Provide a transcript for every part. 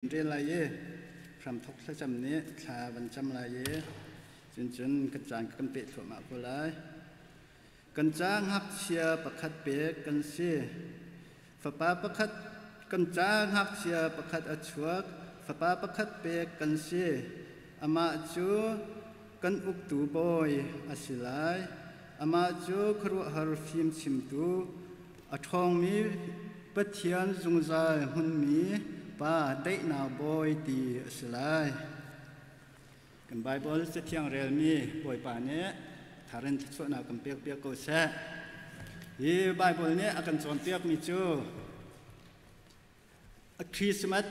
Rel lai i hramthok thlacam nih thla van cam lai i cuncun kan caan kan peh thluahmah ko lai. Kan ca ngakchia pakhat pek kan si. Fapa pakhat kan ca ngakchia pakhat a chuak. Fapa pakhat pek kan si. Amah cu kan uktu bawi a si lai. Amah cu khuaruahhar fim chimtu, A ṭhawngmi Pathian zungzal hmunmi Pa daihnak bawi ti a si lai. Kan Baibal Cathiang relmi Bawipa nih tharin thluachuahnak kan pekpiak ko seh. Hi Baibal nih a kan cawnpiakmi cu a Christmas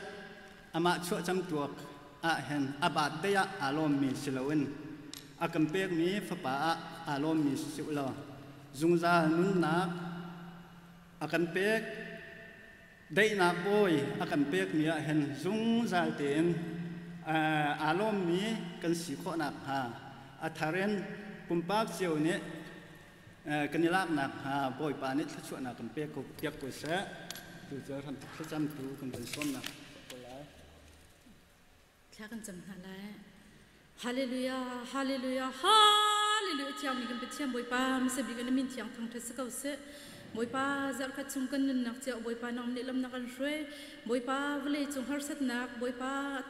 amah chuahcam tuak ah hin a birthday ah aa lawmmi si loin a kan pekmi fapa ah aa lawmmi si u law zungzal nunnak a kan pek daihnak bawi a kan pekmi ah hin zungzal tein aa lawmmi kan si khawh nakhnga a thar in pumpak cio nih kan i lak nakhnga Bawipa nih thluachuahnak kan pek ko piak ko seh. Tu cu hramthok thlacamtu kan van sawmnak ko lai. Thla kan cam hna lai. Hallelujah, hallelujah, hallelujah. Thiangmi kan Pathian Bawipa, hmasa bik in a min thiang thangṭhat si ko seh. Bawipa zarhkhat chung kan nunnak cio Bawipa nang nih lam na kan hruai. Bawipa vawlei cung harsatnak, Bawipa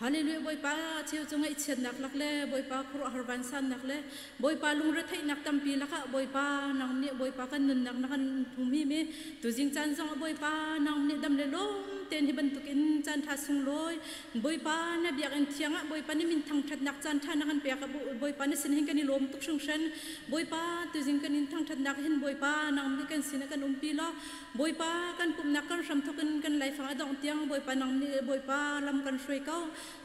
Hallelujah Bawipa cheu cu ngaihchiatnak lak le Bawipa khuaruahhar vansannak le Bawipa lungretheihnak tampi lakah Bawipa nang nih Bawipa kan nunnak na kan humhim i tuzing caan zong ah Bawipa nang nih dam le lawm tein hi bantukin caan ṭha sunglawi Bawipa na biakinn thiang ah Bawipa nih min thangṭhatnak caan ṭha na kan pek ah Bawipa na sin hin kan i lawm tuk hringhran Bawipa tuzing kan in thangṭhatnak hin Bawipa nang nih kan sin ah kan umpi law Bawipa kan pumhnak kan hramthawk in kan laifang a dongh tiang Bawipa nang nih Bawipa lam kan hruai ko.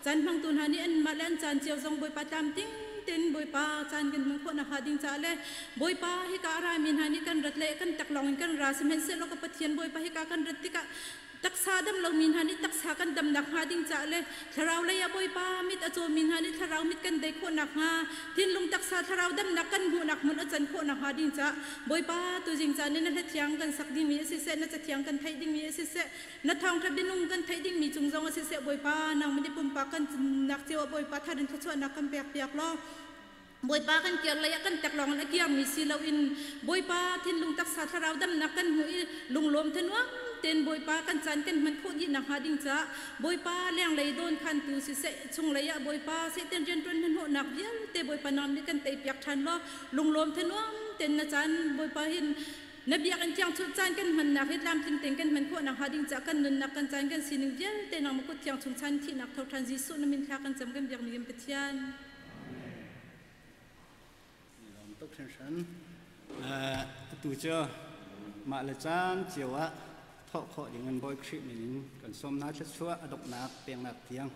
Caan hmangtu hna nih anmah le an caan cio zong Bawipa tlamtling tein Bawipa caan kan hman khawh nakhnga ding caah le Bawipa hika a rami hna nih kan rat le kan taklawng in kan ra sihmanhsehlaw ka Pathian Bawipa hika kan rat tikah taksa dam lomi hna nih taksa kan dam nakhnga ding caah le thlarau lei ah Bawipa mit a cawmi hna nih thlarau mit kan dei khawh nakhnga thinlung taksa thlarau damnak kan hmuhnak hmun a can khawh nakhnga ding caah Bawipa tuzing caan in na hla thiang kan sak dingmi a siseh na cathiang kan theih dingmi a siseh na thawngṭha bianung kan theih dingmi cung zong a siseh Bawipa nangmah nih pumpak kan nak cio ah Bawipa thar in thluachuahnak kan pek piak law Bawipa kan kiar lei ah kan tek lawng in a kiarmi si loin Bawipa thinlung taksa thlarau damnak kan hmuh i lunglawm thanuam tein Bawipa kan caan kan hman khawh dih nakhnga ding caah Bawipa lenglei dawn khantu siseh chunglei ah Bawipa Satan rianṭuan hnahnawhnak vialte Bawipa nang nih kan teipiak ṭhan law lunglawm thanuam tein na caan Bawipa hin na biakinn thiang chung caan kan hmannak hi tlamtling tein kan hman khawh nakhnga ding caah kan nunnak kan caan kan sining vialte nangmah kut thiang chung chan thihnak tho ṭhan Jesuh na min thla kan cam kan biakmi kan Pathian. Lawm tuk hringhran. Atu cu mah le caan cio ah thawh khawh ding in Bawi Khrih min in kan sawm hna thluachuah a donghnak peknak tiang.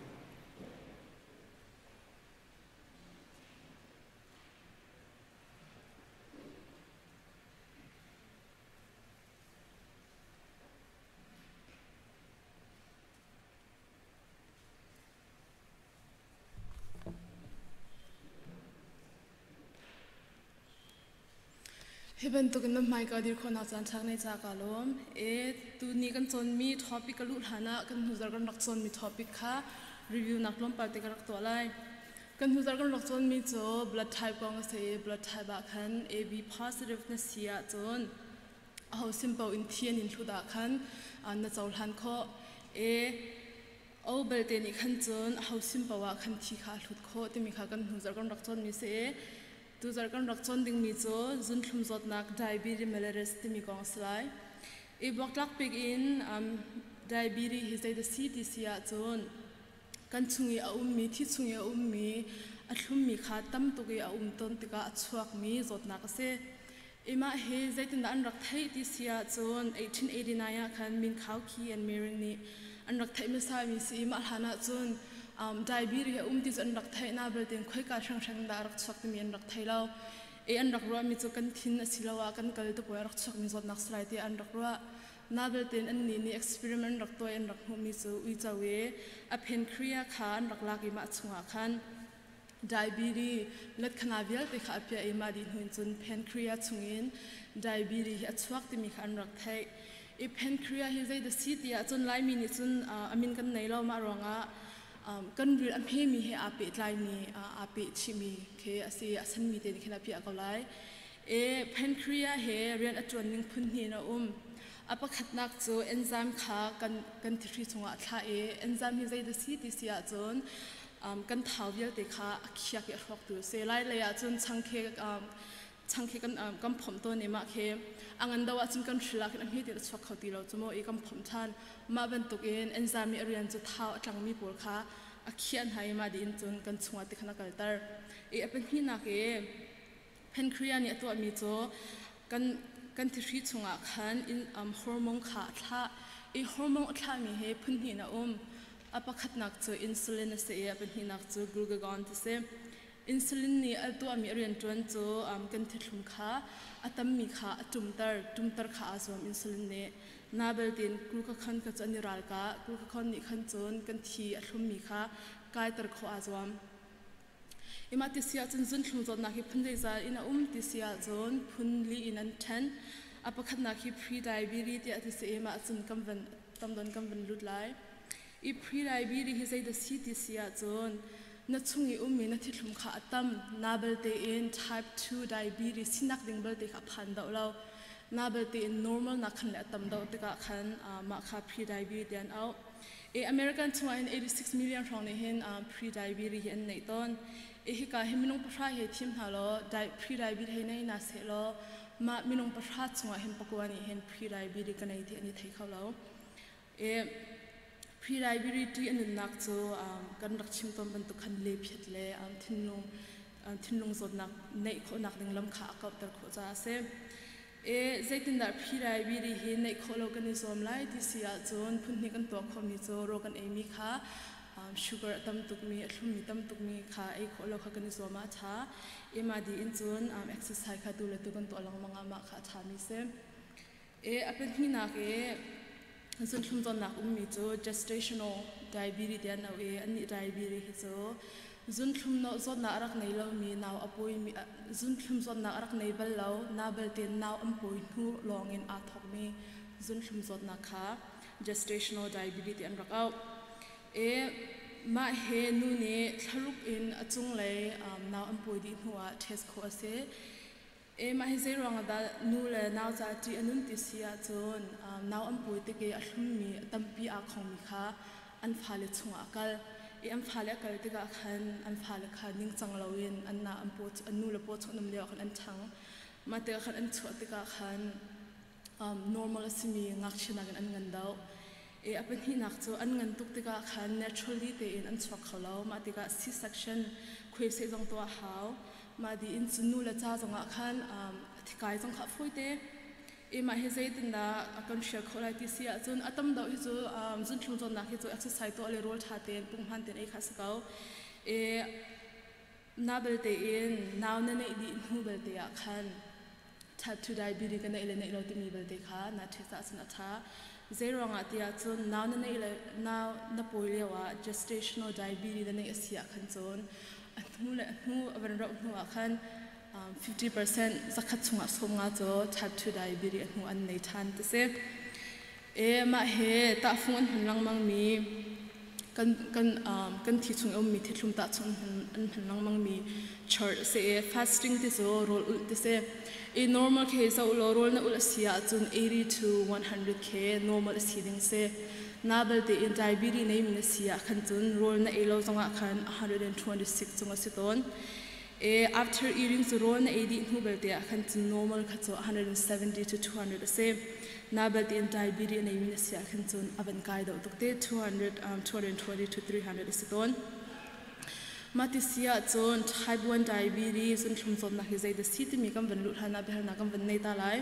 Hi bantukin na hmaika dir khawhnak caan ṭha nei ca ka lawm. E tuni kan cawnmi topic ka luh hlan ah kan hnuzar kan rak cawnmi topic kha review nak tlawmpal te ka rak tuah lai. Kan hnuzar kan rak cawnmi cu blood type kong a si i blood type ah khan AB positive na si ahcun aho sin paoh in thi an in hlut ah khan na cohlan khawh. E O belte nih khan cun aho sin paoh ah khan thi kha a hlut khawh timi kha kan hnu zarh kan rak cawnmi si i tuzarh kan rak cawn dingmi cu zunthlum zawtnak diabetes mellitus timi kong a si lai. I buaktlak bik in diabetes hi zeidah si ti si ahcun kan chung i a ummi thi chung i a ummi a thlummi kha tam tuk i a um tawn tikah a chuakmi zawtnak a si. Imah hi zeitindah an rak theih ti si ahcun 1889 ah khan Min Khau Khi and Mering nih an rak theih hmasami si i mah hlan ahcun diabetes a um ti cu an rak theih na belte khoika hrenghreng dah a rak chuak timi an rak thei lo. I an rak ruahmi cu kan thin asiloah kan kal tupawi a rak chuakmi zawtnak si lai tiah an rak ruah. Na belte an nih nih experiment rak tuah i an rak hmuhmi cu uico i a pancreas kha an rak lak i mah chungah khan Diabetes letkhana vialte kha a piah i mah dih hnu in cun pancreas chungin diabetes hi a chuak timi kha an rak theih. I pancreas hi zei da si ti ahcun Laimi nih cun a min kan nei lo mah ruangah kan ril a hmemi he aa pehtlaimi aa peh chihmi khi a si a sanmi te nih khin a piah ko lai. E pancreas he rian a ṭuan ning phun hnih in a um. A pakhatnak cu enzyme kha kan kan thihri chungah a thlah i enzyme hi zei dah si ti si ahcun kan thau vialte kha a khiak i a hrawktu a si. Lai lei ahcun changkhe changkhe kan kan phomh tawn i mah khi a ngan do ahcun kan hril ah khin a hme ti a chuak kho ti lo cu maw i kan phomh ṭhan. Mah bantukin enzyme i a rian cu thau a tlangmi pawl kha a khiah hna i mah dih in cun kan chungah ti khan a kalter. I a pahnihnak i Pancreas nih a tuahmi cu kan kan thihri chungah khan in hormone kha a thlah i hormone a thlahmi hi phun hnih in a um. A pakhatnak cu insulin a si i a pahnihnak cu glucagon ti si. Insulin nih a tuahmi a rianṭuan cu kan thithlum kha a tammi kha a ṭumter, ṭumter kha aa zuam insulin nih. Na beltin glucagon kha cu an i ralkah. Glucagon nih khan cun kan thi a thlummi kha kaiter khawh aa zuam. Imah ti si ahcun zunthlum zawtnak hi phun zeizat in a um ti si ahcun phun li in an ṭhen. A pakhatnak hi pre-diabetes tiah ti si i mah cun kan van tam don kan van lut lai. I pre-diabetes hi zeidah si ti si ahcun na chung i ummi na thithlum kha a tam na belte in type 2 diabetes sinak ding belte kha a phan deuh lo. Na belte in normal nak khan le a tam deuh tikah khan mah kha pre-diabetes tiah an auh. I American chungah hin 86 million hrawng nih hin pre-diabetes hi an neih tawn. I hika hi minung pahra hi thim hna law pre-diabetes hei nei na seh law mah minung pahra chungah hin pakua nih hin pre-diabetes ka nei ti an i thei kho lo. I pre-diabetes a nunnak cu kan rak chim tawn bantuk khan lephiat le thinlung thinlung zawtnak neih khawhnak ding lam kha a kauhter khawh caah a si. E zeitindah pre-diabetes hi neih khawh lo kan i zuam lai ti si ahcun phunhnih kan tuah khawhmi cu rawl kan eimi kha sugar a tam tukmi a thlummi tam tukmi kha ei khawh lo kha kan i zuam ah a ṭha. Ima di in cun exercise kha tu le tu kan tuah lengmang ah mah kha a ṭhami si. E a pahnihnak i zunthlum zawtnak ummi cu gestational diabetes tiah an auh i annih diabetes hi cu zunthlum zawtnak a rak nei lomi nau a pawimi zunthlum zawtnak a rak nei bal lo na balte nau an pawi hnu lawngin aa thawkmi zunthlum zawtnak kha gestational diabetes tiah an rak auh. E mah he nu nih thlaruk in a cunglei nau an pawi dih hnu ah test khawh a si. E mah hi zeiruang ah dah nu le nau ca ṭih a nun ti si ahcun nau an pawi tik i a hlummi a tampi aa khongmi kha an fale chungah a kal i an fale a kal tikah khan an fale kha ningcang loin an na an paw an nu le paw chung an um lio ah khan an ṭhang. Mah tikah khan an chuah tikah khan normal a simi ngakchia nakin an ngan deuh. I a pahnihnak cu an ngan tuk tikah khan naturally tein an chuak kho lo. Mah tikah C-section khuaiseh zong tuah a hau. Mah dih in cun nu le ca zongah khan thikai zong kha a fawite. I mah hi zeitindah a kan hrial khawh lai ti si ahcun a tam deuh hi cu zunthlum zawtnak hi cu exercise tuah le rawl ṭha tein punghman tein ei kha a si ko. I na belte in nau na neih dih hnu belte ah khan type 2 diabetes ka neih le neih lo timi belte kha na test ahcun a ṭha. Zeiruangah tiah cun nau na neih le nau na pawi lio ah gestational diabetes na neih a si ah khan cun a hnu le a hnu a van rauh hnu ah khan 50% zakhat chungah sawm nga cu type 2 diabetes a hnu an nei ṭhan ti si. E mah he tahfung an hman lengmang mi kan kan kan thi chung ummi thithlum tah chung an hman lengmang mi chart a si i fasting ti cu rawl ulh ti si i normal khe zoh law rawl na ulh a si ahcun 80 to 100 khe normal a si ding si na belte in diabetes nei mi na si ah khan cun rawl na ei lo zongah khan 126 cung a si tawn e after eating cu rawl na ei dih hnu belte ah khan cun normal kha cu 170 to 200 a si Na belte in diabetes a neimi na si ahkhin cun a van kai deuh tuk te 200 220 to 300 a si tawn. Mah ti si ahcun type 1 diabetes zunthlum zawtnak hi zeidah si timi kan van luh hlan ah biahalnak kan van nei ta lai.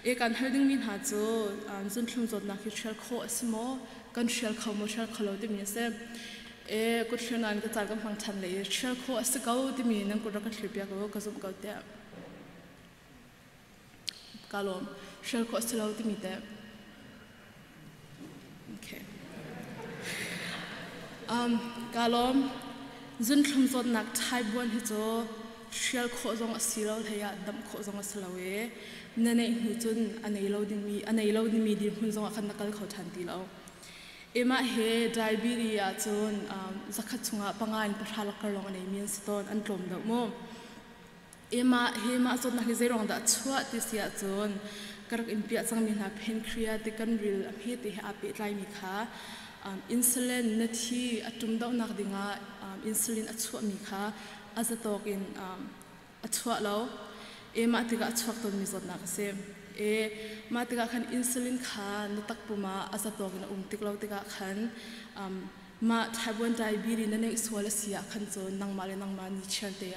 E kan hal dingmi hna cu zunthlum zawtnak hi hrial khawh a si maw? Kan hrial kho maw hrial kho lo timi a si. E kut hrial nain ka caan kan hmang ṭhan le i hrial khawh a si ko timi nan kut rak ka thlir piak u ka zumh ko tiah. Ka lawm. Hrial khawh a si lo timi teh. Okay. Ka lawm. Zunthlum zawtnak type 1 hi cu Hrial khawh zong a si lo hlei ah damh khawh zong a si lo i na neih hnu cun a nei lo dingmi a nei lo dingmi dirhmun zong ah khan na kal kho ṭhan ti lo. Emah he diabetes ahcun zakhat chungah panga in pahra lakar lawng a neimi an si tawn, an tlawm deuh mu. Emah he mah zawtnak hi zeiruang dah a chuah ti si ahcun ka rak in piah cangmi hna pancreas ti kan ril a hme te he aa pehtlaimi kha insulin na thi a ṭum dohnak dingah insulin a chuahmi kha a zatawk in a chuah lo. E mah tikah a chuak tawnmi zawtnak a si. E mah tikah khan insulin kha na takpum ah a zatawk in a um tik lo tikah khan mah type 1 diabetes na neih sual a si ah khan cun nangmah le nangmah ni chiar te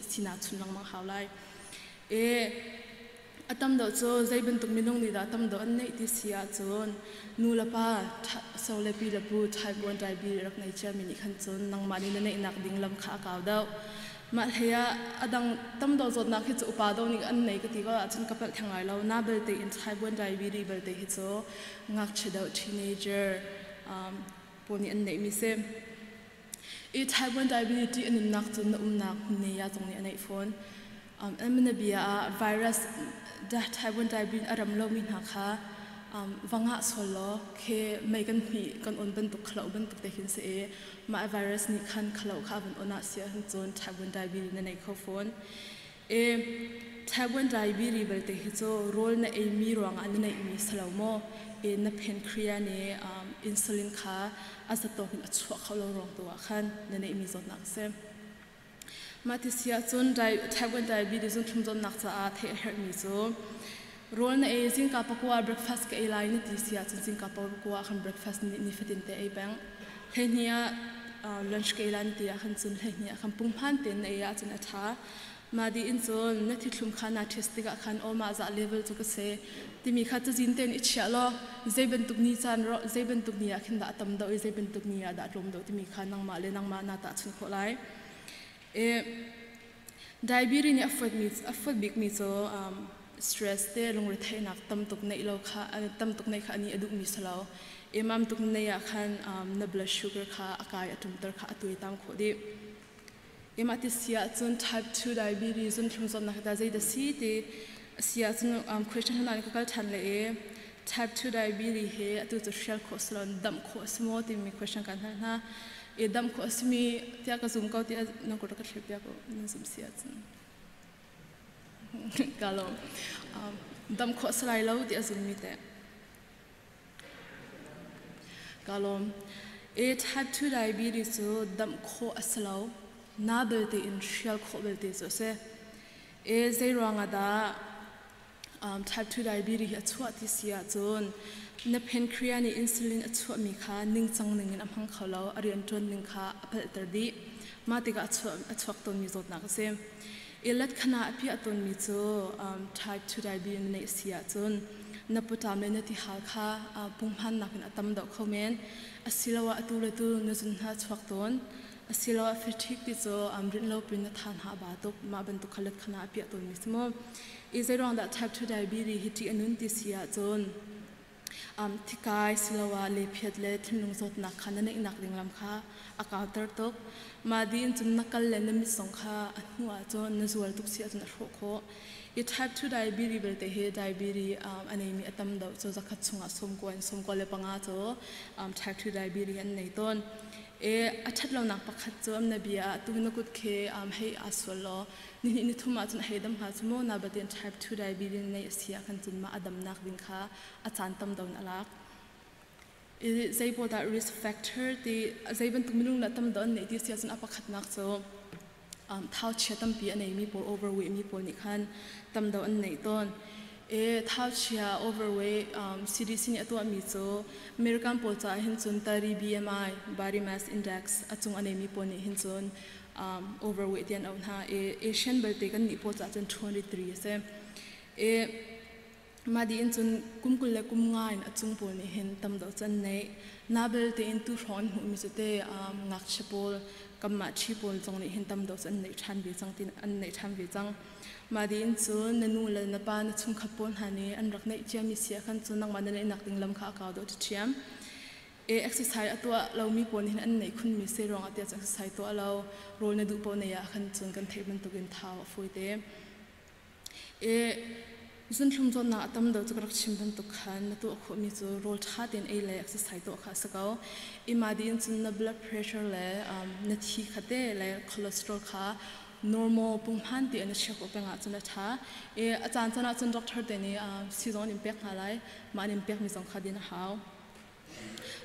sinah chun lengmang hau lai. E A tam deuh cu zei bantuk minung nih dah tam deuh an neih ti si ahcun nu le pa so le pi le pu type 1 diabetes rak nei ciami nih khan cun nangmah nih na neihnak ding lam kha a kau deuh. Mah hlei ah a dang tam deuh zawtnak hi cu upa deuh nih an nei ka ti ko ahcun ka palh theng lai lo. Na belte in type 1 diabetes belte hi cu ngakchia deuh teenager pawl nih an neihmi si. I type 1 diabetes a nunnak cu na umnak hmun ne ya zong nih a neih fawn. An bia ah virus type 1 diabetes a ram lomi hna kha va ngah sual law khe mei kan hmih kan on bantuk khalo bantuk te khin si i mah virus nih khan khalo kha van on ah sia hin cun type 1 diabetes na nei kho fawn. E type 1 diabetes belte hi cu rawl na eimi ruangah na neihmi si lo maw? E na pancreas nih insulin kha a zatawk in a chuah kho lo ruang tu ah khan na neihmi zawtnak a si. Mah ti si ahcun type 1 diabetes zun thlum zawtnak caah theih a herhmi cu rawl na ei zingka pakua breakfast ka ei lai na ti si ahcun zingka pakua ah khan breakfast ni fatin te ei peng. Hleihnih ah lunch ka ei lai na ti ah khan cun hleihnih ah khan punghman tein na ei ahcun a ṭha. Mah dih in cun na thithlum kha naa test tikah khan aw mah zah level cu ka si timi kha cazin tein i chiah law zei bantuk ni caan zei bantuk ni ah khin dah a tam deuh i zei bantuk ni ah dah a tlawm deuh timi kha nangmah le nangmah naa tahchunh khawh lai. I diabetes nih a fuatmi a fuat bikmi cu stress te lungretheihnak tam tuk neih lo kha tam tuk neih kha ani a duhmi si lo. Imam tuk nei ah khan na blood sugar kha a kai a ṭumter kha a tuaitam khawh dih. Imah ti si ahcun type 2 diabetes zunthlum zawtnak hi ta zei dah si ti a si ahcun question hna ka kal ṭhan le i type 2 diabetes hi atu cu hrial khawh si lo damh khawh a si maw timi question kan hal hna. I damh khawh a simi tiah ka zum ko tiah nan kut ka thlep piak u nan zum si ahcun. Ka lawm. Damh khawh a si lai lo ti a zummi teh. Ka lawm. E type 2 diabetes cu damh khawh a si lo. Na belte in hrial khawh belte cu a si. E zei ruangah dah type 2 diabetes hi a chuah ti si ahcun na pancreas nih insulin a chuahmi kha ningcang ningin a hmang kho lo, a rianṭuan ning kha a palhter dih. Mah tikah a chuak tawnmi zawtnak a si. I letkhana a piah tawnmi cu type 2 diabetes na neih si ahcun na pawṭam le na tihal kha punghmannak in a tam deuh kho men. Asiloah atu le tu na zun hna chuak tawn. Asiloah fatigue ti cu rinh lo pin na tha hna a ba tuk. Mah bantuk kha letkhana a piah tawnmi si mu. I zeiruang dah type 2 diabetes hi ṭih a nun ti si ahcun thikai siloah lephiat le thinlung zawtnak kha na neihnak ding lam kha a kauter tuk. Mah dih in cun na kal le na mit zong kha a hnu ahcun na zual tuk si ahcun a hrawh khawh. I type 2 diabetes belte hi diabetes a neimi a tam deuh cu zakhat chungah sawmkua in 95 cu type 2 diabetes an nei tawn. I a ṭhat lonak pakhat cu am na bia ah tu na kut khi hei aa sual law nihnih nithum ahcun a hei dam hnga cu maw na batin type 2 diabetes nei a si ah khan cun mah a damnak ding kha a caan tam deuh in a lak. I zei pawl dah risk factor ti zei bantuk minung dah tam deuh an neih ti si ahcun a pakhatnak cu thauchia tampi a neimi pawl overweight mi pawl nih khan tam deuh an neih tawn. E thauchia overweight CDC nih a tuahmi cu American pawl caah hin cun tari BMI body mass index a cung a neimi pawl nih hin cun overweight ti an auh hna. E Asian belte kan nih pawl caah cun 23 a si. E Mah dih in cun kum 20 le kum nga in a cung pawl nih hin tam deuh cu an neih. Na belte in tu hrawng an hmuhmi cu te ngakchia pawl, kanmah ṭhi pawl zong nih hin tam deuh cu an neih ṭhan ve cang ti an neih ṭhan ve cang. Mah dih in cun na nu le na pa na chungkhat pawl hna nih an rak neih ciami si ah khan cun nangmah na neihnak ding lam kha a kau deuh ṭhiam. E exercise a tuah lomi pawl nih hin an neih khunmi si ruangah tiah exercise tuah lo, rawl na duh paoh nei ah khan cun kan theih bantukin thau a fawi te. E zunthlum zawtnak a tam deuh cu ka rak chim bantuk khan na tuah khawhmi cu rawl ṭha tein ei le exercise tuah kha a si ko. Ima dih in cun na blood pressure le na thi kha te le cholesterol kha normal punghman ti na chia khawh peng ahcun a ṭha. E a caan caan ahcun doctor te nih sii zong an in pek hna lai. Mah an in pekmi zong kha din a hau.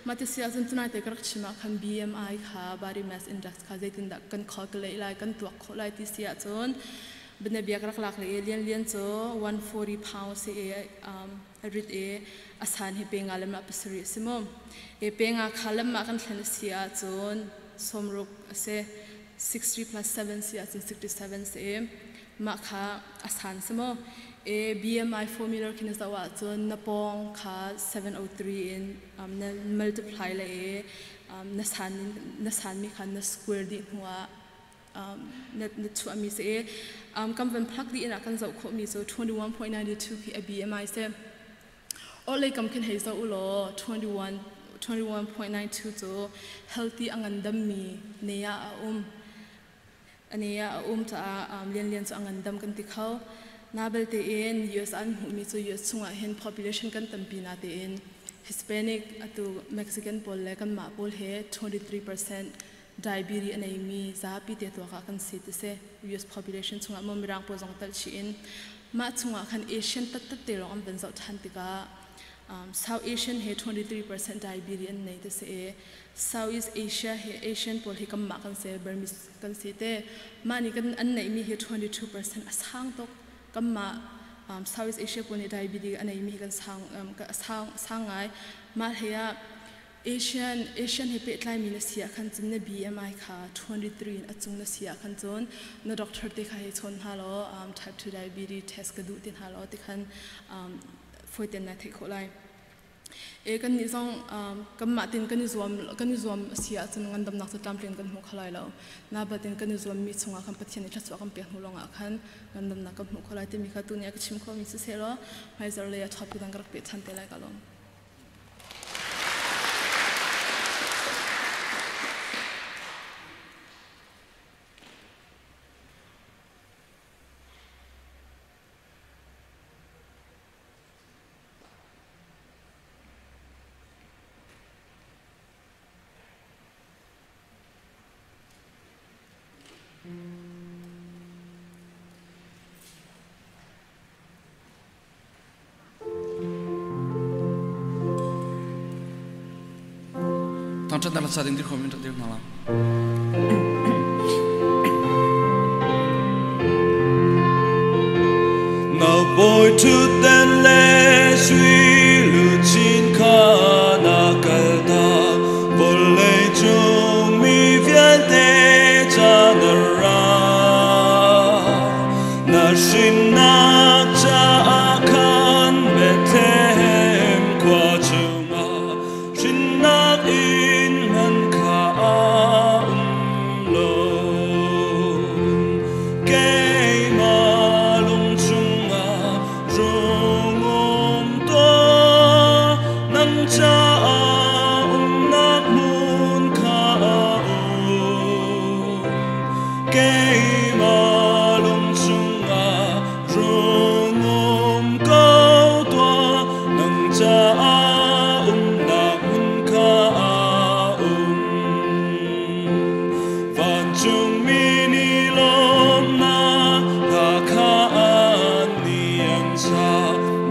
Mah ti si ahcun tunai te ka rak chim ah khan BMI kha body mass index kha zeitindah kan calculate lai, kan tuak khawh lai ti si ahcun bianabia ka rak lak le i Lian Lian cu 140 pound si i a rit i a san hi pe nga le mah pasarih a si mu. E pe nga kha le mah kan thlen a si ahcun sawmruk a si. 60 plus 7 si ahcun 67 si i mah kha a san si mu. E BMI formula khin na zoh ahcun na pawng kha 703 in na multiply le i na san na sanmi kha na square dih hnu ah na chuahmi si i kan van plug dih in ah kan zoh khawhmi cu 21.92 khi a BMI si. Orhlei kam khin hei zoh u law 21.92 cu healthy a ngandammi ne ah a um. Ane ah a um caah Lianlian cu a ngandam kan ti kho. Na belte in US an hmuhmi cu US chungah hin population kan tampi na tein Hispanic atu Mexican pawl le kanmah pawl he 23% diabetes a neimi zapi te tuak ah kan si ti si. US population chungah maw mirang pawl zong telh chih in mah chungah khan Asian tattat te lawng an van zoh than tikah South Asian he 23% diabetes an nei ti si i Southeast Asia hi Asian pawl hi kanmah kan si, Burmese kan si te. Mah nih kan an neihmi hi 22% a sang tuk. Kanmah Southeast Asia pawl nih diabetes a neimi hi kan sang sang sang ngai. Mah hlei ah Asian Asian he pehtlaimi na si ah khan cun na BMI kha 23 in a cung na si ah khan cun na doctor te kha hei chawn hna law type 2 diabetes test ka duh ti hna law ti khan fawi ten na theih khawh lai. E kannih zong kanmah tin kan i zuam kan i zuam a si ahcun ngandamnak cu tlamtlin kan hmu kho lai lo. Na batin kan i zuammi chungah khan Pathian nih thluachuah kan pek hnu lawngah khan ngandamnak kan hmuh kho lai timi kha tuni ah ka chim khomi si seh law hmaizarh lei ah topic dang ka rak peh ṭhan te lai ka lawm. Thangṭhatnak hla sa ding dir khawm in rak dir hna la. Na bawi ṭhutdan le sui luchin kha na kaltak, vawlei cung mi vialte ca na ra. Na hrinnak caah khan Bethlehem khua chungah hrinnak inn hmanh kha a um lo. Keimah lung chungah rung um tuah, nang caah umnak hmun kha a um. Keimah lung chungah rung um ko tuah, nang caah umnak hmun kha a um. Vancungmi nih lawmhnak hla kha an nih an sa,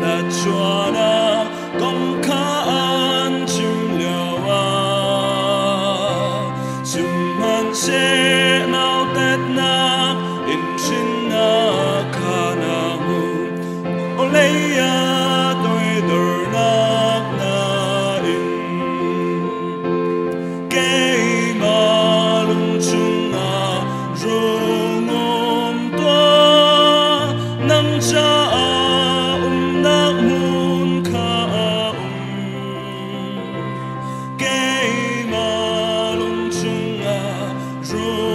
na chuahnak kong kha an chim lioah. Sihmanhseh nautatnak in hrinnak kha na hmu, vawlei ah toidornak na in. Keimah lung chungah rung um tuah, nang caah umnak hmun kha a um. Keimah lung chungah rung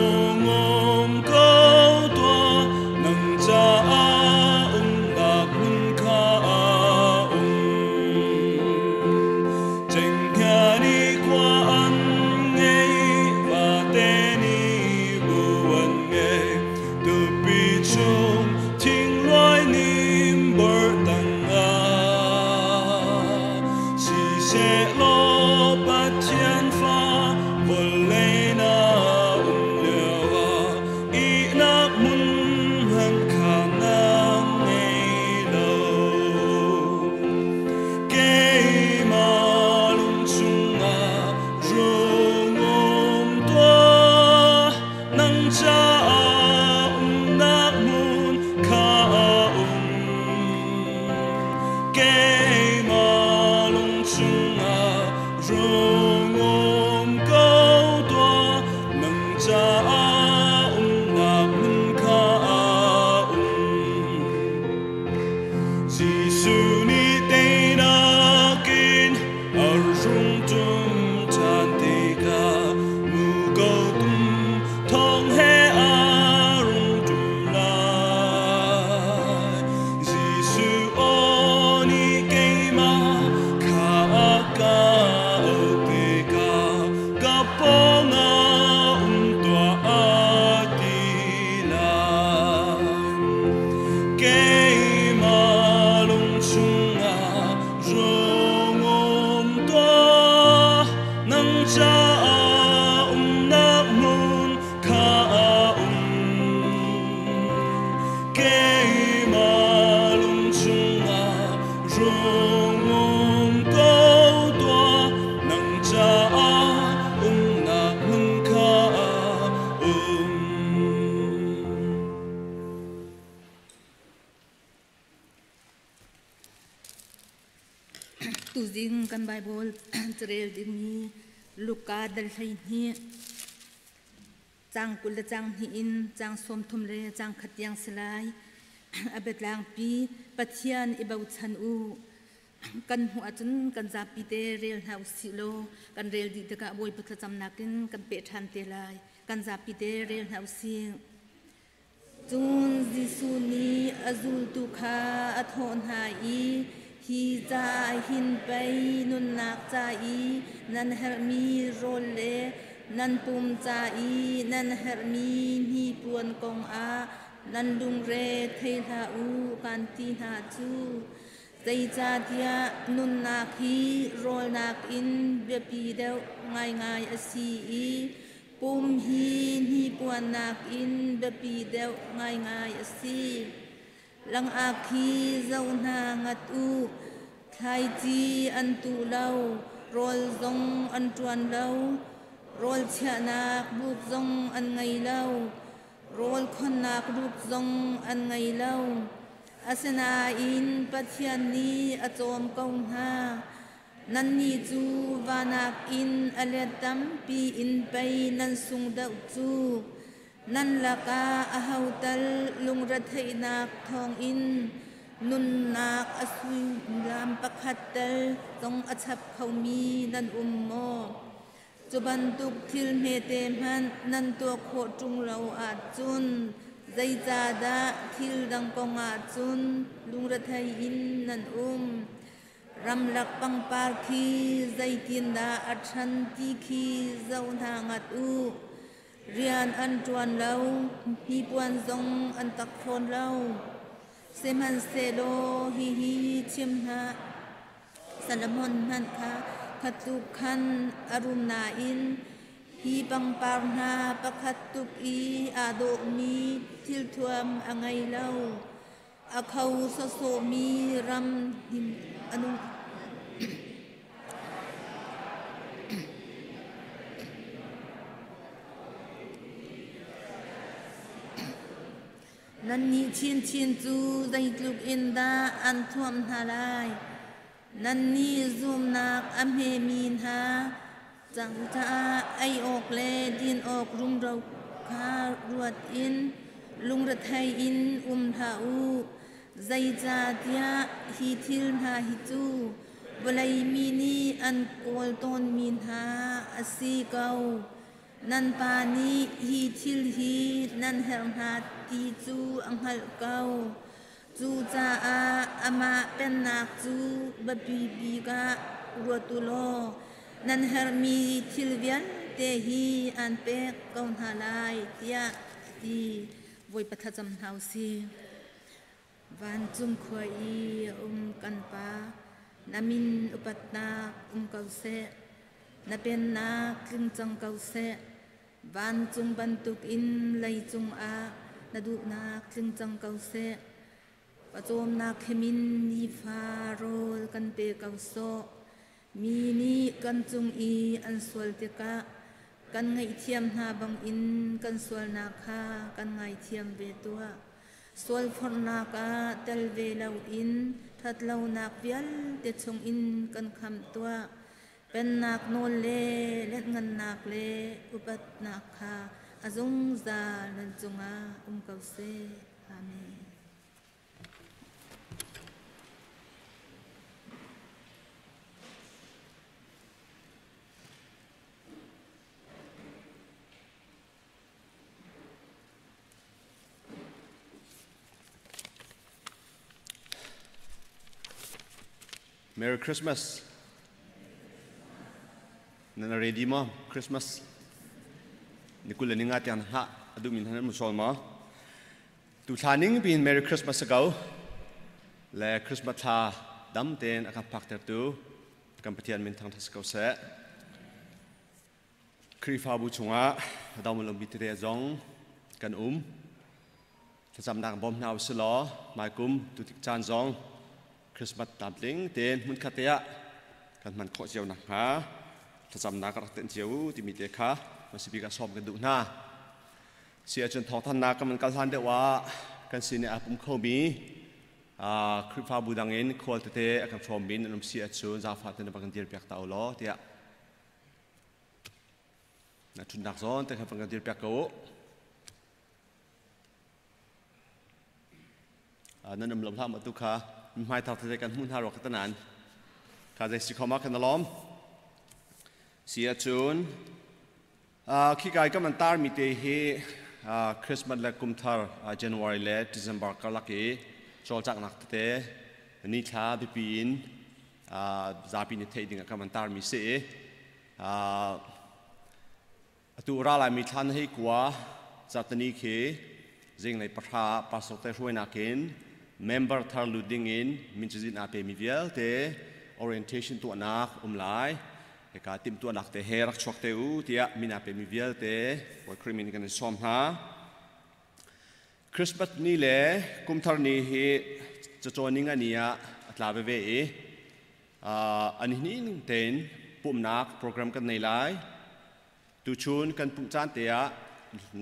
Tuzing kan Bible carel dingmi Luka dal 12 cang 20 le cang hnih in cang 30 le cang khat tiang si lai. A biatlangpi Pathian i bochan u. Kan hmuh ahcun kan zapi te rel hna usih law kan rel dih tikah Bawipa thlacamnak in kan peh ṭhan te lai. Kan zapi te rel hna usih. Cun Jesuh nih a zultu kha a thawh hna i, Hi ca ah hin pei nunnak ca i nan herhmi rawl le nan pum ca i nan herhmi hnipuan kong ah nan lungre thei hlah u, kaan ti hna cu. Zeicahtiah nunnak hi rawl nakin biapi deuh ngaingai a si i Pum hi hnipuan nakin biapi deuh ngaingai a si. Langak hi zoh hna ngat u. Thlaici an tuh lo, rawl zong an ṭuan lo, rawl chiahnak buk zong an ngei lo, rawl khonnak ruk zong an ngei lo. Asinain Pathian nih a cawm ko hna. Nannih cu va nakin a let tampi in pei nan sung deuh cu. Nan lakah aho tal lungretheihnak thawngin nunnak a suimilam pakhat tal zong a chap khomi nan um maw? Cu bantuk thil hmete hmanh nan tuah khawh ṭung lo ahcun zeicahdah thil dang kong ah cun lungrethei in nan um? Ramlak pangpar khi zeitindah a ṭhan ti khi zoh hna ngat u. Rian an ṭuan lo, hnipuan zong an tak fawn lo. Sihmanhsehlaw hihi chim hna, Solomon hmanh kha kha tluk khan a rum nain hi pangpar hna pakhat tuk i aa dawhmi thilthuam a ngei lo. A kho sawsawhmi ram hnim a nung. Nannih chinchin cu zeitluk in dah an thuamh hna lai? Nannih zumnak a hmemi hna cang caah ei awk le din awk rumro kha ruat in lungrethei in um hlah u. Zeicahtiah hi thil hna hi cu vawlei mi nih an kawl tawnmi hna a si ko. Nan pa nih hi thil hi nan herh hna ti cu a hngalh ko. Cucaah amah pennak cu biapi bik ah ruat u law nan herhmi thil vialte hi aan pek ko hna lai tiah a ti. Bawipa thlacam hna u sih. Vancung khua i a um kan Pa, na min upatnak um ko seh. Na pennak tling cang ko seh. Vancung bantukin leicung ah na duhnak tling cang ko seh. Pawcawmnak hemin nifa rawl kan pe ko sawh. Mi nih kan cung i an sual tikah kan ngaihthiam hna bangin kan sualnak kha kan ngaithiam ve tuah. Sualforhnak ah tel ve loin ṭhatlonak vialte chungin kan khamh tuah. Pennak nawl le lianhngannak le upatnak kha a zungzal nan cungah um ko seh. Amen. Merry Christmas. Nan ready maw? Christmas. Ni kul le ni nga tiang hlah a duhmi hna nan mu sol maw? Tu thla ning pin Merry Christmas ko. Le Christmas thla dam tein a kan phaktertu kan Pathian min thangthat si ko seh. Khrihfabu chungah dam lo mi tete zong kan um. Thlacamnak bawm hna usih law hmaikum tutik caan zong Christmas tlamtling tein hmunkhat te ah kan hman khawh cio nakhnga thlacamnak rak tenh cio u timi te kha hmasabik ah sawm kan duh hna. Si ahcun thawngthannak kan van kal hlan deuh ah kan sin i aa pum khomi Khrihfabu dang in khual tete a kan hrawm min an um si ahcun zaangfah tein van kan dir piak ta u law tiah na ṭhutnak zawn te khan van kan dir piak ko u. Nan um lo hlah ma tu kha hmai thar tete kan hmuh hna rua ka tanan kha zei si khom ah kan alawm si ahcun khi kai ka man tar mi te hi Christmas le kumthar January le December karlak i cawlcanghnak tete ni thla bipi in zapi nih theih ding ah ka man tar mi si. Atu ra laimi thla na hei kua zarhteni khi zinglei 10 pastor te hruainak in member thar lut ding in min cazin aa pemi vialte orientation tuahnak um lai. Hika timhtuahnak te he rak chuak te u tiah min aa pemi vialte Bawi Khrih min kan in sawm hna. Christmas ni le kumthar ni hi cacawn ni nga ni ah a tla veve i an hi ning tein pumhnak program kan nei lai. Tuchun kan pumh caan te ah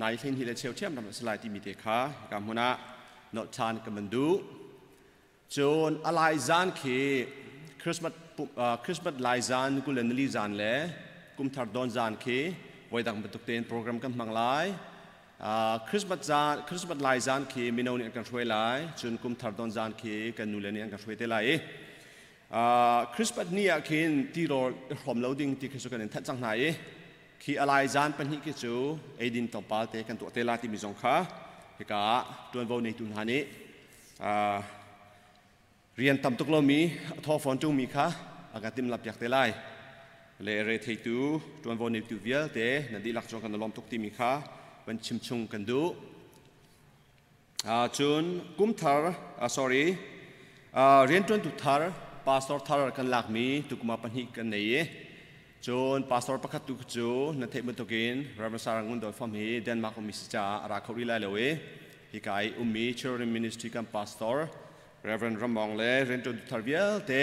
nai hlei hnih le cheu ṭhiam ram a si lai timi te kha hika hmun ah nolh ṭhan kan van duh. Cun a lai zan khi Christmas Christmas lai zan 24 zan le kumthar dawn zan khi voidang bantuk tein program kan hmang lai. Christmas zan Christmas lai zan khi mino nih an kan hruai lai, cun kumthar dawn zan khi kan nule nih an kan hruai te lai i Christmas ni ah khin tirawl i hrawm lo ding ti khi cu kan in thanh cang hna i khi a lai zan pahnih khi cu eidin tlawmpal te kan tuah te la timi zong kha hika ah ṭuanvo neitu hna nih rian tam tuk lomi a thaw fawn ṭungmi kha a kan timhlamh piak te lai. Le re theitu ṭuanvo neitu vialte nan dihlak cung kan i lawm tuk timi kha van chim chung kan duh. Cun kumthar sorry rianṭuantu thar pastor thar kan lakmi tukuma pahnih kan nei i cun pastor pakhat tu cu na theih bantukin Reverend Sarah Ngun Dawt Fam hi Denmark ummi si caah a ra kho rih lai lo i hika i ummi Children Ministry kan pastor Reverend Ramong le rianṭuantu thar vialte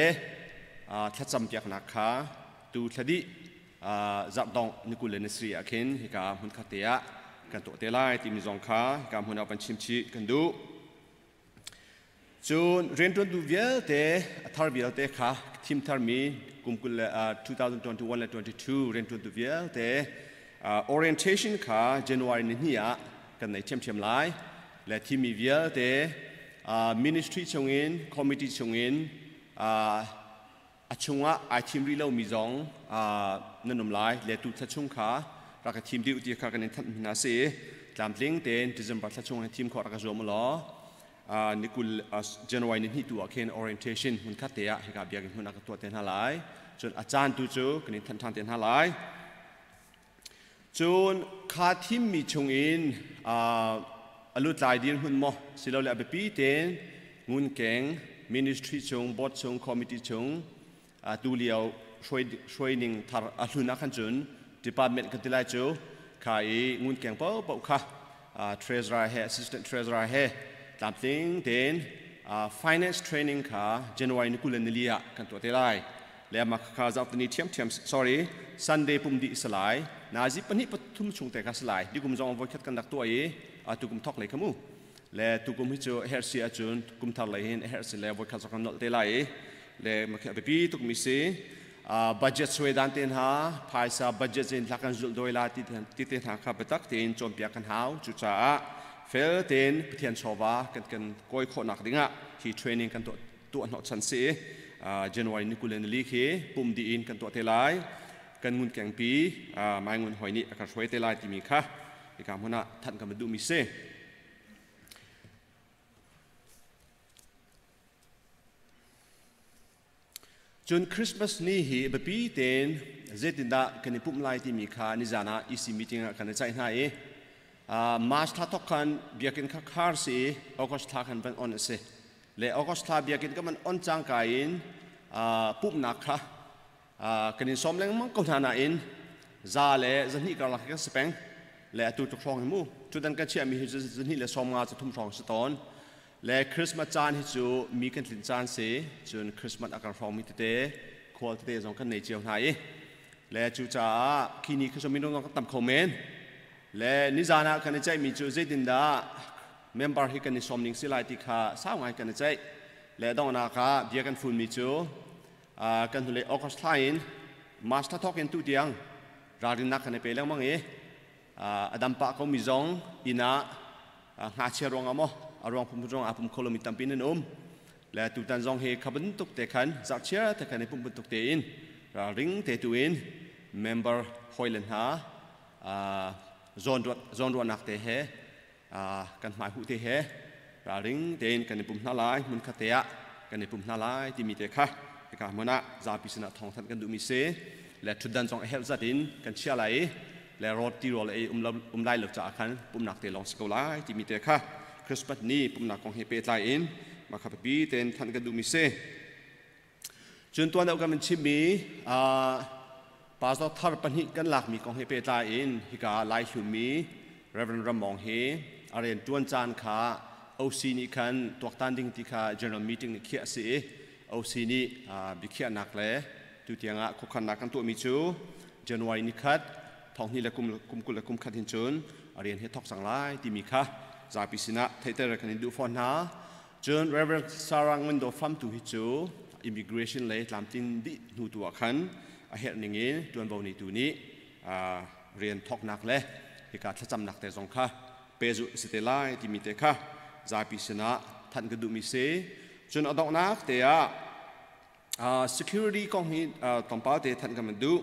thlacam piaknak kha tu thladih zarhdongh ni 27 ah khin hika hmunkhat te ah kan tuah te lai timi zong kha hika hmun ah van chim chih kan duh. Cun rianṭuantu vialte a thar vialte kha thim tharmi kum kul le 2021 le 22 rianṭuantu vialte orientation kha January ni hnih ah kan nei ṭhiamṭhiam lai. Le thimi vialte ministry chungin committee chungin a chungah ai thim rih lomi zong nan um lai. Le tu thla chung kha rak ka thim dih ti kha kan in thanh hna si. Tlamtling tein December thla chung thim khawh rak ka zuam law ni 20 January ni hnih tu ah khin orientation hmun khat te ah hika biakinn hmun ah ka tuah te hna lai. Cun a caan tu cu kan in thanh ṭhan te hna lai. Cun kha thimmi chungin a lutlai dirhmun maw silole a biapi tein ngunkeng ministry chung board chung committee chung tu lio hruaining thar a hlun ah khan cun department kan ti lai cu kha i ngunkeng paohpaoh kha treasurer he assistant treasurer he tlamtling tein finance training kha January ni 24 ah kan tuah te lai. Le mah kha zarhtini ṭhiamṭhiam, sorry, Sunday pum dih si lai, nazi pahnih pathum chung te kha si lai. Di kum zong voi khat kan rak tuah i tu kum thok lei kha mu. Le tu kum hi cu herh si ahcun kum thar lei hin herh si le voi khat zong kan nolh te lai i le mah khi a biapi tuk mi si. Budget suai dan te hna, phaisa budget in thla kan zulh doi la ti te hna kha biatak tein cawnpiak kan hau. Cucaah fel tein Pathian chawva kan kan kawi khawhnak dingah hi training kan tuah tuah hnawhchan si. January ni 24 khi pum dih in kan tuah te lai. Kan ngun kengpi Mai Ngun Hoi nih a kan hruai te lai timi kha hika hmun ah thanh kan duhmi si. Cun Christmas ni hi biapi tein zeitindah kan i pumh lai timi kha nizan ah EC meeting ah kan i ceih hna i March thla thok khan biakinn kha khar si i August thla khan van on a si. Le August thla biakinn ka van on cangka in pumhnak kha kan in sawm lengmang ko hna nain za le zahnih karlak kan si peng. Le atu tluk hrawng hi mu cutan kan chiahmi hi zahnih le 50 cu thum hrawng si tawn. Le Christmas caan hi cu mi kan tlin caan si, cun Christmas a kan hrawngmi tete khual tete zong kan nei cio hna i le cucaah khi ni khi cu minung zong kan tam kho men. Le nizan ah kan i ceihmi cu zeitindah member hi kan i sawm ning si lai ti kha sau ngai kan i ceih. Le donghnak ah bia kan funmi cu kan hnulei August thla in March thla thawk in tu tiang ralrinnak kan i pe lengmang i a dam pah komi zong inn ah ngakchia ruangah maw a ruang phunphun ruangah aa pum kho lomi tampi nan um. Le tutan zong hi kha bantuk te khan zarhchia te khan i pumh bantuk tein ralring te tu in member hawile hna zawnruahnak te he kan hmaihuh te he ralring tein kan i pum hna lai, hmun khat te ah kan i pum hna lai timi te kha hika hmun ah zapi sinah thawngthanh kan duhmi si. Le ṭhutdan zong a herh zat in kan chia lai i le rawt tirawl ei um lai lo caah khan pumhnak te lawng si ko lai timi te kha Christmas ni pumhnak kong he pehtlai in mah kha biapi tein thanh kan duhmi si. Cun tuan deuh kan in chimmi pastor thar pahnih kan lakmi kong he pehtlai in hika Lai hlummi Reverend Ramong hi a rian ṭuan caan kha OC nih khan tuaktan ding ti kha general meeting nih khiah a si i OC nih biakhiahnak le tutiang ah khuakhannak kan tuahmi cu January ni khat thonghnih le kum 20 le kum khat hin cun a rian hi thok cang lai timi kha zapi sinah theihter kan in duh fawn hna. Cun Reverend Sarah Ngundo Pham tu hi cu immigration lei tlamtlin dih hnu tu ah khan a herh ning in ṭuanvo neitu nih rian thawknak le hika thlacamnak te zong kha pehzulh a si te lai timi te kha zapi sinah thanh ka duhmi si. Cun a donghnak te ah security kong hi tlawmpal te thanh kan duh.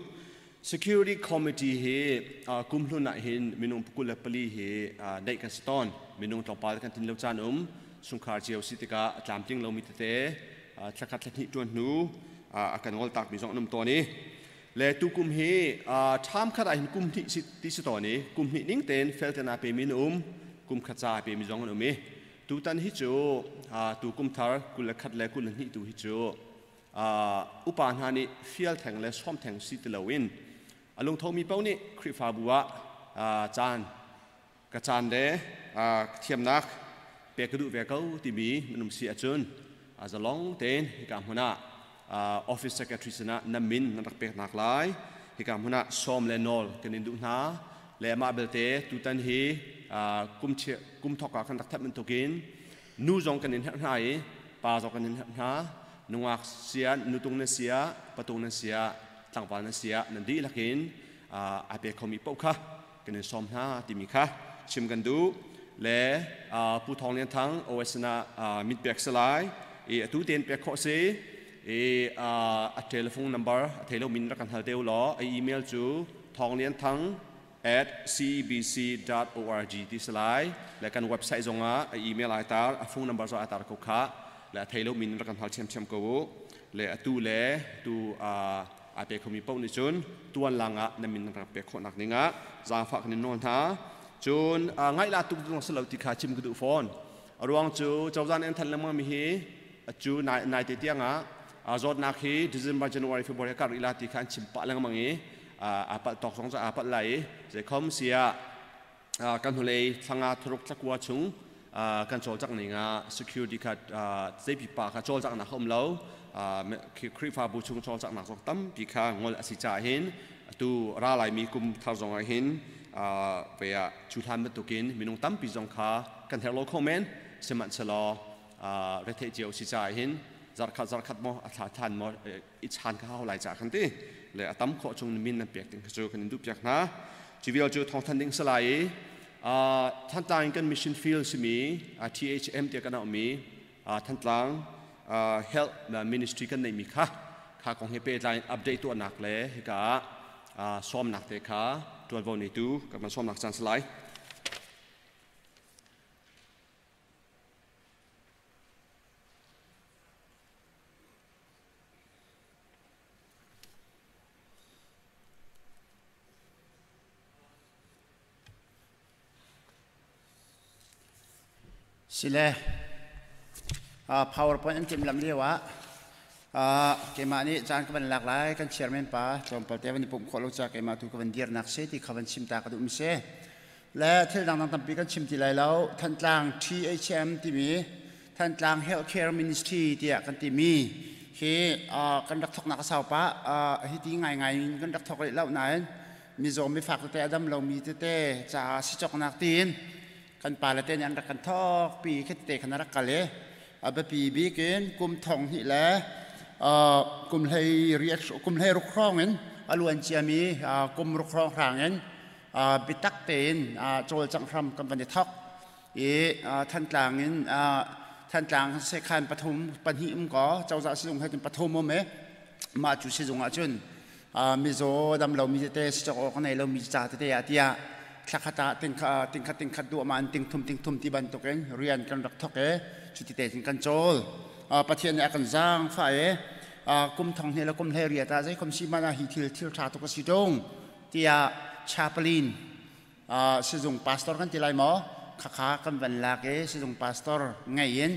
Security committee hi kumhlun ah hin minung 24 hi neih kan si tawn. Minung tlawmpal kan tin lo caan um, chungkhar cio si tikah a tlamtling lomi tete thlakhat thlahnih ṭuan hnu a kan ngol takmi zong an um tawn i le tukum hi ṭham khat ah hin kum hnih ti si tawn i kum hnih ning tein felten aa pemi an um, kum khat ca aa pemi zong an um i tutan hi cu tu kum thar 21 le 22 tu hi cu upa hna nih fial theng le sawm theng si ti loin a lungthomi paoh nih Khrihfabu ah caan ka caan le thiamnak pek ka duh ve ko timi minung si ahcun zalong tein hika hmun ah office secretary sinah nan min nan rak pek nak lai hika hmun ah sawm le nawl kan in duh hna. Le mah belte tutan hi kum thok ah kan rak that bantukin nu zong kan in herh hna i pa zong kan in herh hna. Nungak sia, nutung nan sia, patung nan sia, tlangval nan sia, nan dihlak in ai pe khomi paoh kha kan in sawm hna timi kha chim kan duh. Le Pu Thawng Lian Thang OS sinah mit pek si lai i atu tein pek khawh si i a telephone number a thei lo min rak kan hal te u law a email cu thawnglianthang@cbc.org ti si lai. Le kan website zongah a email ai tar, a phone number zong ai tar ko kha. Le a thei lo min rak kan hal thiamthiam ko u. Le atu le tu ai pe khomi paoh nih cun tuan lang ah na min rak pek khawhnak ding ah zaangfah kan in nawl hna. Cun ngaih la tuk ding si lo ti kha chim ka duh fawn. A ruang cu cozah nih an thanh lengmang mi hi cu nai te tiang ah zawtnak hi December, January, February kar rih la ti kha an chim pah lengmang i aa palh tawk zong cu aa palh lai i zeikhom sia kan hnulei thlanga thuruk thlakua chung kan cawlcangh ning ah security kha zeipipa kha cawlcanghnak a um lo. Khrihfabu chung cawlcanghnak zong tampi kha ngol a si caah hin atu ra laimi kum thar zong ah hin ve ah cu hlan bantukin minung tampi zong kha kan herh lo kho men. Sihmanhsehlaw retheih cio si caah hin zarkhat zarkhat maw a thla than maw i chan kha hau lai caah kan ti le a tam khawh chung min nan pek ding kha cu kan in duh piak hna. Cu vial cu thawngthan ding si lai i Thantlang in kan mission field simi THM tiah kan auhmi Thantlang Health Ministry kan neihmi kha kha kong he pehtlai in update tuahnak le hika ah sawmnak te kha ṭuanvo neitu kan van sawmnak caan si lai. Sile PowerPoint an timhlamh lio ah keimah nih caan ka van lak lai. Kan chairman pa tlawmpal te van i pumh khawh lo ca keimah tu ka van dirnak si ti kha van chim ta ka duh mi si. Le thil dangdang tampi kan chim ti lai lo. Thantlang THM timi Thantlang Healthcare Ministry tiah kan timi hi kan rak thoknak a sau pah. Hi ti ngaingai in kan rak thok rih lo nain mizaw mifak tete a dam lomi tete caah si cawknak tiin kan pa le te nih an rak kan thok pi khi tete khan a rak kal i A biapi bik in kum thong hnih le kum hlei riat kum hlei ruk hrawng in a luan ciami kum ruk hrawng hrang in biatak tein cawlcangh hram kan van i thawk i Thantlang in Thantlang sekhan pathum pahnih um kaw cozah sizung he cun pathum um i mah cu sizung ah cun mizaw damlomi tete sicawk awk a nei lomi ca tete ah tiah thlakhat ah tingkhat tingkhat duahmah in tingthum tingthum ti bantukin rian kan rak thawk i cuti te cun kan cawl. Pathian nih a kan zaangfah i kum thong hnih le kum hlei riat ah zeikhom si hmanh ah hi thil thil ṭha tuk a si ṭung tiah chaplain sizung pastor kan ti lai maw khakha kan van lak i sizung pastor ngei in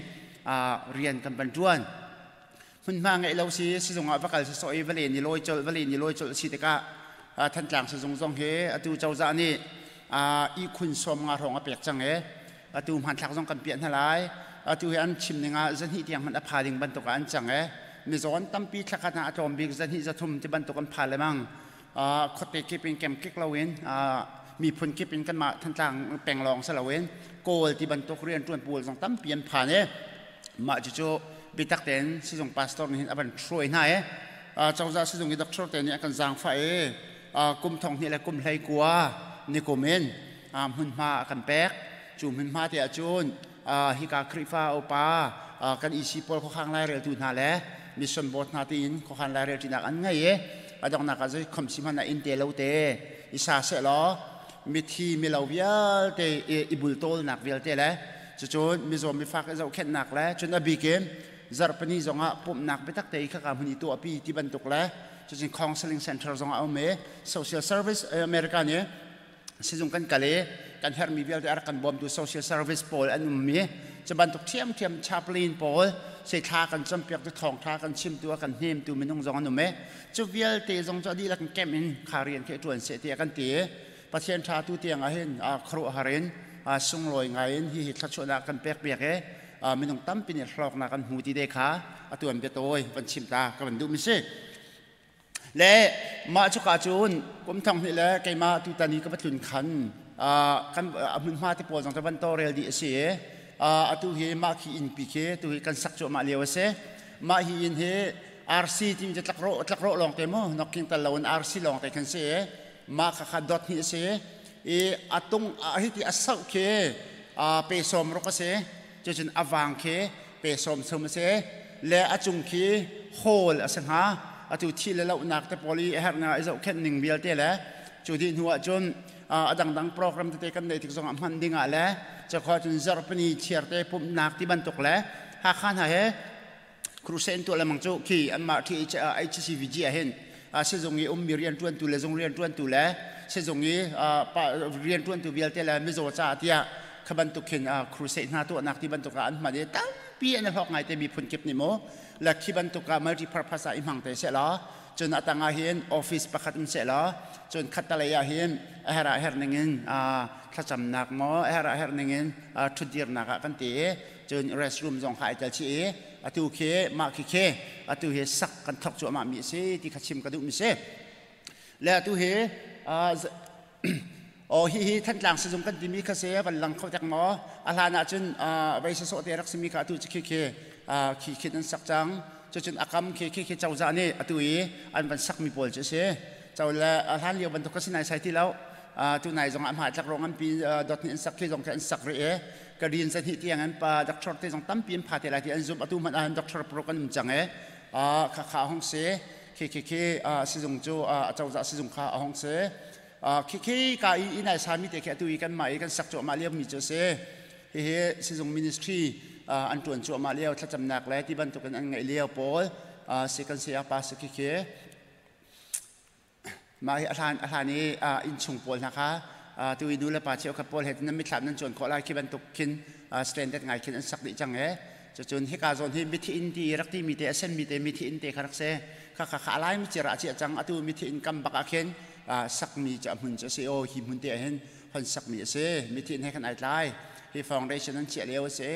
rian kan van ṭuan. Hmunhma ngeih lo si sizung ah va kal sawsawh i va len i lawi colh va len i lawi colh si tikah Thantlang sizung zong hi atu cozah nih ihkhun sawm nga hrawng a pek cang i atu hmanthlak zong kan piah hna lai. Atu hi an chim ning ah zahnih tiang hmanh a pha ding bantuk ah an cang i mizaw an tampi thlakhat ah a tlawm bik zahnih zathum ti bantuk an pha lemang. Khuate kip in kemkik loin miphun kip in kanmah Thantlang peng lawng si loin Kawl ti bantuk rianṭuan pawl zong tampi an phan i mah cucu biatak tein sizung pastor nih hin a van hruai hna i cozah sizung i doctor te nih a kan zaangfah i kum thong hnih le kum hlei kua nikum in hmunhma a kan pek. Cu hmunhma te ahcun hika Khrihfa upa kan EC pawl khuakhang laireltu hna le mission board hna tiin khuakhan lairelṭinak an ngei i a donghnak ah zei khom si hmanh ah inn te lo te i sa seh law mithi milo vialte i bultawlnak vialte le cucun mizaw mifak i zohkhenhnak le cun a bik in zarhpini zongah pumhnak biatak te i khaka hmun i tuahpi ti bantuk le cucun counseling center zongah a um i social service America nih sizung kan kal i kan herhmi vialte a rak kan bawmtu social service pawl an ummi cu bantuk ṭhiamṭhiam chaplain pawl sei thla kan campiak tu thawngṭha kan chimtu a kan hnemtu minung zong an um i cu vialte zong cu a dihlak in kemh in kha rian khi ṭuan seh tiah kan ti. Pathian ṭha tu tiang ah hin khuaruahhar in sunglawi ngai in hihi thluachuahnak kan pek piak i minung tampi nih hlawknak an hmu ti te kha a tuan biatawi van chim ta ka van duh mi si. Le mah cuka cun kum thong hnih le keimah tutan i ka va tlun khan kan hmunhma te pawl zong cu van tawlrel dih a si i atu hi mah khi innpi khi tu hi kan sak cuahmah lio a si. Mah hi inn hi RC timi cu tlakrawh tlakrawh lawng te mu nokking tal loin RC lawng te khan si i mah kha kha dot hnih a si i a tung hi ti a sauh khi pe sawm ruk a si, cucun a vang khi pe sawm sum a si le a cung khi hawl a si hnga. Atu thi le lohnak te pawl i a herhnak i zohkhenh ning vialte le cu dih hnu ah cun a dangdang program tete kan neih tik zongah hman ding ah le cakho cun zarhpini chiarte pumhnak ti bantuk le Hakha hna he crusade tuah lengmang cu khi anmah HCVG ah hin sizung i ummi rianṭuantu le zung rianṭuantu le sizung i rianṭuantu vialte le mizaw caah tiah kha bantuk khin crusade hna tuahnak ti bantuk ah an hman i tampi an i hlawk ngai te miphun kip nih mu le khi bantuk ah multi purpose ah i hmang te seh law cun a tang ah hin office pakhat um seh law cun khattalei ah hin a herh ah herh ning in thlacamnak maw a herh ah herh ning in ṭhutdirnak ah kan ti i cun restroom zong kha ai tel chih i atu khi mah khi khi atu hi sak kan thok cuahmah mi a si ti kha chim ka duh mi si. Le atu hi oh hi hi Thantlang sizung kan timi kha si van lang kho tek maw? A hlan ah cun vei sawsawh te rak simi kha atu cu khi khi khi khin an sak cang. Cucun akam khi khi khi cozah nih atu i an van sakmi pawl cu a si. Co le a hlan lio bantuk kha si nai sai ti lo. Tu nai zong ah hma tlak ro nganpi dot nih an sak khi zong khi an sak rih i ka rin zahnih tiang an pa doctor te zong tampi an pha te lai ti an zumh. Atu hmanh ah doctor pro kan um cang i kha kha hong si khi khi khi sizung cu acozah sizung kha a hong si khi khi ka i inn ai sami te khi atu i kan mah i kan sak cuahmah lio mi cu a si. Hihi sizung ministry an tuan cuahmah lio thlacamnak le ti bantukin an ngeih lio pawl si kan si pa si khi khi mah hi a hlan a hlan i innchung pawl hna kha tu i nu le pa cheukhat pawl he nan mitthlam nan cuan khawh lai khi bantuk khin standard ngai khin an sak dih cang e. Cucun hika zawn hi mithi inn ti rak ti mi te a sen mi te mithi inn te kha rak si kha kha kha alai mi cira chia cang. Atu mithi inn kam bak ah khin sakmi cu a hmun cu a si o hi hmun te ah hin hon sakmi a si. Mithi inn he khan ai tlai hi foundation an chiah lio a si.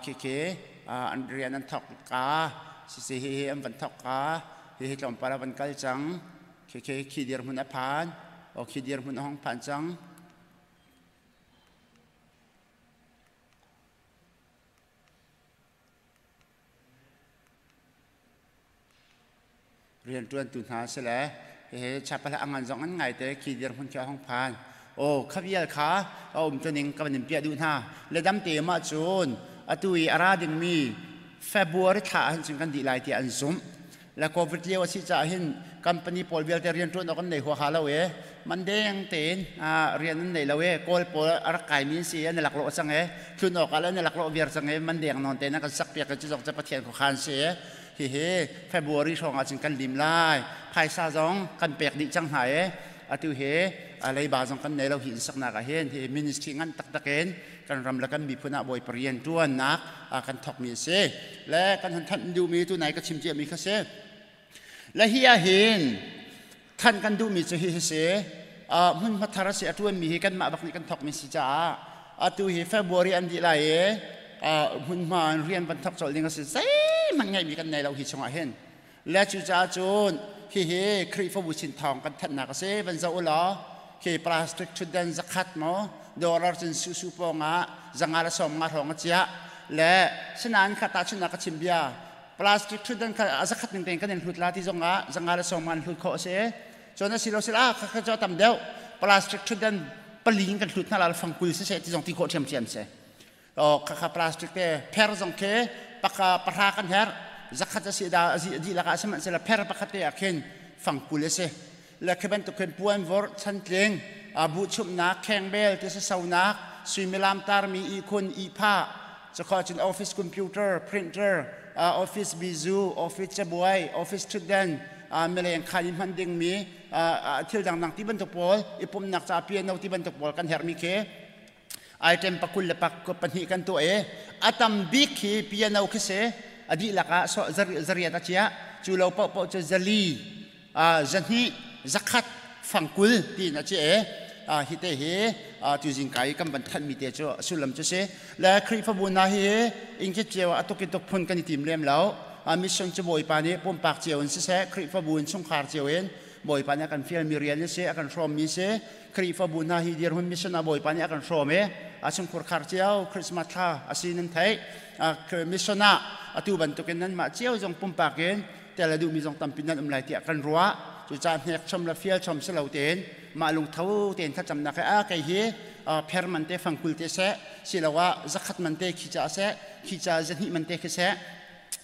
Khi khi an rian an thok ka si si hi an van thok ka hi hi tlawmpal a van kal cang. Khi khi khi dir hmun a phan o khi dir hmun a hong phan cang. Riantuan tu hna si le he chapal angan zong an ngai te khi dir hun kha hong phan o khavial kha a um tuning ka van pia du hna le dam te ma chun atu i ara ding mi February thla han chung kan di lai ti an zum la COVID lio si cha hin company pawl vialte rian tuan ok an nei ho ha lo e man deng ten a rian an nei lo e kawl pawl arak kai mi si an lak lo chang e thlun ok ala an lak lo viar chang e man deng non te na kan sak piak chu jok cha Pathian ko khan si e hi hi February hrawng ah cun kan lim lai. Phaisa zong kan pek dih cang hna e. Atu hi leiba zong kan nei lo hi saknak ah hin hi ministry ngan taktak in kan ram le kan miphun ah Bawipa rian tuannak kan thawkmi a si. Le kan han thanh duhmi tu nai ka chim ciami kha si. Le hi ah hin than kan duhmi cu hi hi si. Hmunhma thar a si a tuanmi hi kanmah bak nih kan thawkmi si caah atu hi February an dih lai i hmunhma in rian van thawk colh ding a si. Zeihmanh ngeihmi kan nei lo hi chungah hin. Le cucaah cun hihi Khrihfabu sin thawng kan thanhnak a si. Van zoh u law khi plastic ṭhutdan zakhat maw dollar cun susu pawng ah zanga le sawm nga hrawng a chiah. Le sinain kha tahchunhnak ka chim bia plastic ṭhutdan kha a zakhat ning tein kan in hlut la ti zong ah zanga le sawm nga in hlut khawh a si. Cun a si lo sila kha kha cu a tam deuh plastic ṭhutdan pali in kan hlut hna la fang 20 siseh ti zong ti khawh ṭhiamṭhiam si. Kha kha plastic te pher zong khi paka pahra kan her zakhat a si da dihlak ah sihmanhsehlaw pher pakhat te ah khin fang 20 a si. Le khi bantuk khin puan vor chantling buhchumhnak khengbel ti sasonak suimilam tarmi ihkhun ihphah cakho cun office computer printer office bizu office cabuai office ṭhutdan mileng khan i hman dingmi thil dangdang ti bantuk pawl i pumnak ca piano ti bantuk pawl kan herhmi khi item pakul le pak pahnih kan tuah i a tam bik khi piano khi si. A dihlak ah zariat a chia cu lo paoh paoh cu zali zahnih zakhat fangkul tiin a chia i hi te hi tuzing kai kan van thanhmi te cu sullam cu si. Le Khrihfabu hna hi ingkit cio a tuk in tuk phun kan i tim lem lo. Mission cu Bawipa nih pumpak cio in siseh Khrihfabu in chungkhar cio in Bawipa nih a kan fialmi rian a si, a kan hrawmmi si. Khrihfabu hna hi dirhmun mission ah Bawipa nih a kan hrawm i a chungkhur khar cio Christmas thla a si nan theih mission ah atu bantukin nan mah cio zong pumpak in tel a duhmi zong tampi nan um lai tiah kan ruah. Cucaah hnek chom le fial chom si lo tein mah lungtho tein thlacamnak he a kei hi pher man te fangkul te seh siloah zakhat man te khi ca seh khi ca zahnih man te khi seh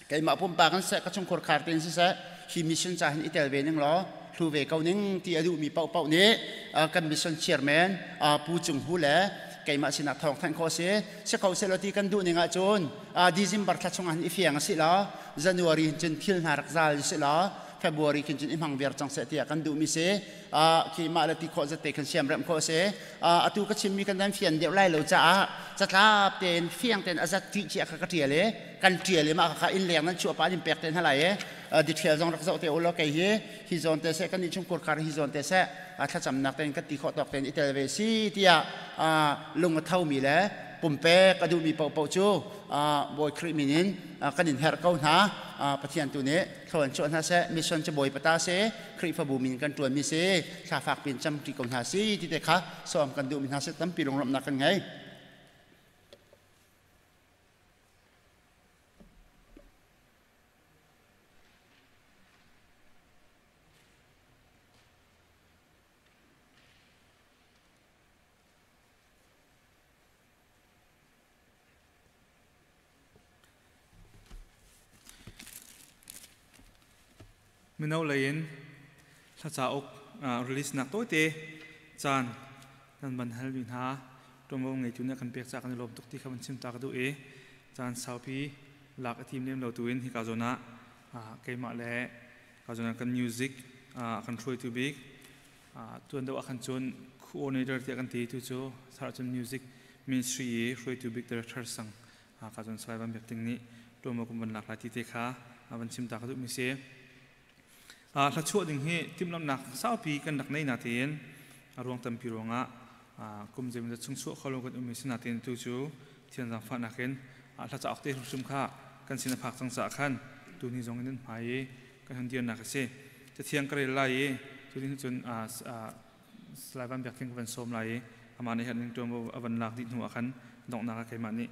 keimah pumpak in seh ka chungkhur khar tein siseh hi mission ca hin i tel ve ning law hlu ve ko ning ti a duhmi paohpaoh nih kan mission chairman Pu Cung Hu le keimah sinah thawng thanh khawh si. Si kho seh law ti kan duh ning ahcun December thla chung ah hin i fiang a si law January hin cun thil hna rak zal si law February khin cun i hmang viar cang seh tiah kan duhmi si. Khi mah le ti khawh zat te khan siam remh khawh si. Atu ka chimmi kan dan fian deuh lai lo caah catlap tein fiang tein a zat ti chia kha ka ṭial i kan ṭial i mah kha inn leng nan chuah pa in pek te hna lai i detail zong rak zoh te u law kei hi hi zawn te seh kan nih chungkhur khar hi zawn te seh thlacamnak tein kan ti khawh tawk tein i tel ve si tiah lung a thomi le pumpek a duhmi paohpaoh cu Bawi Khrih min in kan in herh ko hna. Pathian tu nih thlawn chuah hna seh. Mission cu Bawipa ta si, Khrihfabu min kan ṭuanmi si, thla fak piin cam ṭi ko hna si ti te kha sawm kan duhmi hna si. Tampi lunglawmhnak kan ngei. Mino lei in hla cauk release nak tawite caan nan van hal mi hna ṭuanvo ngeitu nih a kan pek caah kan i lawm tuk ti kha van chim ta ka duh i caan saupi lak a tim lem lo tuin hika zawn ah keimah le ka zawn ah kan music kan hruaitu bik tuan deuh ah khan cun coordinator tiah kan ti tu cu sar cun music ministry i hruaitu bik director sang ka zawn Salai Van Biak Ting nih tuanvo kum van lak lai ti te kha van chim ta ka duh mi si. Hla chuah ding hi timhlamhnak saupi kan rak nei natein a ruang tampi ruangah kum zeimawzat chung chuah kho lo kan ummi si natein tu cu Thian zaangfahnak in hla cauk te hrimhrim kha kan sin a phak cang caah khan tuni zong in nan hmai i kan hun dirnak a si. Cathiang ka rel lai i cu ni cun Salai Van Biak Tling ka van sawm lai i amah nih herh ning ṭuanvo a van lak dih hnu ah khan donghnak ah keimah nih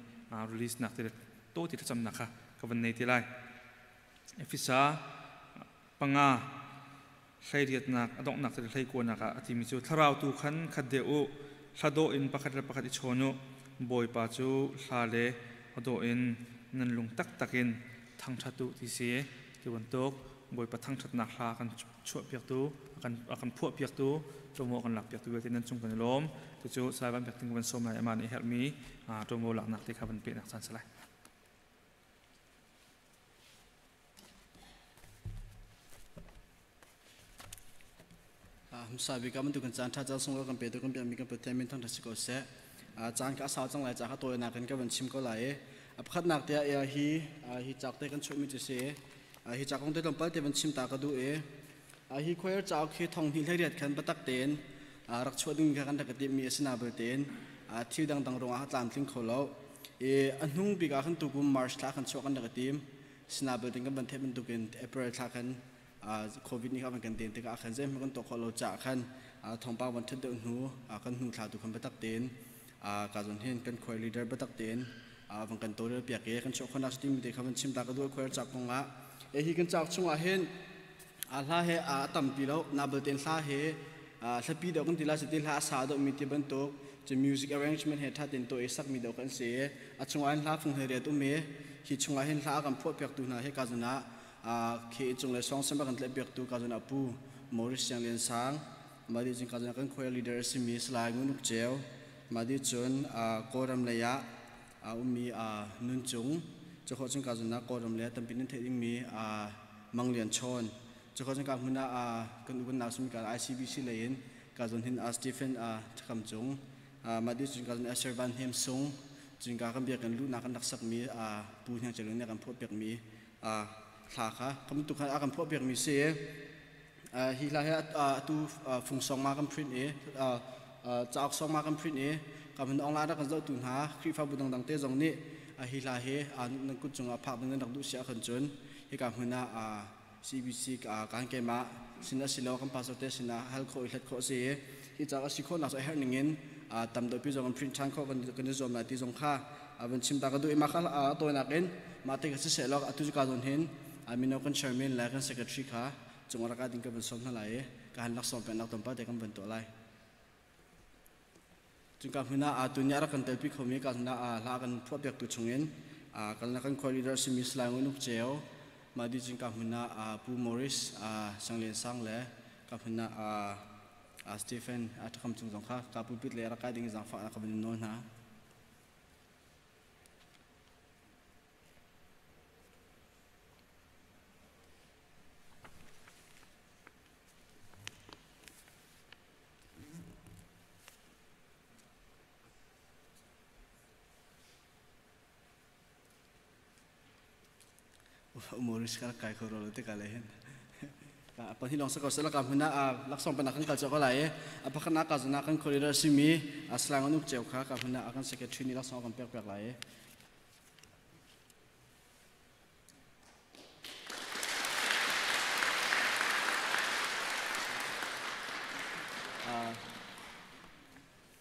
release nak te le tawti thlacamnak kha ka van nei te lai. Efesa 5 Hleiriatnak a donghnak te hleikuanak ah a timi cu thlarau tu khan khat deuh u, hla dawh in pakhat le pakhat i chawn u, Bawipa cu hla le aw dawh in nan lung taktak in thangṭhat u ti si. Ti bantuk Bawipa thangṭhatnak hla kan chuahpiaktu, a kan phuahpiaktu, ṭuanvo kan lakpiaktu vialte nan cung kan i lawm. Cucu Salai Van Biak Ting ka van sawm lai, amah nih herhmi ṭuanvo laknak te kha van pehnak caan si lai. Hmasa bik ah bantuk kan caan ṭha caan sunglawi kan petu kan biakmi kan Pathian min thangṭhat si ko seh. Caan kha a sau cang lai caah kha tawinak in ka van chim ko lai i a pakhatnak te ah hi hi cauk te kan chuahmi cu si. Hi cauk kong te tlawmpal te van chim ta ka duh i hi choir cauk hi thong hnih hlei khan biatak tein rak chuah ding kha kan rak i timhmi a si na belte thil dangdang ruangah tlamtling kho lo. I a hnung bik ah khan tukum March thla khan chuah kan rak i tim. Sina belte kan van theih bantukin April thla khan COVID nih kha kan den tikah khan zeihmanh kan tuah khawh lo caah khan thawngpang van ṭhat deuh hnu kan hnu thla tu khan biatak tein ka zon hin kan choir leader biatak tein van kan tawlrel piak i kan chuah khawhnak timi te kha van chim ta ka duh. Choir cauk kong ah hi kan cauk chungah hin hla he a tampi lo na belte hla he hlapi deuh kan ti la ti hla a sa deuh mi ti bantuk cu music arrangement he ṭha tein tuah i sakmi deuh kan si. A chungah hin hla fung he riat um i hi chungah hin hla a kan phuah piaktu hna hi ka zon ah khi cung le song sem kan tlaih piaktu ka zon ah Pu Maurice Siang Lian Sang, madi cun ka zon ah kan choir leader a simi Salai Ngun Uk Ceu, madi cun Kawlram lei ah a ummi Nun Cung, cu cun ka zon ah Kawlram lei ah tampi nan theih dingmi Mang Lian Chawn, cu cun ka hmun ah kan u kan nau simi ka ICBC lei in ka zon hin Stephen Thakam Cung, madi cun ka zon Esther Van Hnem Sung, cun ka kan biakinn luhnak kan rak sakmi Pu Hniang Ceu nih kan phuah piakmi hla kha kan bantuk khan a kan phuah piakmi si. Hi hla hi atu fung song ma kan print i cauk song ma kan print i ka mun ong la rak kan zohtu hna Khrihfabu dangdang te zong nih hi hla hi nan kut cungah phak ding nan rak duh si ahkhan cun hika hmun ah CBC kan keimah sin asilo kan pastor te sinah hal khawh i hlat khawh si. Hi cauk a si khawhnak cu a herh ning in tam deuh pi zong kan print ṭhan khawh kan i zuam lai ti zong kha van chim ta ka duh i mah kha a tawinak in mah te kha siseh law atu cu ka zawn hin mino kan chairman le kan secretary kha cung rak ding ka van sawm hna lai i ka han laksawng peknak tlawmpal te kan van tuah lai. Cun ka hmun ah tu ni a rak kan telpi khomi ka hmun ah hla kan phuah piaktu chungin kan kan choir leader simi Salai Ngun Uk Ceu, mah di cun ka hmun ah Pu Maurice Sang Lian Sang le ka hmun ah Stephen Thakam Cung zong kha ka pulpit le rak kai ding zaangfah ka van nawl hna. Maurice ka kai kho ro te ka le hin pan hi long sa ko sala ka hmuna a laksong pan kan kal cho ko lai a pakhana ka zuna kan khori simi a slang anuk cheu kha ka hmuna akan secretary ni laksong kan pek pek lai.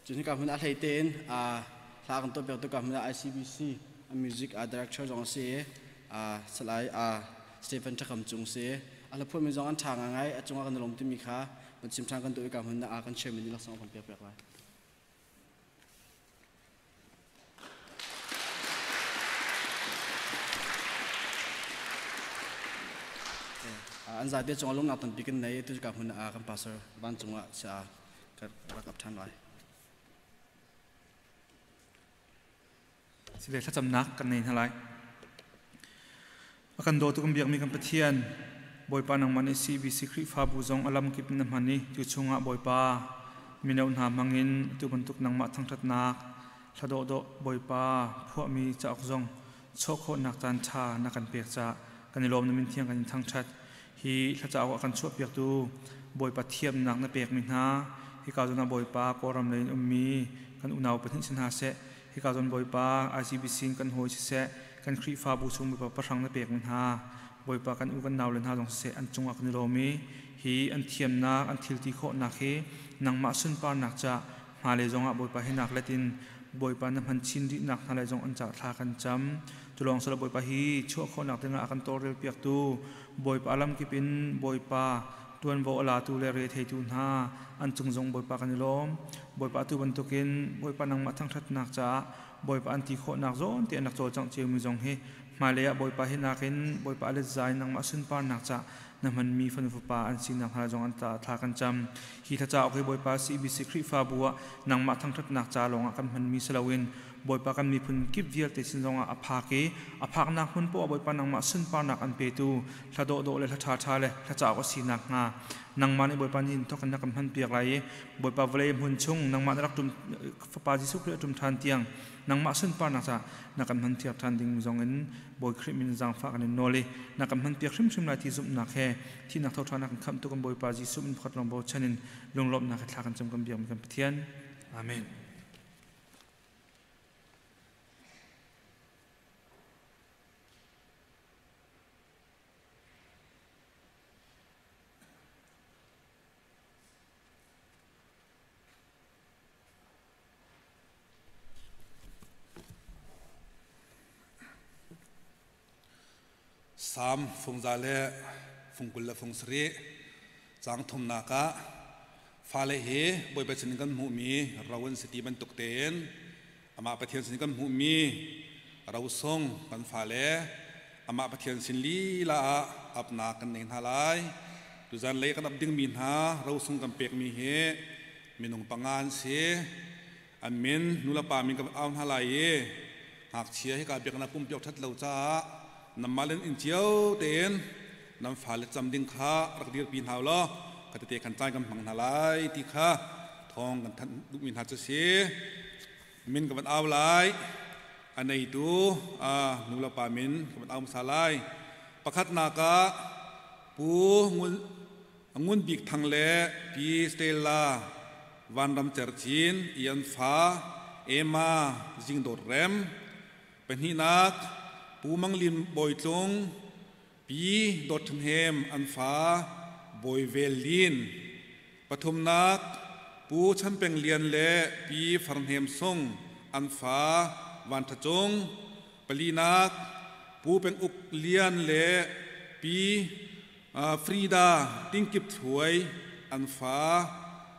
Cun hika hmun a hlei tein hla kan tuah piak tu ka hmun ah ICBC music director zong a si i Salai Stephen Thakam Cung si. A hla phuahmi zong an ṭha ngai, a cungah kan i lawm timi kha kan chim ṭhan kan duh i ka hmun ah kan chairman nih laksawng kan pek piak lai. An zate cungah lungnak tampi kan nei, tu ka hmun ah kan pastor van cungah sa ka rak ap ṭhan lai. Sile thlacamnak kan nei hna lai. A kan dawtu kan biakmi kan Pathian, Bawipa nangmah nih CBC Khrihfabu zong a lamkip in na hman i tu chungah Bawipa mino hna hmangin tu bantuk nangmah thangṭhatnak hla dawhdawh Bawipa phuahmi cauk zong chuah khawhnak caan ṭha na kan pek caah kan i lawm. Na min thiang kan in thangṭhat. Hi hla cauk a kan chuahpiaktu Bawipa thiamnak na pekmi hna, hika zawn ah Bawipa Kawlram lei in ummi kan unau pahnih si hna seh, hika zawn Bawipa ICBC in kan hawi siseh, kan Khrihfabu chung Bawipa pahrang na pekmi hna Bawipa kan u kan nau le hna zong siseh, an cungah kan i lawm i hi an thiamnak an thilti khawhnak hi nangmah sunparnak ca hmailei zongah Bawipa hi nak let in Bawipa na hman chin rihnak hna lai zong an ca thla kan cam. Tulawng sala Bawipa hi chuah khawhnak dingah a kan tawlrel piaktu Bawipa lamkip in Bawipa Tuanvo a latu le re theitu hna an cung zong Bawipa kan i lawm. Bawipa tu bantukin Bawipa nangmah thangṭhatnak caah Bawipa an ti khawhnak zawn te an rak cawlcangh ciomi zong hi hmailei ah Bawipa hi nakin Bawipa a let za in nangmah sunparnak caah na hmanmi fanu fapa an sinak hnga zong an thla kan cam. Hi thlacauk hi Bawipa CBC Khrihfabu ah nangmah thangṭhatnak ca lawngah kan hmanmi si loin Bawipa kan miphun kip vialte sin zongah a phak i a phaknak hmun poah Bawipa nangmah sunparnak an petu hla dawhdawh le hla ṭhaṭha le hla cauk a sinak hnga nangmah nih Bawipa nih thawk in na kan hmanpiak lai i Bawipa vawlei hmun chung nangmah na rak ṭum Fapa Jesuh Khrih a ṭum ṭhan tiang nangmah sunparnak ca na kan hmanpiak ṭhan ding zong in Bawi Khrih min zaangfah kan in nawl i na kan hmanpiak hrimhrim lai ti zumhnak he thihnak tho ṭhan a kan khamhtu kan Bawipa Jesuh min pakhat lawng bochan in lunglawmhnak he thla kan cam kan biakmi kan Pathian. Amen. Salm fungza le fungkul le fungsarih caang thumnak ah fale hi Bawipa sinin kan hmuhmi ro an si ti bantuk tein amah Pathian sin kan hmuhmi rosung kan fale amah Pathian sin lila ah apnak kan nei hna lai. Tuzan lei kan ap dingmi hna rosung kan pekmi hi minung panga an si. An min nulepa min kan au hna lai i ngakchia hi ka biaknak pumpiak ṭhat lo caah nanmah le inn cio tein nan fale cam ding kha rak dirpi hna u law ka tete khan caan kan hmang hna lai ti kha thawng kan thanh duhmi hna cu si. Min ka van au lai. A neitu nulepa min ka van au hmasa lai. Pakhatnak ah Pu Ngun Bik Thang le Pi Stella Vanram Cercin Ian Fa Emma Zingdawt Rem. Pahnihnak Pu Mang Lin Bawi Tlung Pi Dawt Than Hem an fa Bawi Vel Lin. Pathumnak Pu Chan Peng Lian le Pi Far Hnem Sung an fa Van Tha Cung. Palinak Pu Peng Uk Lian le Pi Frida Tingkip Thluai an fa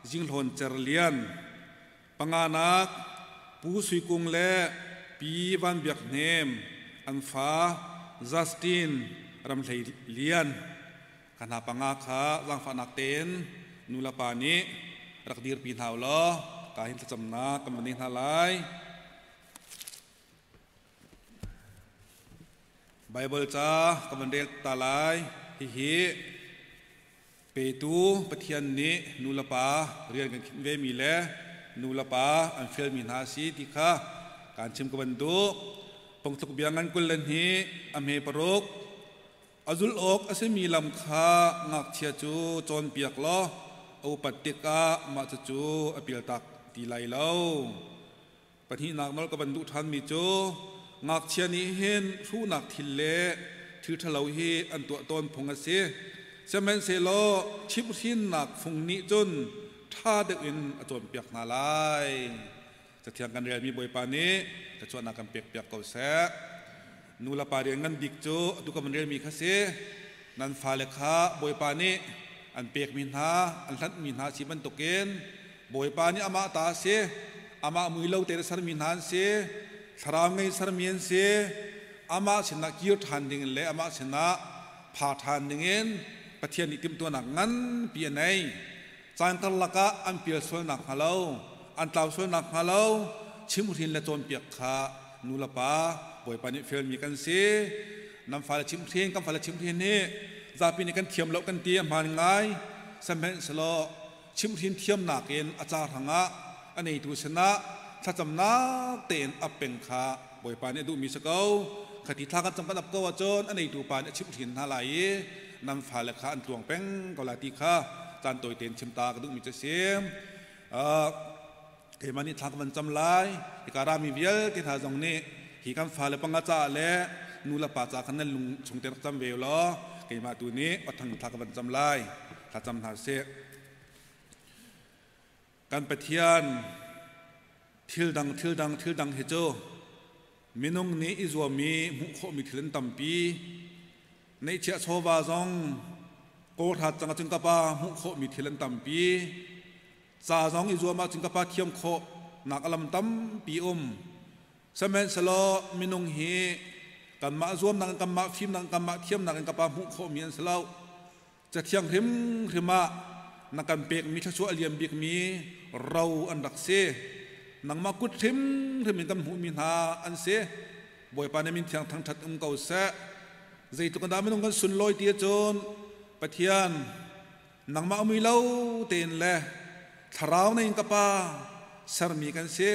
Zinghlawn Cer Lian. Panganak Pu Sui Kung le Pi Van Biak Hnem an fa Justin Ramhlei Lian. Ka hna panga kha zaangfahnak tein nu le pa nih rak dirpi hna u law ka hin thlacamnak kan van nei hna lai. Baibal ca ka van rel ta lai. Hihi petu Pathian nih nu le pa rian kan khinh vemi le nu le pa an fialmi hna a si ti kha kaan chim ka van duh. Pongtluk bia ngan 22 a hme paruk. A zulh awk a simi lam kha ngakchia cu cawnpiak law a upat tikah mah cucu a pialtak ti lai lo. Pahnihnak nawl ka van duh ṭhanmi cu ngakchia nih hin hruhnak thil le thil ṭhalo hi an tuah tawn phung a si. Sihmanhsehlaw chimhhrinnak fung nih cun ṭha deuh in a cawnpiak hna lai. Cathiang kan relmi Bawipa nih thluachuahnak kan pekpiak ko seh. Nu le pa rian ngan bik cu atu kan van relmi kha si. Nan fale kha Bawipa nih an pekmi hna, an hlanhmi hna si bantukin Bawipa nih amah ta a si. Amah mui lo te sermi hna an si. Thlarau ngei sermi an si. Amah sinah kir ṭhan ding le amah sinah pha ṭhan dingin Pathian nih timhtuahnak nganpi a nei. Caan karlak ah an pial sualnak hnga lo, an tlau sualnak hnga lo, chimhhrin le cawnpiak kha nu le pa Bawipa nih fialmi kan si. Nan fale chimhhrin, kan fale chimhhrin hi zapi nih kan thiam lo kan ti a hmaan ngai. Sihmanhsehlaw chimhhrin thiamnak in a ca hrangah a neitu sinah thlacamnak tein ap peng kha Bawipa nih a duhmi si ko. Khati thla kan cam kan ap ko ahcun a neitu pa nih a chimhhrin hna lai i nan fale kha an tluang peng ko lai ti kha caan tawi tein chim ta ka duhmi cu a si. Keimah nih thla ka van cam lai. Hika rami vialte hna zong nih hi kan fale panga caah le nu le pa ca khan nan lung chung te rak cam ve law keimah tu nih othang thla ka van cam lai. Thla cam hna sih. Kan Pathian thil dang thil dang thil dang hi cu minung nih i zuam i hmuh khawhmi thil an tampi. Neihchiah chawva zong Kawl hrat cang ahcun ka pa hmuh khawhmi thil an tampi. Ca zong i zuam ahcun ka pa thiam khawh nak a lam tampi um. Sihmanhsehlaw minung hi kanmah zuamnak in kanmah fimnak in kanmah thiamnak in ka pa hmuh khawhmi an si lo. Cathiang hrimhrim ah na kan pekmi thluachuah a liam bikmi ro an rak si. Nangmah kut hrimhrim in kan hmuhmi hna an si. Bawipa na min thiang thangṭhat um ko seh. Zeitluk in dah minung kan sunlawi ti ahcun Pathian nangmah mui lo tein le thlarau nei in ka pa sermi kan si.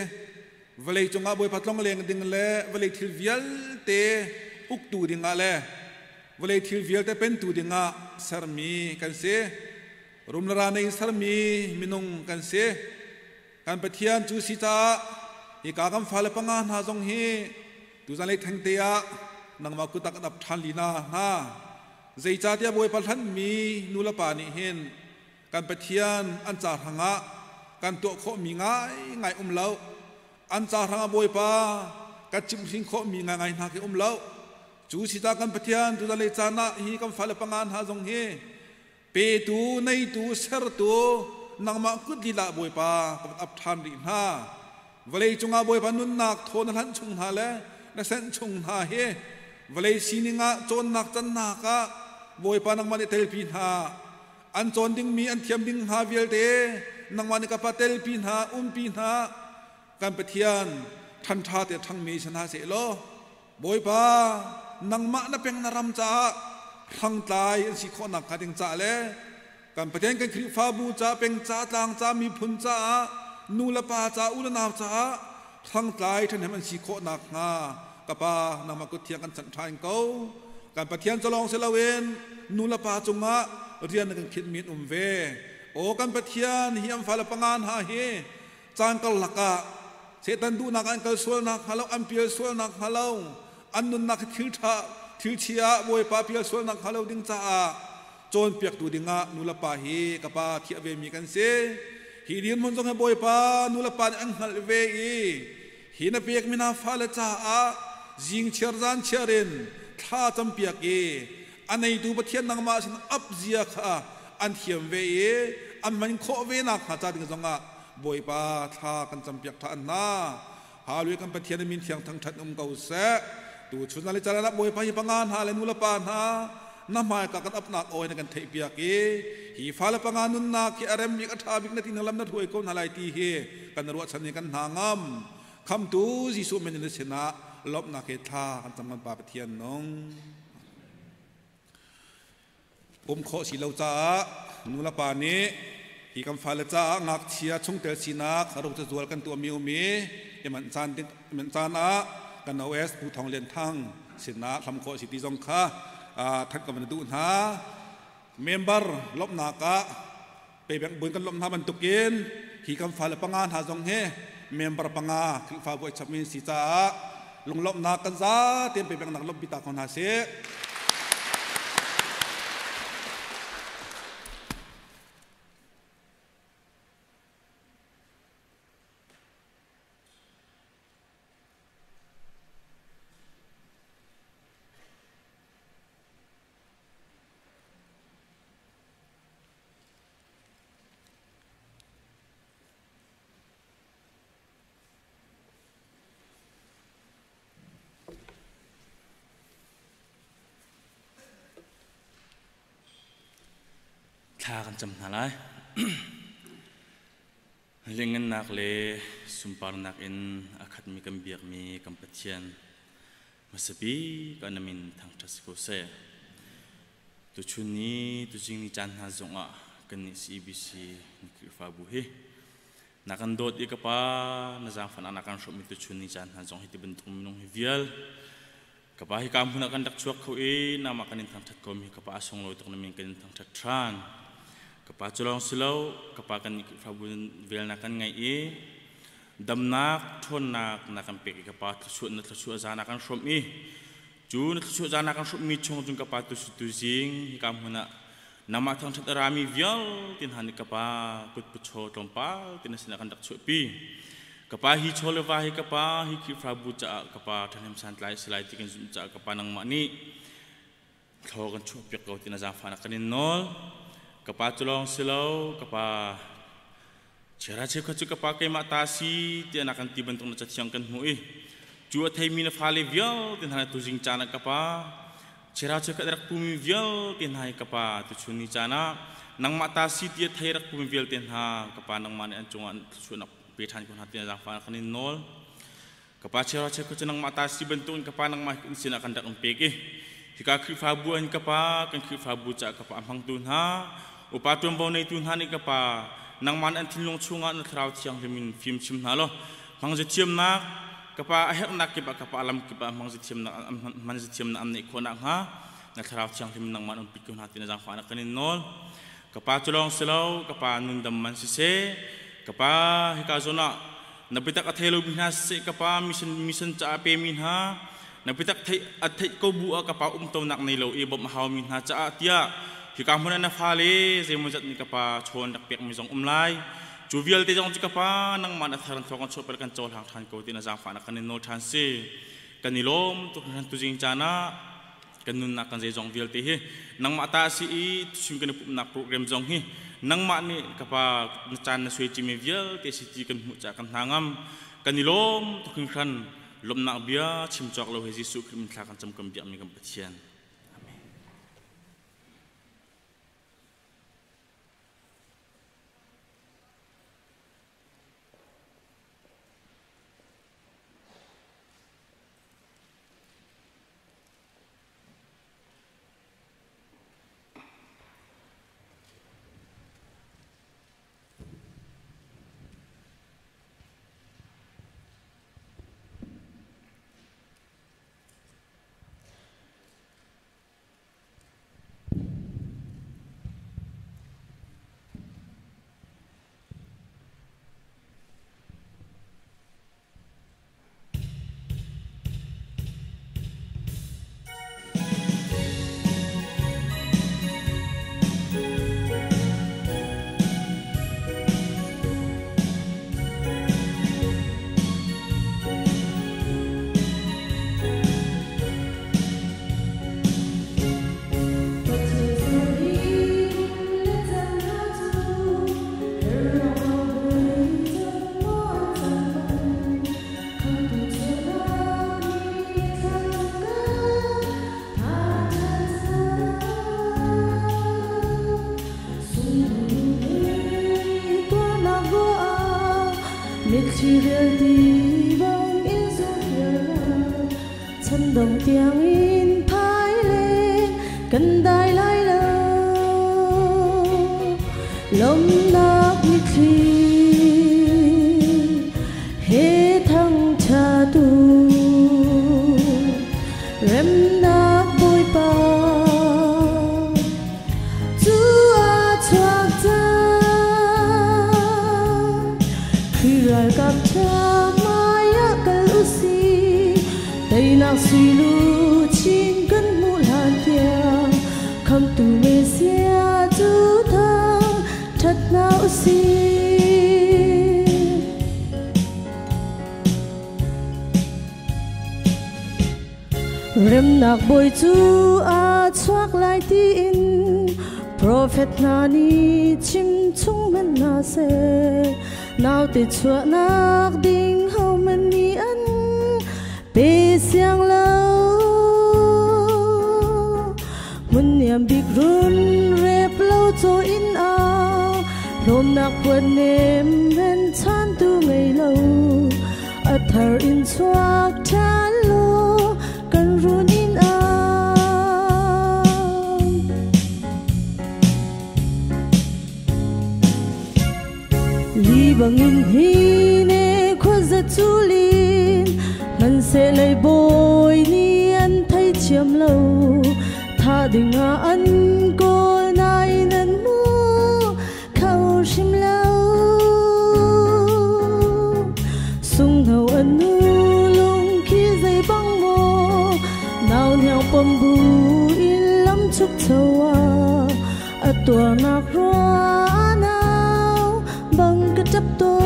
Vawlei cungah Bawipa tlongleng ding le vawlei thil vialte uktu dingah le vawlei thil vialte pentu dingah sermi kan si. Rumlara nei sermi minung kan si. Kan Pathian cu si caah hika kan fale panga hna zong hi tuzan lei thengte ah nangmah kut ah kan ap ṭhan lina hna. Zeicahtiah Bawipa hlanmi nu le pa nih hin kan Pathian an ca hrangah kan tuah khawhmi ngaingai um lo. An ca hrangah Bawipa kan chimhhrin khawhmi ngaingai hna khi um lo. Cu si caah kan Pathian tuzan lei caan ah hi kan fale panga hna zong hi Petu, neitu, sertu, nangmah kut lila Bawipa ka ap ṭhan rih hna. Vawlei cungah Bawipa nunnak thaw na hlanh chung hna le na senh chung hna hi vawlei sining ah cawnnak cannak ah Bawipa nangmah nih telpi hna. An cawn dingmi an thiam ding hna vialte nangmah nih ka pa telpi hna, umpi hna. Kan Pathian ṭhanṭha te ṭhangmi si hna seh law Bawipa, nangmah na peng na ram caah hrangtlai an si khawhnak hnga ding caah le kan Pathian kan Khrihfabu ca, peng ca, tlang ca, miphun caah, nu le pa ca, u le nau caah hrangtlai ṭhahnem an si khawhnak hnga ka pa nangmah kut thiang kan chanh ṭhan ko. Kan Pathian ca lawng si loin nu le pa cungah rian na kan khinhmi an um ve. Aw kan Pathian, hi an fale panga hna hi caan karlak ah Satan duhnak an kal sualnak hnga lo, an pial sualnak hnga lo, an nunnak hi thil ṭha, thil chia Bawipa pial sualnak hnga lo ding caah cawnpiaktu dingah nulepa hi ka pa thiah ve mi kan si. Hi dirhmun zong hi Bawipa nulepa nih an hngalh ve i hi na pekmi hna fale caah zing chiar zan chiar in thla campiak i a neitu Pathian nangmah sin ap zia kha an thiam ve i an man khawh ve nak hnga ca ding zongah Bawipa thla kan campiak ṭhan hna. Hallelujah kan Pathian min thiang thangṭhat um ko seh. Tu chun le caan ah Bawipa hi panga hna le nu le pa hna na hmaika kan apnak awi na kan theihpiak i hi fale panga nunnak hi a rem bik a ṭha bik na ti na lam na hruai ko hna lai ti hi kan ruahchan i kan hna ngam. Khamtu Jesuh min in sinah lawmhnak he thla kan cam kan Pa Pathian nung. Pum khawh si lo caah nulepa nih hi kan fale caah ngakchia chungtel sinak ro cazual kan tuahmi um i i manh caan ah kan OS Pu Thawng Lian Thang sinah hlam khawh si ti zong kha thanh ka van duh hna. Member lawmhnak ah pebeng buin kan lawmh hna bantukin hi kan fale panga hna zong hi member panga Khrihfabu ai chapmi si caah lunglawmhnak kan za tein pebeng nak lawmhpi ta ko hna sih. Thla kan cam hna lai. Lingennak le sunparnak in a khatmi kan biakmi kan Pathian hmasa bik ah na min thangṭhat si ko seh. Tuchun ni tuzing ni caan hna zongah kannih CBC Khrihfabu hi na kan dawt i ka pa na zaangfan ah na kan hrawmmi tuchun ni caan hna zong hi ti bantuk minung hi vial ka pa hi ka hmun ah kan rak chuak kho i namah kan in thangṭhat ko mi ka pa a sunglawi tuk na min kan in thangṭhat ṭhan. Ka pa cu lawng si lo ka pa kan Khrihfabu vel na kan ngaih i damnak ṭhawnnak na kan pek i ka pa thluachuah na thluachuah za na kan hrawmh i cu na thluachuah za na kan hrawmhmi chung cun ka pa tu tuzing hika hmun ah nangmah thangṭhat a rami vialte hna nih ka pa kut pachaw tlawmpal te na sinah kan rak chuahpi. Ka pa hi chaw le va hi ka pa hi Khrihfabu caah ka pa ṭhahnem santlai a si lai ti kan zumh caah ka pa nangmah nih Thlo kan chuah piak ko tina zaangfahnak kan in nawl. Ka pa cu lawng si lo, ka pa Chiara cheukhat cu ka pa keimah ta si tiah na kan ti bantuk na cathiang kan hmuh i cu a theimi na fale vialte hna tuzing caan ah ka pa Chiara cheukhat rak pumi vialte hna hi ka pa tuchun ni caan ah nangmah ta si ti a thei rak pumi vialte hna ka pa nangmah nih an cungah thluachuahnak pe ṭhan ko hna tiah zaangfah kan in nawl. Ka pa chiara cheukhat cu nangmah ta si bantukin ka pa nangmah in sinah kan rak in pek i hika Khrihfabu an ka pa kan Khrihfabu caah ka pa a hmangtu hna upa ṭuanvo neitu hna nih ka pa nangmah an thinlung chungah na thlarau thianghlim in fim chim hna law hmangzi thiamnak ka pa a herhnak kip ah ka pa lam kip ah hmangzi thiamnak hmanzi thiamnak an neih khawh nakhnga na thlarau thianghlim nangmah an pit ko hna ti na zaangfahnak kan in nawl. Ka pa cu lawng si lo, ka pa nundam man siseh, ka pa hika zawn ah na biatak a thei lomi hna siseh, ka pa mission mission caah pemi hna na biatak theih a theih ko bu ah ka pa umtonak nei lo i bawmh a haumi hna caah tiah hika hmun ah na fale zeimawzat nih ka pa chawn rak pekmi zong um lai. Cu vialte zong cu ka pa nangmah na thar thawng kan chuahpel kan cohlang ṭhan ko ti na zaangfahnak kan in nawl ṭhan si. Kan i lawm tuk hringhran. Tuzing caan ah kan nunnak kan zeizong vialte hi nangmah ta si i tuchun kan i pumhnak program zong hi nangmah nih ka pa na caan na suai cimi vialte si ti kan hmuh caah kan hna ngam, kan i lawm tuk hringhran. Lawmhnak bia chim cawk lo he Jesuh Khrih min thla kan cam, kan biakmi kan Pathian. Amen. Chandong tiang in phai le kan dai lai lo, lomnak mitthli he thang tha tu remnak Bawipa cu a chuak cang. Khrih ralkap ṭha hmaiah kal usih, teinak sui luchin kan hmuh hlan tiang khamtu Messiah cu thang ṭhat hna usih. Remnak bawi cu a chuak lai tiin profet hna nih chim chung hmanh hna seh, naute chuahnak ding hohmanh nih an pe siang lo. Hmun niam bik run rep lo caw in a hlawmnak puan nem hen chantu ngei lo, a thar in chuak ṭhan law kan run in a li bangin hi ne khuaza culin hmanhseh lei bawi nih an thei thiam lo, tha dingah an kawl nain an hmu kho hrim lo. Sunghno an nu lung khi zei bang maw nau hniang pom bu in lam chuk cho ah a tuarnak rua nau bang ka ṭap tawn.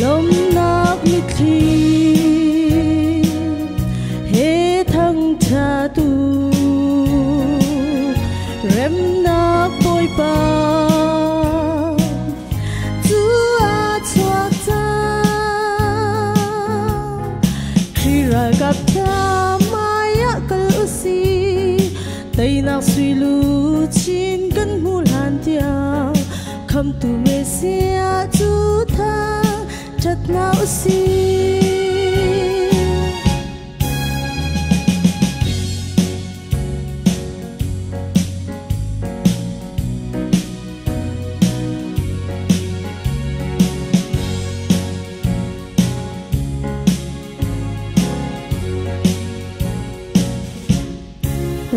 Lawmnak mitthli he thangṭhat Bawipa cu a chuak cang. Khrih ralkap tha hmaiah kal usih, teinak sui luchin kan hmuh hlan tiang, khamtu Messiah cu thang ṭhat hna usih.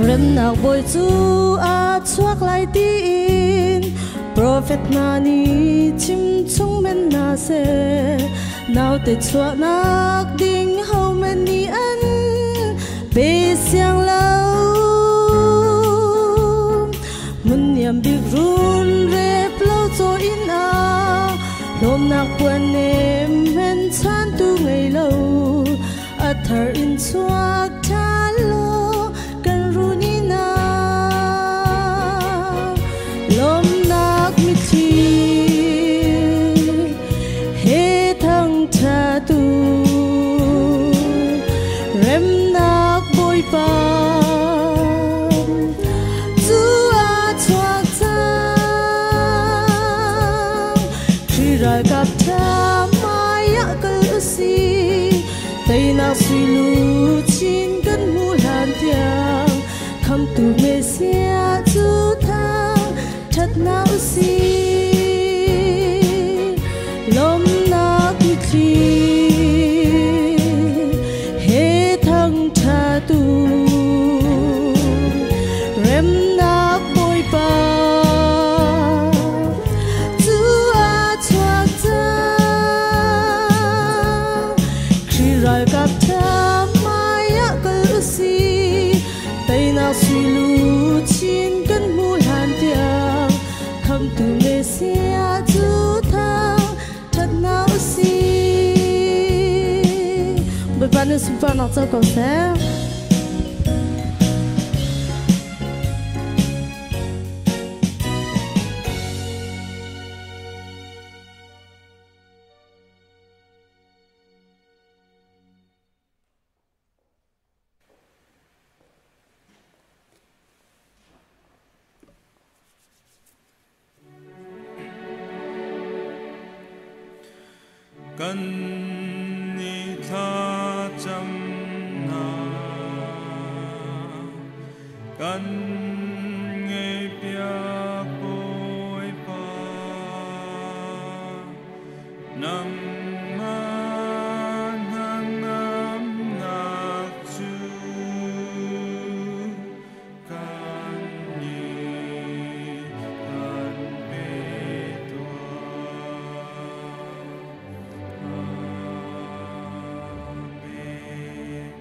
Remnak bawi cu a chuak lai tiin profet hna nih chim chung men hna seh, naute chuahnak ding hohmanh nih an pe siang lo. Hmun niam bik run rep lo caw inn ah hlawmnak puan nem men chantu ngei lo, a thar in chuak ṭhan law kan run inn ah lawmnak mitthli he thangṭhat u, remnak Bawipa cu a chuak cang. Khrih ralkap ṭha hmaiah kal usih, teinak sui luchin kan hmuh hlan tiang, khamtu Messiah cu thang ṭhat hna usih. Lawmnak mitthli he thangṭhat u, remnak Bawipa cu a chuak cang. Khrih ralkap ṭha hmaiah kal usih, teinak sui luchin kan hmuh hlan tiang, khamtu Messiah cu thang ṭhat hna usih. Bawipa nih sunparnak co ko seh. Kan ni thlacam hna, kan ngaihpiak Bawipa, nangmah hnangamnak cu kan nih kan pe tuah. Amen.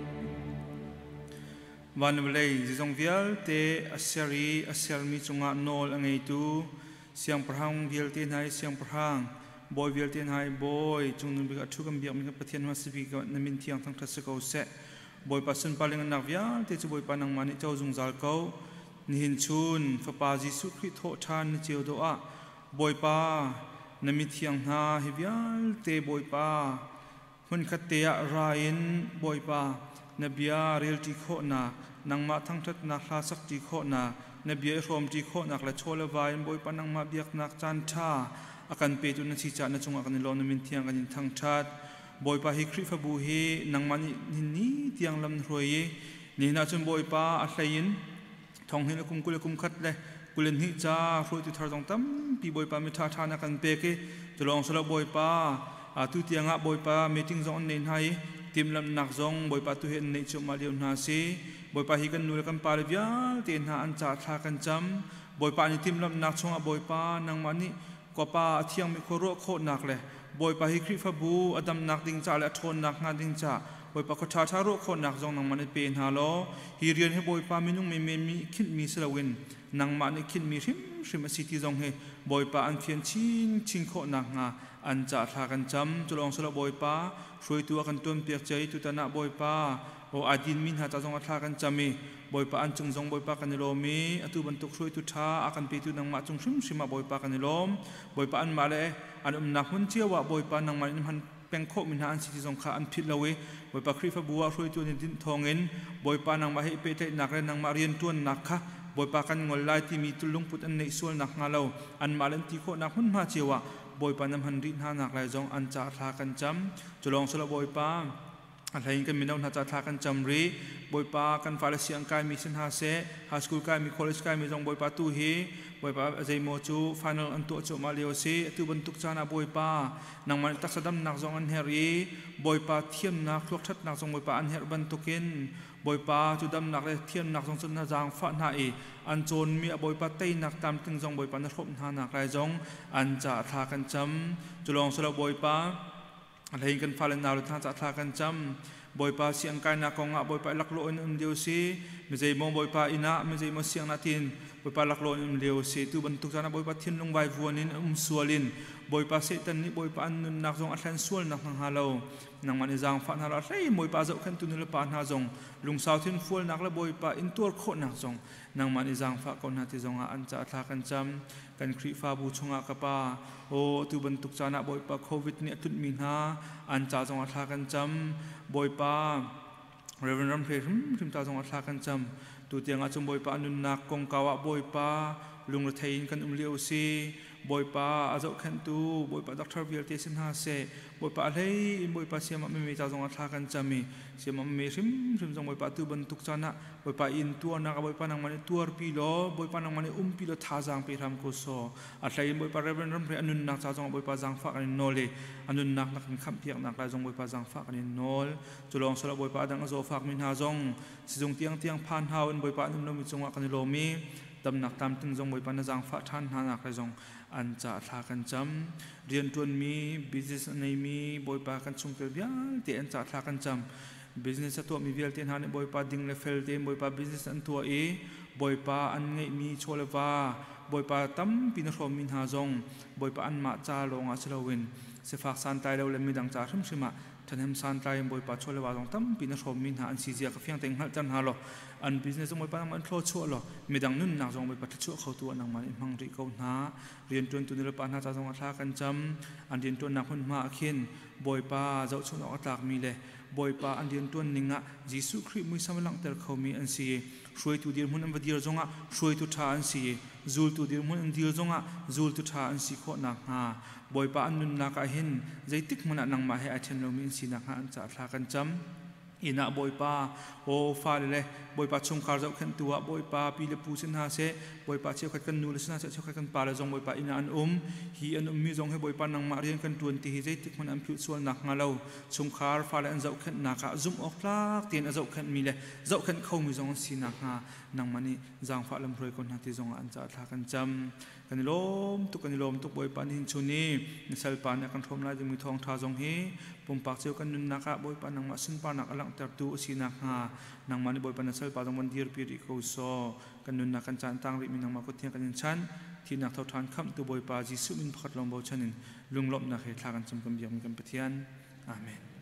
Van vawlei zeizong vialte a ser i a sermi cungah nawl a ngeitu siangpahrang vialte hna i siangpahrang, bawi vialte hna i bawi, cungnung bik a ṭhu kan biakmi kan Pathian hmasa bik na min thiang thangṭhat si ko seh. Bawipa sunpar le ngannak vialte cu Bawipa nangmah nih co zungzal ko. Nihin chun Fapa Jesuh Khrih thawh ṭhan ni ceu dawh ah Bawipa na mithiang hna hi vialte Bawipa hmunkhat te ah ra in Bawipa na bia relṭi khawhnak, nangmah thangṭhatnak hla sakṭi khawhnak, na bia i hrawmṭi khawhnak le chaw le vai in Bawipa nangmah biaknak caan ṭha a kan petu na si caah na cungah kan i lawm, na min thiang kan in thangṭhat. Bawipa hi Khrihfabu hi nangmah nih ni tiang lam na hruai i nihin ah cun Bawipa a hlei in thong hin kum 20 kum khat le 22 ca hruaitu thar zong tampi Bawipa mi ṭha ṭha na kan pek i culawng silo Bawipa tu tiangah Bawipa meeting zong an nei hna i timhlamhnak zong Bawipa tu hi an neih cuahmah lio hna si. Bawipa hi kan nu le kan pa le vialte hna an ca thla kan cam. Bawipa nih timhlamhnak chungah Bawipa nangmah nih Kawpa a thiangmi khua ruah khawhnak le Bawipa hi Khrihfabu a damnak ding ca le a ṭhawnnak hnga ding ca Bawipa khua ṭhaṭha ruah khawhnak zong nangmah nih pe hna law hi rian hi Bawipa minung menmen mi khinhmi si loin nangmah nih khinhmi hrimhrim a si ti zong hi Bawipa an fian chinchin khawhnak hnga an ca thla kan cam. Culawng silo Bawipa hruaitu a kan tuanpiak cia i tutan ah Bawipa O ai din mi hna ca zong ah thla kan cam i Bawipa an cung zong Bawipa kan i lawm i atu bantuk hruaitu ṭha a kan petu nangmah cung hrimhrim ah Bawipa kan i lawm. Bawipa anmah le an umnak hmun cio ah Bawipa nangmah in hman peng khawhmi hna an si ti zong kha an philh lo i Bawipa Khrihfabu ah hruaitu an i dinh thawngin Bawipa nangmah he i pehtlaihnak le nangmah rianṭuannak kha Bawipa kan ngol lai timi lungput an neih sual nakhnga lo anmah le an ti khawhnak hmunhma cio ah Bawipa na hman rih hna nak lai zong an caah thla kan cam. Cu lawng si lo Bawipa, a hlei in kan mino hna ca thla kan cam rih. Bawipa kan fale siang kaimi si hna seh, high school kaimi, college kaimi zong Bawipa tu hi Bawipa zeimaw cu final an tuah cuahmah lio a si. Atu bantuk caan ah Bawipa nangmah nih taksa damnak zong an herh i Bawipa thiamnak, thluak ṭhatnak zong Bawipa an herh bantukin Bawipa cu damnak le thiamnak zong cu na zaangfah hna i an cawnmi a Bawipa teinak tlamtling zong Bawipa na hrawmh hna nak lai zong an caah thla kan cam. Cu lawng si lo Bawipa, a hlei in kan fale nau le hna caah thla kan cam. Bawipa siang kainak kong ah Bawipa i laklawh in um lio si. Mi zeimaw Bawipa inn ah mi zeimaw siang na tin Bawipa laklawh in um lio si. Tu bantuk caan ah Bawipa thinlung vaivuan in um sual in Bawipa Satan nih Bawipa an nunnak zong a thlen sual nak hna lo. Nangmah nih zaangfah hna lo hlei Bawipa zohkhenhtu nu le pa hna zong lungsau thin fualnak le Bawipa in tuar khawhnak zong nangmah nih zaangfah ko hna ti zongah an caah thla kan cam. Kan Khrihfabu chungah ka Pa, aw tu bantuk caan ah Bawipa COVID nih a tlunhmi hna an ca zongah thla kan cam. Bawipa Reverend Ramhre hrimhrim ca zongah thla kan cam. Tu tiang ah cun Bawipa nunnak kongkau ah Bawipa lungrethei in kan um lio si. Bawipa a zohkhenhtu Bawipa doctor vialte si hna seh. Bawipa a hlei in Bawipa siam ah mimi ca zongah thla kan cam i siam ah mimi hrimhrim zong Bawipa tu bantuk caan ah Bawipa inn tuarnak ah Bawipa nangmah nih tuarpi law Bawipa nangmah nih umpi law thazaang pe hram ko saw. A hlei in Bawipa Reverend Ramhre a nunnak ca zongah Bawipa zaangfah kan in nawl i a nunnak na kan khamhpiaknak lai zong Bawipa zaangfah kan in nawl. Cu lawng silo Bawipa a dang a zawfakmi hna zong sizung tiangtiang phan hau in Bawipa an um lomi cungah kan i lawm i damnak tlamtling zong Bawipa na zaangfah ṭhan hna nak le zong an ca thla kan cam. Rianṭuanmi, business a neimi Bawipa kan chungtel vialte an ca thla kan cam. Business a tuahmi vialte hna nih Bawipa ding le fel tein Bawipa business an tuah i Bawipa an ngeihmi chaw le va Bawipa tampi na hrawmmi hna zong Bawipa anmah ca lawngah si loin sifak santlai lo le midang ca hrimhrim ah ṭhahnem santlai in Bawipa chaw le va zong tampi na hrawmmi hna an si zia ka fiang tein hngalhter hna law an business zong Bawipa nangmah in thlawchuah law midang nunnak zong Bawipa thluachuah khotu ah nangmah nih hmang rih ko hna. Rianṭuantu nulepa hna ca zongah thla kan cam. An rianṭuannak hmunhma ah khin Bawipa zohchunh awk a tlakmi le Bawipa an rianṭuan ning ah Jesuh Khrih muisam a langhter khomi an si. Hruaitu dirhmun an va dir zongah hruaitu ṭha an si. Zultu dirhmun an dir zongah zultu ṭha an si khawh nakhnga Bawipa an nunnak ah hin zeitik hmanh ah nangmah he ai ṭhen lomi an si nakhnga an caah thla kan cam. Inn ah Bawipa, aw fale le Bawipa chungkhar zohkhenhtu ah Bawipa pi le pu si hna seh, Bawipa cheukhat kan nu le si hna seh, cheukhat kan pa le zong Bawipa inn ah an um. Hi an ummi zong hi Bawipa nangmah rian kan ṭuan ti hi zeitik hmanh an philh sual nakhnga lo chungkhar fale an zohkhenhnak ah zumh awk tlak tein a zohkhenhmi le zohkhenh khomi zong an si nakhnga nangmah nih zaangfah lamhruai ko hna ti zong ah an caah thla kan cam. Kan i lawm tuk, kan i lawm tuk Bawipa nihin chun i na salpa nih a kan hrawm lai dingmi thawngṭha zong hi pumpak cio kan nunnak ah Bawipa nangmah sunparnak a langhtertu a si nakhnga nangmah nih Bawipa na salpa zong van dirpi rih ko sawh. Kan nunnak kan caan tang rihmi nangmah kut thiang kan in chanh. Thihnak tho ṭhan khamhtu Bawipa Jesuh min pakhat lawng bochan in lunglawmhnak he thla kan cam kan biakmi kan Pathian. Amen.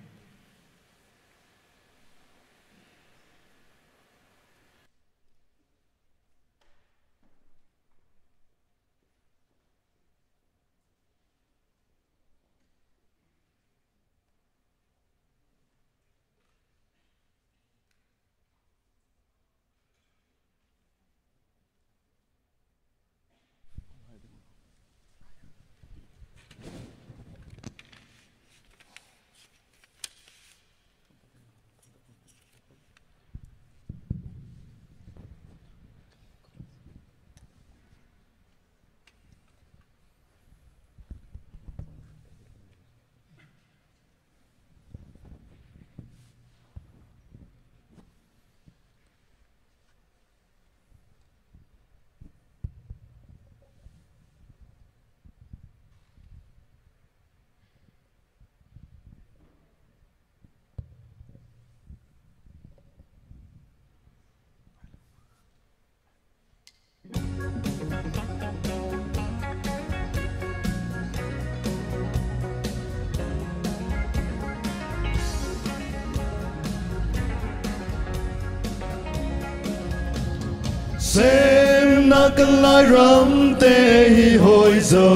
Sem na kan lai ram te hi hoi zo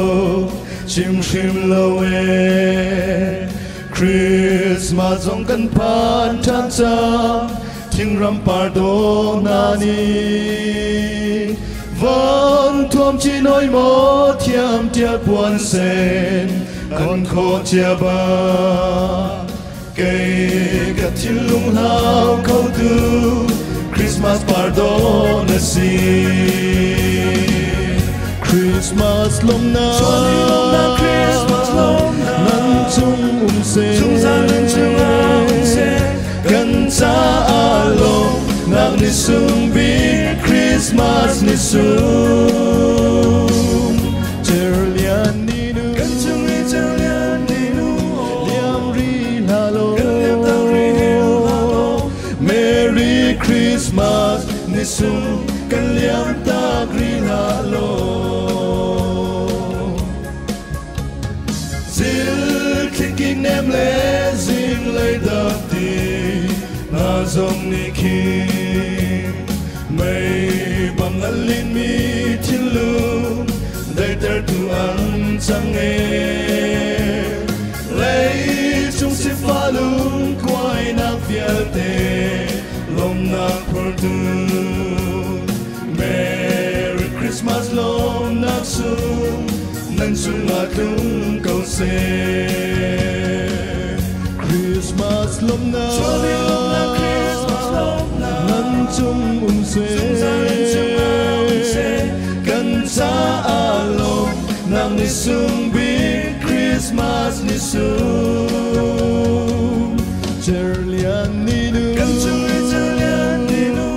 chim hrim lo e. Christmas zong kan phan than cang thingram par do na ni. Van thuam chi noi mo thiam tia puan sen kon kho chia ba. Cây ka thil lung hlau khâu tu Christmas par do na si. Christmas lom na Christmas lom na nan chung se zungzal nan chung se kan cha a lo nak ni sung bi Christmas ni sung Cherlian ni nu kan chung i cherlian ni nu liam ri la lo kan liam tang ri la lo Merry Christmas ni sung kan liam tak ri la lo. Zil kicking nem le zing lei dap ti na zong ni khi mei bang alin mi thin lu dai ter tu ang chang e lấy chung si pha lung quai nak vial te lom nak phur tu. Merry Christmas lom nak sung nan chung a tlung kau se. Christmas lom na Choni lom na Christmas lom na nan chung se zungzal nan chung se kan cha a lom nang ni sung bi Christmas ni sung Cherlian ni nu kan chung i cherlian ni nu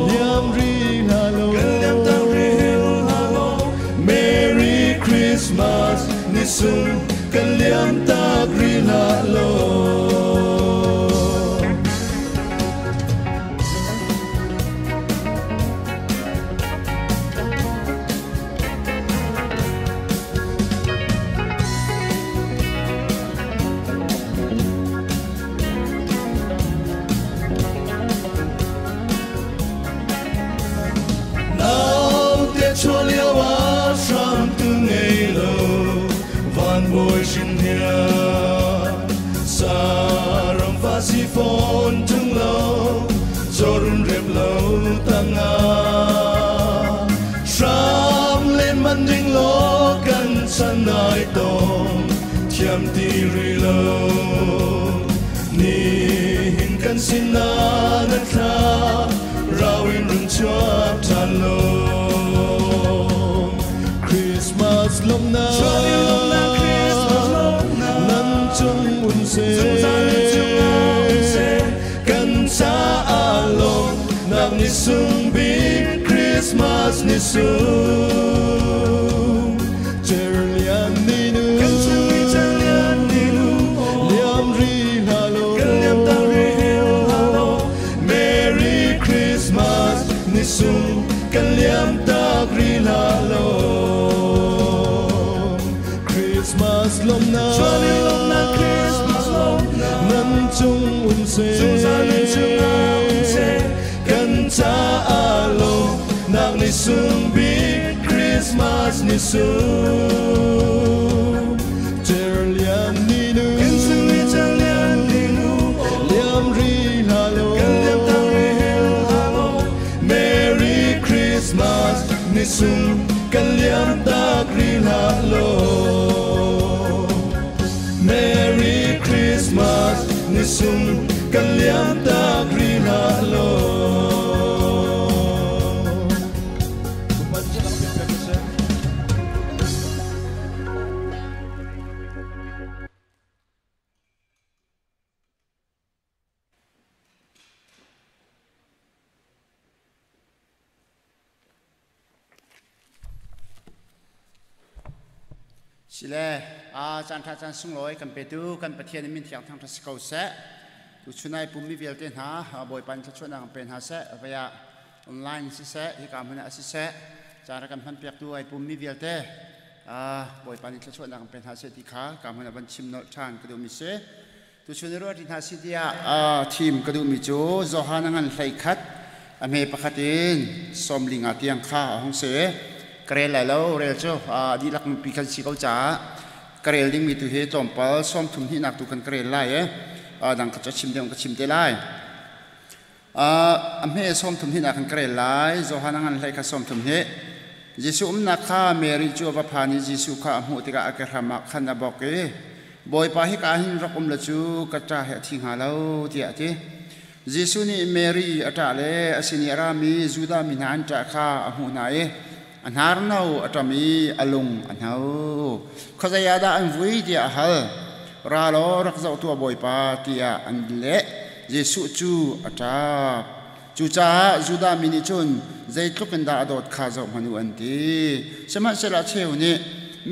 liam ri la lo kan liam tang ri la lo Merry Christmas ni sung kan liam tak ri la lo. Nau te cho liao a sham tu ngei lo van boi shin hia sa ram fa si phone tung lo cho run rep lo tang a sham lên man ding lo kan chan nai tong thiam ti ri lo ni hin kan sin na na tha rawin run chuak than lo. Christmas lom na Choni lom na Christmas lom na nan chung se zungzal nan chung se kan cha a lom nak ni sung bi Christmas ni sung Cherlian ni nu kan chung i cherlian ni nu liam ri la lo kan liam tang ri la lo Merry Christmas ni sung kan liam tak ri la lo. Christmas lom na Choni lom na Christmas lom na nan chung se zungzal nan chung se kan cha a lo nak ni sung bi Christmas ni sung Cherlian ni nu kan chung i cherlian ni nu liam ri la lo kan liam tang ri la lo Merry Christmas ni sung kan liam tak ri la lo. Merry Christmas ni sung kan liam tak ri la lo. Sile a chan tha chan sung loi kan pe tu kan Pathian min thiang thang tha ko se tu chunai pum mi vialte hna boi pan cha chuna pen ha se vaya online si se hi kam hna si se chara kan phan piak tu ai pum mi vialte a boi pan cha chuna pen ha se ti kha kam hna ban chim no than ka du mi se tu chunai ro ti hna si dia a team ka du mi chu Johan ngan hlai khat A hme pakhat in 15 tiang kha a hung si. Ka rel lai lo, rel cu dihlak mipi kan si ko caah ka rel dingmi tu hi tlawmpal 32nak tu kan ka rel lai i dang kha cu chim deuh ka chim te lai. A hme 32nak kan ka rel lai. Johan a ngan hlei kha 32. Jesuh umnak kha Mary cu a va phan i Jesuh kha a hmuh tikah a kehram ah khan a bawk i, Bawipa, hika hin rak um la cu ka ṭa hi a thi hnga lo, tiah a ti. Jesuh nih Mary a ṭah le a sin i a rami Judah mi hna an ṭah kha a hmuh hna i a hnarno a ṭam i a lung a hno. Khuazei ah dah an vui tiah a hal. Ra law rak zoh tuah, Bawipa, tiah an leh. Jesuh cu a ṭap. Cucaah Judah mi nih cun zeitluk in dah a dawt kha zoh hmanh u an ti. Sihmanhsehlaw cheu nih,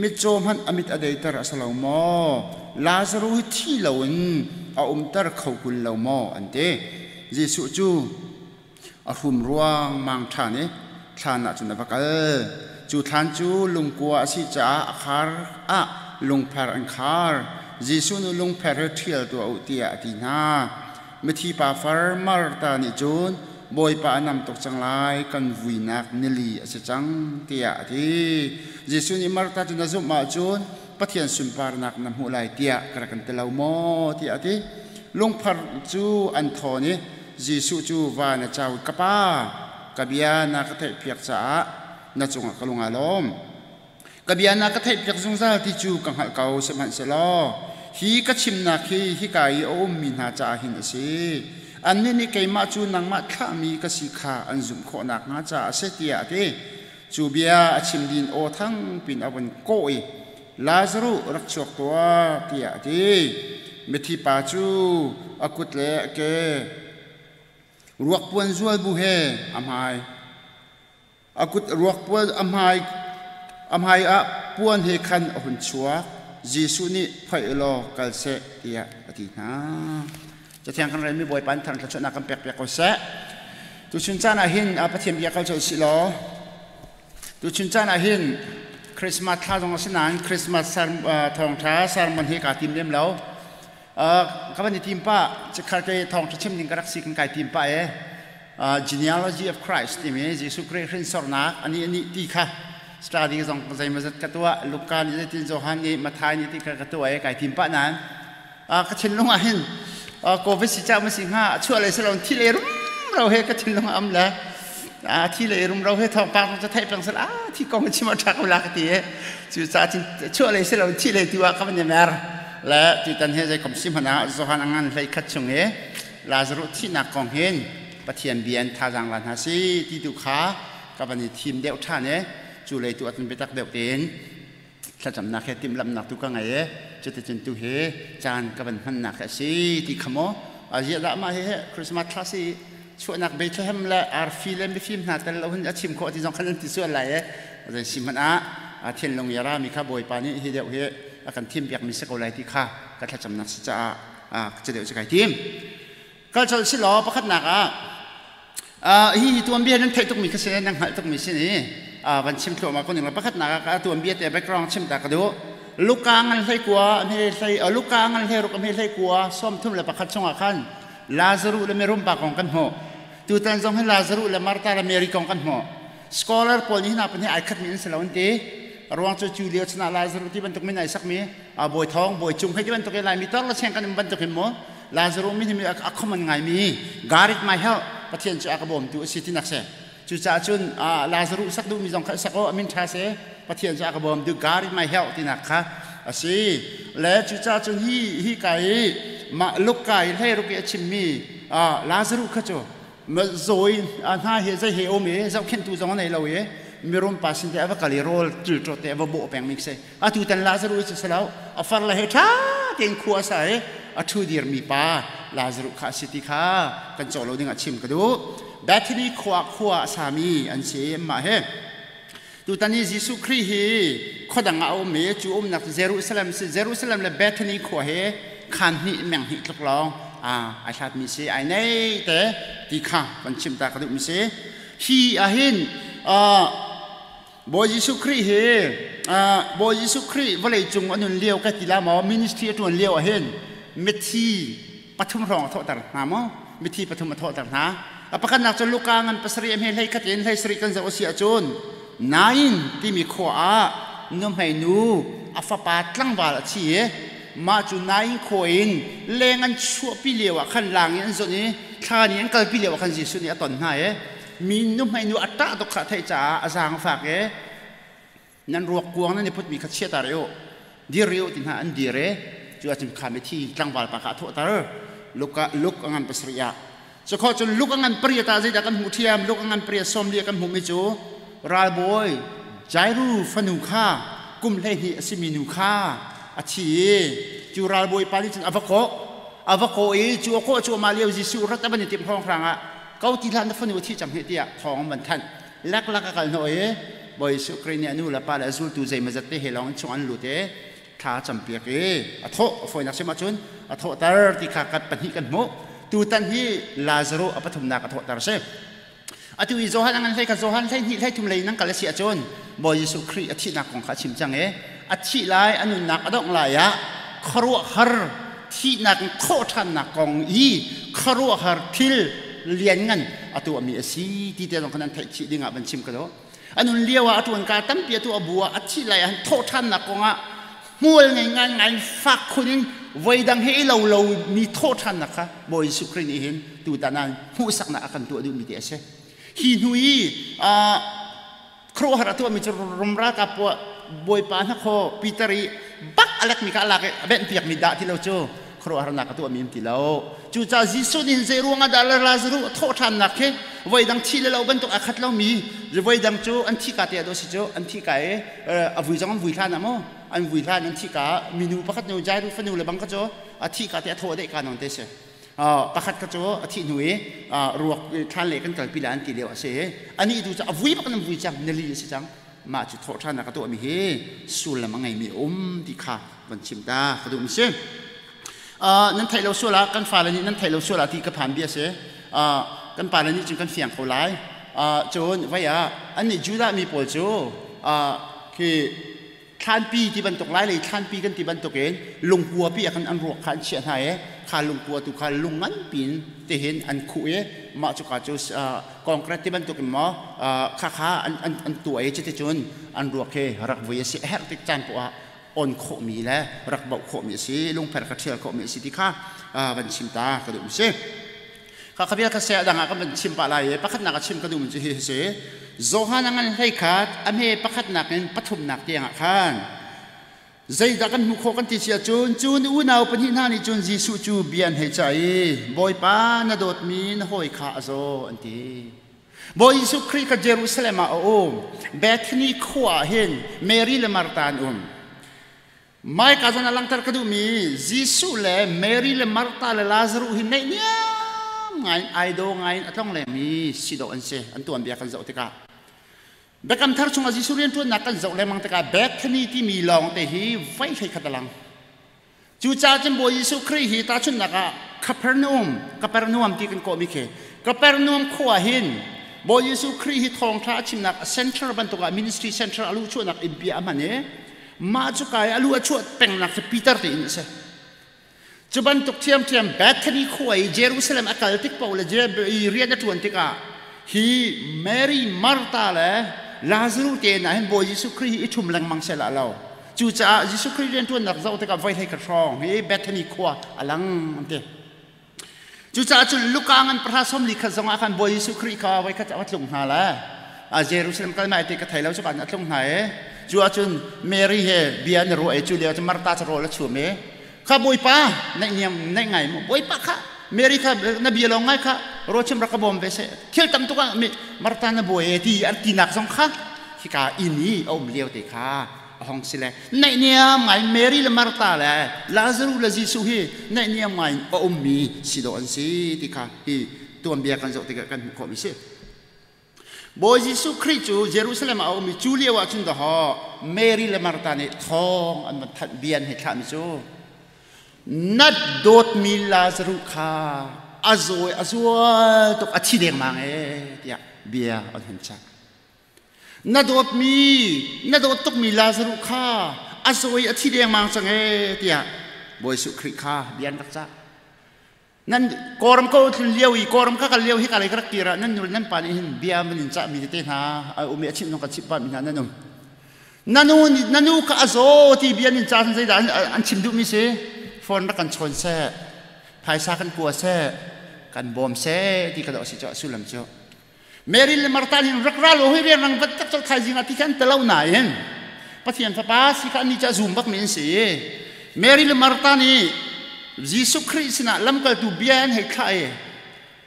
Mitcaw hmanh a mit a deiter a si lo maw? Lazaruh hi thi loin a umter kho kun lo maw? an ti. Jesuh cu a hrum ruangmang ṭhan i thlan ah cun a va kal. Cu thlan cu lungkua a si caah a khar ah lungpher an khar. Jesuh nih lungpher hi ṭhial tuah u tiah a ti hna. Mithi pa far Martha nih cun, Bawipa, a nam tuk cang lai, kan vuinak nili a si cang, tiah a ti. Jesuh nih Martha cu, na zumh ahcun Pathian sunparnak na hmuh lai tiah ka rak kan ti lo maw? tiah a ti. Lungphar cu an thawn i Jesuh cu van a cau i, Ka Pa, ka bia na ka theihpiak caah na cungah ka lung aa lawm. Ka bia na ka theihpiak zungzal ti cu ka hngalh ko, sihmanhsehlaw hi ka chimnak hi hika i a ummi hna caah hin a si. Annih nih keimah cu nangmah thlahmi ka si kha an zumh khawh nakhnga caah a si, tiah a ti. Cu bia a chim dih aw thang pin a vun kawh i, Lazaruh, rak chuak tuah, tiah a ti. Mithi pa cu a kut le a ke ruak puan zual bu he a hmai A kut ruak puan a hmai a hmai ah puan he khan a hun chuak. Jesuh nih phoih law kal seh tiah a ti hna. Cathiang kan relmi Bawipa in thang thluachuahnak kan pek piak ko seh. Tuchun caan ah hin Pathian bia kal colh sih law tuchun caan ah hin Christmas thla zong a si nain Christmas thawngṭha sermon hi kaa tim lem lo. Ka van i tim pah chikkhat ke thawngṭha chim ding ka rak si kan kai tim pah e. Genealogy of Christ timi Jesuh Khrih hrinsornak ani ani ti kha study zong zeimawzat ka tuah. Luka nih zeitin, Johan nih, Matthai nih ti kha ka tuah i kai tim pah nain ka thinlung ah hin COVID si ca ma si hnga chuah le si lo thi le rumro he ka thinlung am le thi le rumro he thawngpang zong theih peng sel a thi kong chim a ṭha ko la ka ti e. Cu ca cun chuah le si lo thi le tu ah ka van i mer le tutan he zei kom si hmanh ah Johan a ngan 11 chung i Lazaruh thihnak kong hin Pathian bia in thazaang la hna si ti tu kha ka van i thim deuh ṭhan i cu lei tu ahcun biatak deuh tein thlacamnak he timhlamhnak tu ka ngei i cuticun tu hi caan ka van hmannak a si ti kha maw aziah dah mah hi Christmas thla si chuahnak Bethlehem le arfi le mifim hna tel lo hin a chim khawh ti zong khan an ti sual lai i zei si hmanh ah thinlung i rami kha Bawipa nih hi deuh hi a kan thim piakmi si ko lai ti kha ka thlacamnak si caah cu deuh cu kai tim. Kal colh si law pakhatnak ah hi hi tuanbia nan theih tukmi kha si, nan hngalh tukmi si ni van chim thluahmah ko ning la. Pakhatnak ah tuanbia te background chim ta ka duh. Luka ngan hlei kua hme hlei Luka ngan hlei ruk hme hlei kua 31 chungah khan Lazaruh le mirum pa kong kan hmuh. Tutan zong hi Lazaruh le Martha le Mary kong kan hmuh. Scholar pawl nih hna pahnih ai khatmi an si lo an ti. Ruang cu cu lio chunah Lazaruh ti bantuk min ai sakmi bawi thong bawi cung hei ti bantuk Laimi tor la cheng kan um bantuk hin mu Lazaruh min hi a common ngaimi God is my help, Pathian cu a ka bawmtu a si tinak si. Cucaah cun Lazaruh sak duhmi zong kha sak aw, a min ṭha si, Pathian cu a ka bawmtu, God is my help tinak kha a si le cucaah cun hi hi ka i mah Luka i hlei ruk i a chimmi Lazaruh kha cu zawi hna hi zei he um i zohkhenhtu zong a nei lo i mirum pa sin te a va kal i rawl ṭilṭawt te a va bawh pengmi si. Atu tan Lazaruh cu si lo, a far le he ṭha tein khua a sa i a ṭhu dirmi pa Lazaruh kha a si ti kha kan cawh lo dingah chim ka duh. Bethany khua khua a sami an si mah he. Tutan i Jesuh Khrih hi khuadang ah a um i cu umnak Jerusalem si. Jerusalem le Bethany khua he khan hnih meng hnih tluk lawng ai hlatmi si, ai nei te ti kha kan chim ta ka duhmi si. Hi ahhin Bawi Jesuh Khrih hi Bawi Jesuh Khrih vawlei cung a nun lio ka ti la maw, ministry a ṭuan lio ahhin mithi pathum hrawng a thawhter hna maw, mithi pathum a thawhter hna. A pakhatnak cu Luka ngan pasarih he hlei khat in hlei sarih kan zoh a si ahcun Nain timi khua ah nuhmei nu a fapa tlangval a thi i mah cu Nain khua in leng an chuahpi lio ah khan lang i an zawnh i thla nih an kalpi lio ah khan Jesuh nih a ton hna i mi nuhmei nu a ṭah tuk kha a theih caah a zaangfak i nan ruak kuang nan i putmi kha chia ta rih u dir rih u ti hna an dir i cu ahcun kha mithi tlangval pa kha a thawhter Luka Luk a ngan pasarih ah cu cun Luk a ngan pariat ah zeidah kan hmuh ṭhiam Luk a ngan pariat sawmli ah kan hmuhmi cu ralbawi Jairu fanu kha kum 12 a simi nu kha a thi i cu ralbawi pa nih cun a va kawh a va kawh i cu a kawh cuahmah lio Jesuh rat a van i timh hrawnghrang ah ko ti hlah na fanu a thi cang hih tiah thawng an van thanh leklak a kal hnawh i Bawi Jesuh Khrih nih a nu le pa le a zultu zeimawzat te he lawng in chung an lut i thla a campiak i a thawh a fawinak sim ahcun a thawhter ti kha kan pahnih kan hmuh. Tutan hi Lazarus a pathumnak a thawhter a si. Atu i Johan a ngan hlei kha Johan 12 13 lei nan kal a si ahcun Bawi Jesuh Khrih a thihnak kong kha a chim cang i a thih lai a nunnak a dongh lai ah khuaruahhar thihnak in thawh ṭhannak kong i khuaruahhar thil lianngan a tuahmi a si ti te zong kha nan theih chih dingah van chim ka duh. A nun lio ah a ṭuan ka tampi a tuah bu ah a thih lai ah thawh ṭhannak kong ah hmual ngei ngai ngai fak khun in voidang he i lo lo mi thawh ṭhannak kha Bawi Jesuh Khrih nih hin tutan ah hmuhsaknak a kan tuah duhmi te a si. Hi hnu i khuaruahhar a tuahmi cu rum ralkap bawipa hna khaw Peter i bak a lekmi kha a lak i a benhpiakmi dah ti lo cu khuaruahharnak a tuahmi um ti lo. Cucaah Jesuh nih zei ruangah dah Lazarus a thawh ṭhannak khi voidang thi le lo bantuk a khat lomi voidang cu an thi ka te ah dawh si cu an thi ka i a vui zong an vui hlan ah maw an vui hlan an thi ka minu pakhat nu Jairu fanu le bang kha cu a thi ka te a thawh deh ka non te si. Pakhat kha cu a thih hnu i ruak thlan le kan kalpi la an ti lio a si. Anih tu cu a vui bak an vui cang nili a si cang. Mah cu thawh ṭhannak a tuahmi hi sullam a ngeimi a um ti kha van chim ta ka duhmi si. Nan theih lo sual ah kan fale nih nan theih lo sual ah ti ka phan bia si. Kan pale nih cun kan fiang ko lai. Cun vai ah annih Judah mi pawl cu khi thlanpi ti bantuk lai lei thlanpi kan ti bantukin lungkua pi ah khan an ruak kha an chiah hna i kha lungkua tu kha lung nganpi in tihin an khuh i mah cuka cu concrete ti bantukin maw kha kha an tuah i cuticun an ruak hi rak vui a si. A herh tik caan poah ah on khawhmi le rak bauh khawhmi a si, lungpher kha ṭhial khawhmi a si ti kha van chim ta ka duh mi si. Kha kha kha se dang ah kan van chim pah lai i pakhatnak a chim ka duhmi cu hi si. Johan a ngan hlei khat a hme pakhatnak in pathumnak tiang ah khan zeidah kan hmuh khawh kan ti si ahcun cun unau pahnih hna nih cun Jesuh cu bia an hei cah i Bawipa, na dawtmi na hawi kha a zaw an ti. Bawi Jesuh Khrih kha Jerusalem ah a um. Bethany khua ah hin Mary le Martha an um. Maika zon a langhter ka duhmi Jesuh le Mary le Martha le Lazarus hi naihniam ngai in ai daw ngai in a tlong lengmi si dawh an si. An tuanbia kan zoh tikah Biakam Thar chungah Jesuh rianṭuannak kan zoh lengmang tikah Bethany timi lawng te hi voi hlei khat a lang. Cucaah cun Bawi Jesuh Khrih hi tahchunhnak ah Capernaum, Capernaum ti kan kawhmi khi Capernaum khua hin Bawi Jesuh Khrih hi thawngṭha a chimnak center bantuk ah ministry center a luhchuahnak innpi ah a hman i mah cu kai a lu a chuah pengnak cu Peter te in a si. Cu bantuk ṭhiamṭhiam Bethany khua i Jerusalem a kal tik paoh le rian a ṭuan tikah hi Mary, Martha le Lazarus te hna hin Bawi Jesuh Khrih hi i ṭhum lengmang seh lah lo. Cucaah Jesuh Khrih rianṭuannak zoh tikah voi hlei khat hrawng hi Bethany khua a lang an ti. Cucaah cun Luka ngan pahra sawmli khat zongah khan Bawi Jesuh Khrih kha voi khat a va tlung hna le Jerusalem kal mai ti ka thei lo cu an a tlung hna i cu ahcun Mary he bia an i ruah i cu lio cu Martha cu rawl a chum i kha Bawipa naih niam naih ngai mu Bawipa kha Mary kha na bia lawng ngai kha rawl chim rak ka bawm ve seh thil tam tuk ah Martha na buai e ti an tinak zong kha hika inn i a um lio te kha a hong si le naihniam ngai Mary le Martha le Lazarus le Jesuh hi naihniam ngai a ummi si dawh an si ti kha hi tuanbia kan zoh tikah kan hmuh khawhmi si. Bawi Jesuh Khrih cu Jerusalem ah a um i cu lio ah cun dawhaw Mary le Martha nih thawng an van thanh bia an hei thlahmi cu na dawtmi Lazarus kha a zawi a zual tuk a thi dengmang e tiah bia an hun chah. Na dawtmi, na dawt tukmi Lazarus kha a zawi a thi dengmang cang ee tiah Bawi Jesuh Khrih kha bia an rak cah. Nan kawram ko tlun lio i kawram ka kal lio hi ka lei ka rak kir ah nan nu le nan pa nih hin bia man in cah mi tete hna a um i a chimh zong kan chimh pah mi hna nan um. Nanu nanu ka a zaw ti bia nin ca zeidah an chim duh mi si phone rak kan chawn seh phaisa kan kua seh kan bawm seh ti ka dawh si cu sullam cu Mary le Martha nih rak ra lo hi rian rang vat tak col thaizing ah ti khan telo nain Pathian fapa si kha ni cha zum bak mi an si. Mary le Martha nih Jesuh Khrih sinah lamkaltu bia an hei thlah i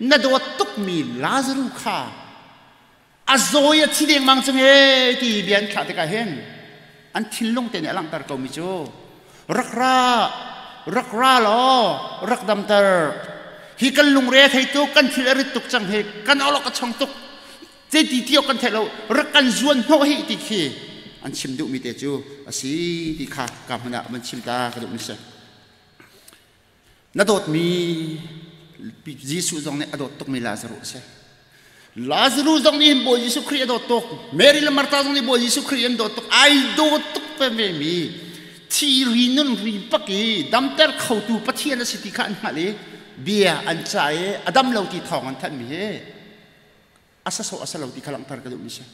na dawt tukmi Lazaru kha a zawi a thi dengmang cang e ti bia an thlah tikah hin an thinlung te nih a langhter ko mi cu rak ra rak ra law rak damter hi kan lungre thei tuk kan thil a rit tuk cang hi kan awlok a chong tuk te ti ti kan thei lo rak kan zuan hnawh hi ti khi an chim duh mi te cu a si ti kha ka hmun ah van chim ta ka duh mi si Na dawtmi Jesuh zong nih a dawt tukmi Lazaruh a si. Lazaruh zong nih hin Bawi Jesuh Khrih a dawt tuk. Mary le Martha zong nih Bawi Jesuh Khrih an dawt tuk. Ai dawt tuk ve mi thi ri nun ri bak i damter khotu Pathian a si ti kha an hngalh i bia an ca i a dam lo ti thawng an thanhmi hi a sasawh a si lo ti kha langhter ka duhmi si.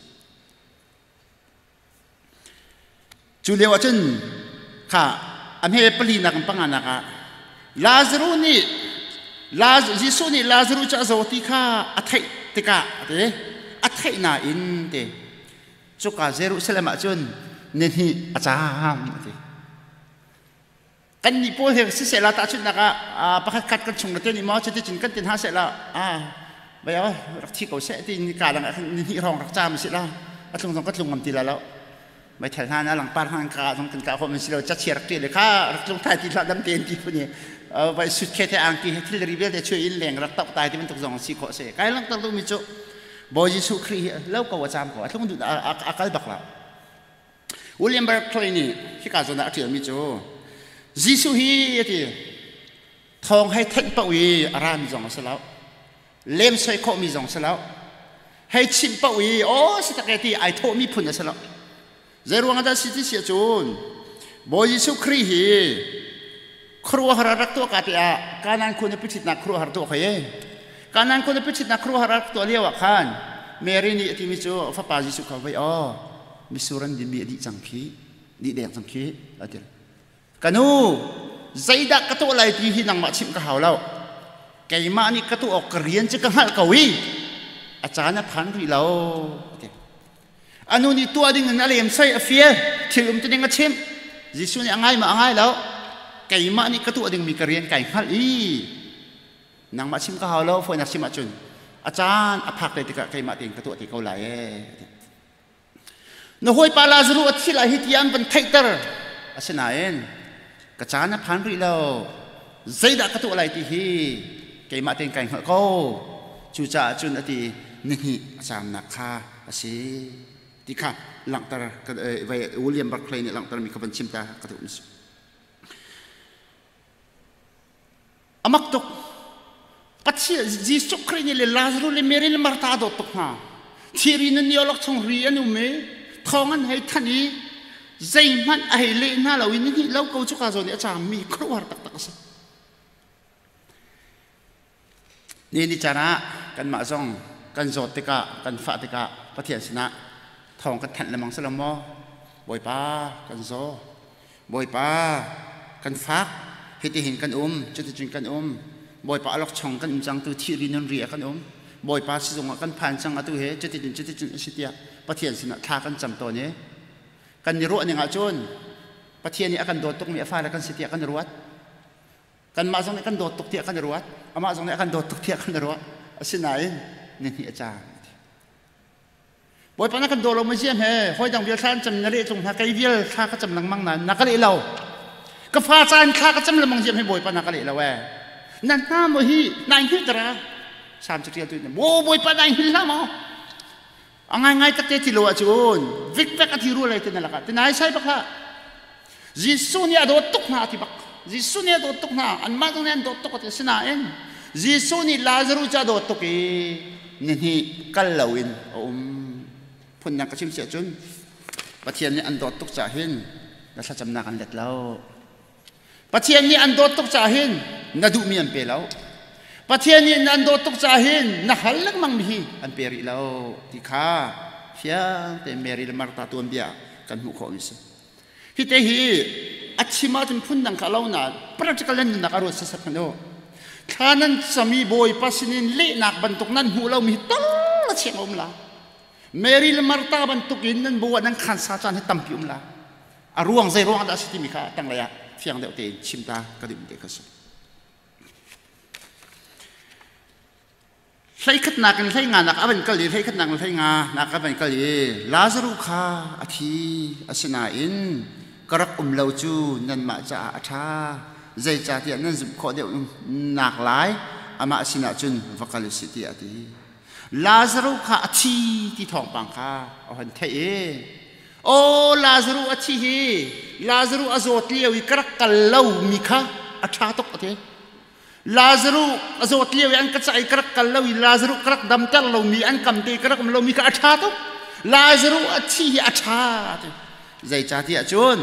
Cu lio ah cun kha a hme palinak in panganak ah Lazaruh nih Jesuh nih Lazaruh cu a zaw ti kha a theih tikah a ti a theih nain ti cuka Jerusalem ah cun nihnih a caam a ti. Kannih pawl he siseh la tahchunhnak ah pakhat khat kan chung te nih maw cuticun kan ti hna seh la vai aw rak thi ko seh ti ka dang ah khan nihnih hrawng rak caam si la a tlung zong ka tlung ngam ti la lo meithal hna na langpar hna ka zong kan ka khawh men si lo cachiar rak ṭial le kha rak tlung thai ti hlah dam tein ti phun i vai sut khe the angki he thil ri vialte chuai in leng rak tok tai ti bantuk zong si khawh se kai lang tar mi cu Bawi Jesuh Khrih hi lo ko a caam ko a tlung duh a kal bak la William Barclay nih hika zawn ah a ṭialmi cu Jesuh hi a ti thawng hei thenh paoh i a rami zong a si lo lemsoi khawhmi zong a si lo hei chimh paoh i aw si tak e ti ai thawhmi phun a si lo zei ruang ah dah si ti si ahcun Bawi Jesuh Khrih hi khuaruahhar a rak tuah ka tiah Kanaan khua na piṭhitnak khuaruahhar tuah khoi e Kanaan khua na piṭhitnak khuaruahhar a rak tuah lio ah khan Mary nih a timi cu fapa Jesuh kha vei aw misur an dinmi a dih cang khi dih deng cang khi a ti ka nu zeidah ka tuah lai ti hi nangmah chimh ka hau lo keimah nih ka tuah awk ka rian cu ka hngalh ko i a caan a phan rih lo a ti A nu nih tuah ding in a lem soi a fial thil um ti ding a chimh Jesuh nih a ngai ma a ngai lo keimah nih ka tuah dingmi ka rian kai hngalh i nangmah chim ka hau lo fawinak chim ahcun a caan a phak te tikah keimah tein ka tuah te ko lai ee na hawipa Lazaruh a thi lai hi ti an van theihter asinain ka caan a phan rih lo zeidah ka tuah lai ti hi keimah tein kai hngalh ko cucaah cun a ti nihnih a caamnak kha a si ti kha langhter William Barclay nih langhtermi kha van chim ta ka duh si amak tuk Pathian Jesuh Khrih nih le Lazarus le Mary le Martha dawt tuk hna thiri nan niolok chung ri an um i thawng an hei than i zeihmanh a hei leh hna lo i nihnih lo ko cu ka zawn i a caammi khuaruahhar taktak a si Ni ni caan ah kanmah zong kan zawt tikah kan fah tikah Pathian sinah thawng kan thanh lengmang si lo maw? Bawipa kan zaw. Bawipa kan fak. Hitihin kan um, cuticun kan um. Bawipa alokchong kan um cang tu thih ri nun ri ah kan um. Bawipa sizung ah kan phan cang atu he cuticun cuticun a si tiah Pathian sinah thla kan cam tawn i kan i ruah ning ahcun Pathian nih a kan dawt tukmi a fale kan si tiah kan i ruat. Kanmah zong nih kan dawt tuk tiah kan i ruat. Amah zong nih a kan dawt tuk tiah kan i ruah. Asinain nihnih a caan. Bawipa na kan daw lo ma ziam he hawi dang vial thla an cam na leh tlung hna kei vial thla ka cam lengmang na na ka leh lo. Ka fa caan thla ka cam lengmang ziam he Bawipa na ka leh lo eh. Na hna mo hi nai hil tara. Sam cu tial tu in bo Bawipa nai hil hlah maw. A ngai ngai tak te ti lo ahcun vikvek a ti ru lai te na lakah ti nai sai bak hlah. Jesuh nih a dawt tuk hna a ti bak. Jesuh nih a dawt tuk hna. Anmah zong nih an dawt tuk a ti. Asinain Jesuh nih Lazaruh cu a dawt tuk i nihnih kal loin a um. Phundang ka chim si ahcun Pathian nih an dawt tuk caah hin na thlacamnak an let lo. Pathian nih an dawt tuk caah hin na duhmi an pe lo. Pathian nih nan dawt tuk caah hin na hal lengmang mi hi an pe rih lo ti kha fiang tein Mary le Martha tuanbia kan hmuh khawh mi si. Hi te hi a chim ahcun phundang kha lo na practical nan nunnak a ruat sasat hmanh u. Thla nan cami Bawipa sinin lehnak bantuk nan hmuh lomi hi tal a chiang a um la. Mary le Martha bantuk in nan bu ah nan khansa caan hi tampi um la. A ruang zei ruang dah a si timi kha tanglei ah fiang deuh tein chim ta ka duh te kha si. Hleikhatnak in hleinganak a van kal i hleikhatnak in hleinganak a van kal i Lazaruh kha a thi. Asinain ka rak um lo cu nanmah caah a ṭha. Zeicahtiah nan zumh khawh deuh nak lai amah sinah cun va kal u sih tiah a ti. Lazaruh kha a thi ti thawngpang kha a hon theih i Aw Lazaruh a thi hi Lazaruh a zawt lio i ka rak kal lomi kha a ṭha tuk a ti. Lazaruh a zawt lio i an ka cah i ka rak kal lo i Lazaruh ka rak damter lomi an kam te i ka rak um lomi kha a ṭha tuk. Lazaruh a thi hi a ṭha ti. Zeicahtiah cun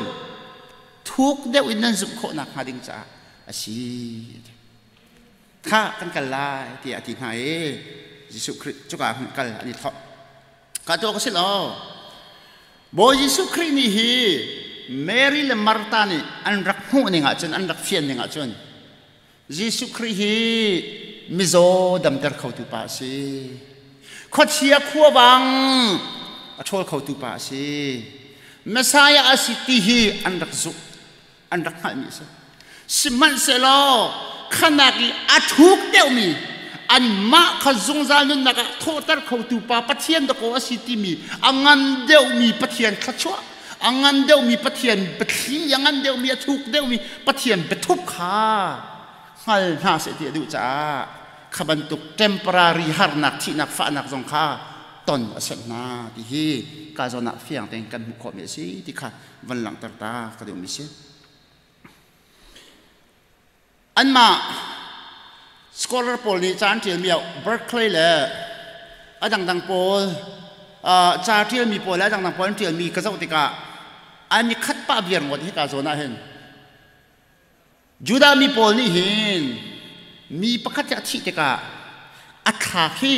thuk deuh in nan zumh khawh nakhnga ding caah a si. Kha kan kal lai tiah a ti hna i Jesuh Khrih cuka ah kal an i thawh. Ka tuah ka si lo. Bawi Jesuh Khrih nih hi Mary le Martha nih an rak hmuh ning ahcun an rak fian ning ahcun Jesuh Khrih hi mizaw damter khotu pa a si. Khuachia khuavang a ṭhawl khotu pa a si. Messiah a si ti hi an rak zumh, an rak hngalhmi a si. Sihmanhsehlaw khanak i a thuk deuhmi anmah kha zungzal nunnak ah thawhter khotu pa Pathian dakaw a si timi a ngan deuhmi Pathian thluachuah a ngan deuhmi Pathian biathli a ngan deuhmi a thuk deuhmi Pathian biathup kha hngal hna seh ti a duh caah kha bantuk temporary harnak thihnak fahnak zong kha ton a senh hna ti hi ka zawn ah fiang tein kan hmuh khawhmi a si ti kha van langhter ta ka duhmi si. Anmah scholar pawl nih ca an ṭialmi ah Berkeley le a dangdang pawl ca ṭialmi pawl le a dangdang pawl an ṭialmi ka zoh tikah an i khat pah viar ngawt hika zawn ah hin. Judah mi pawl nih hin mi pakhat hi a thih tikah a thla khi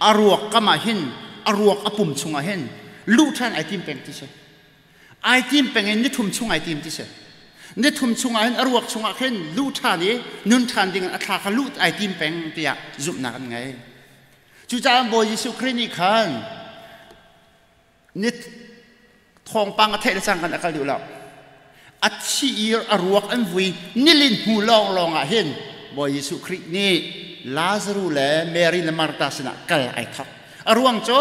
a ruak kam ah hin a ruak a pum chungah hin luh ṭhan ai tim peng ti si. Ai tim peng in nithum chung ai tim ti si. Nithum chungah hin a ruak chungah khin luh ṭhan i nun ṭhan ding in a thla kha luh ai tim peng tiah zumhnak an ngei. Cucaah Bawi Jesuh Khrih nih khan ni thawngpang a theih le cang kan a kal duh lo. A thi i a ruak an vui nilin hnu lawnglawng ah hin Bawi Jesuh Khrih nih Lazaruh le Mary le Martha sinah kal ai thawk. A ruang cu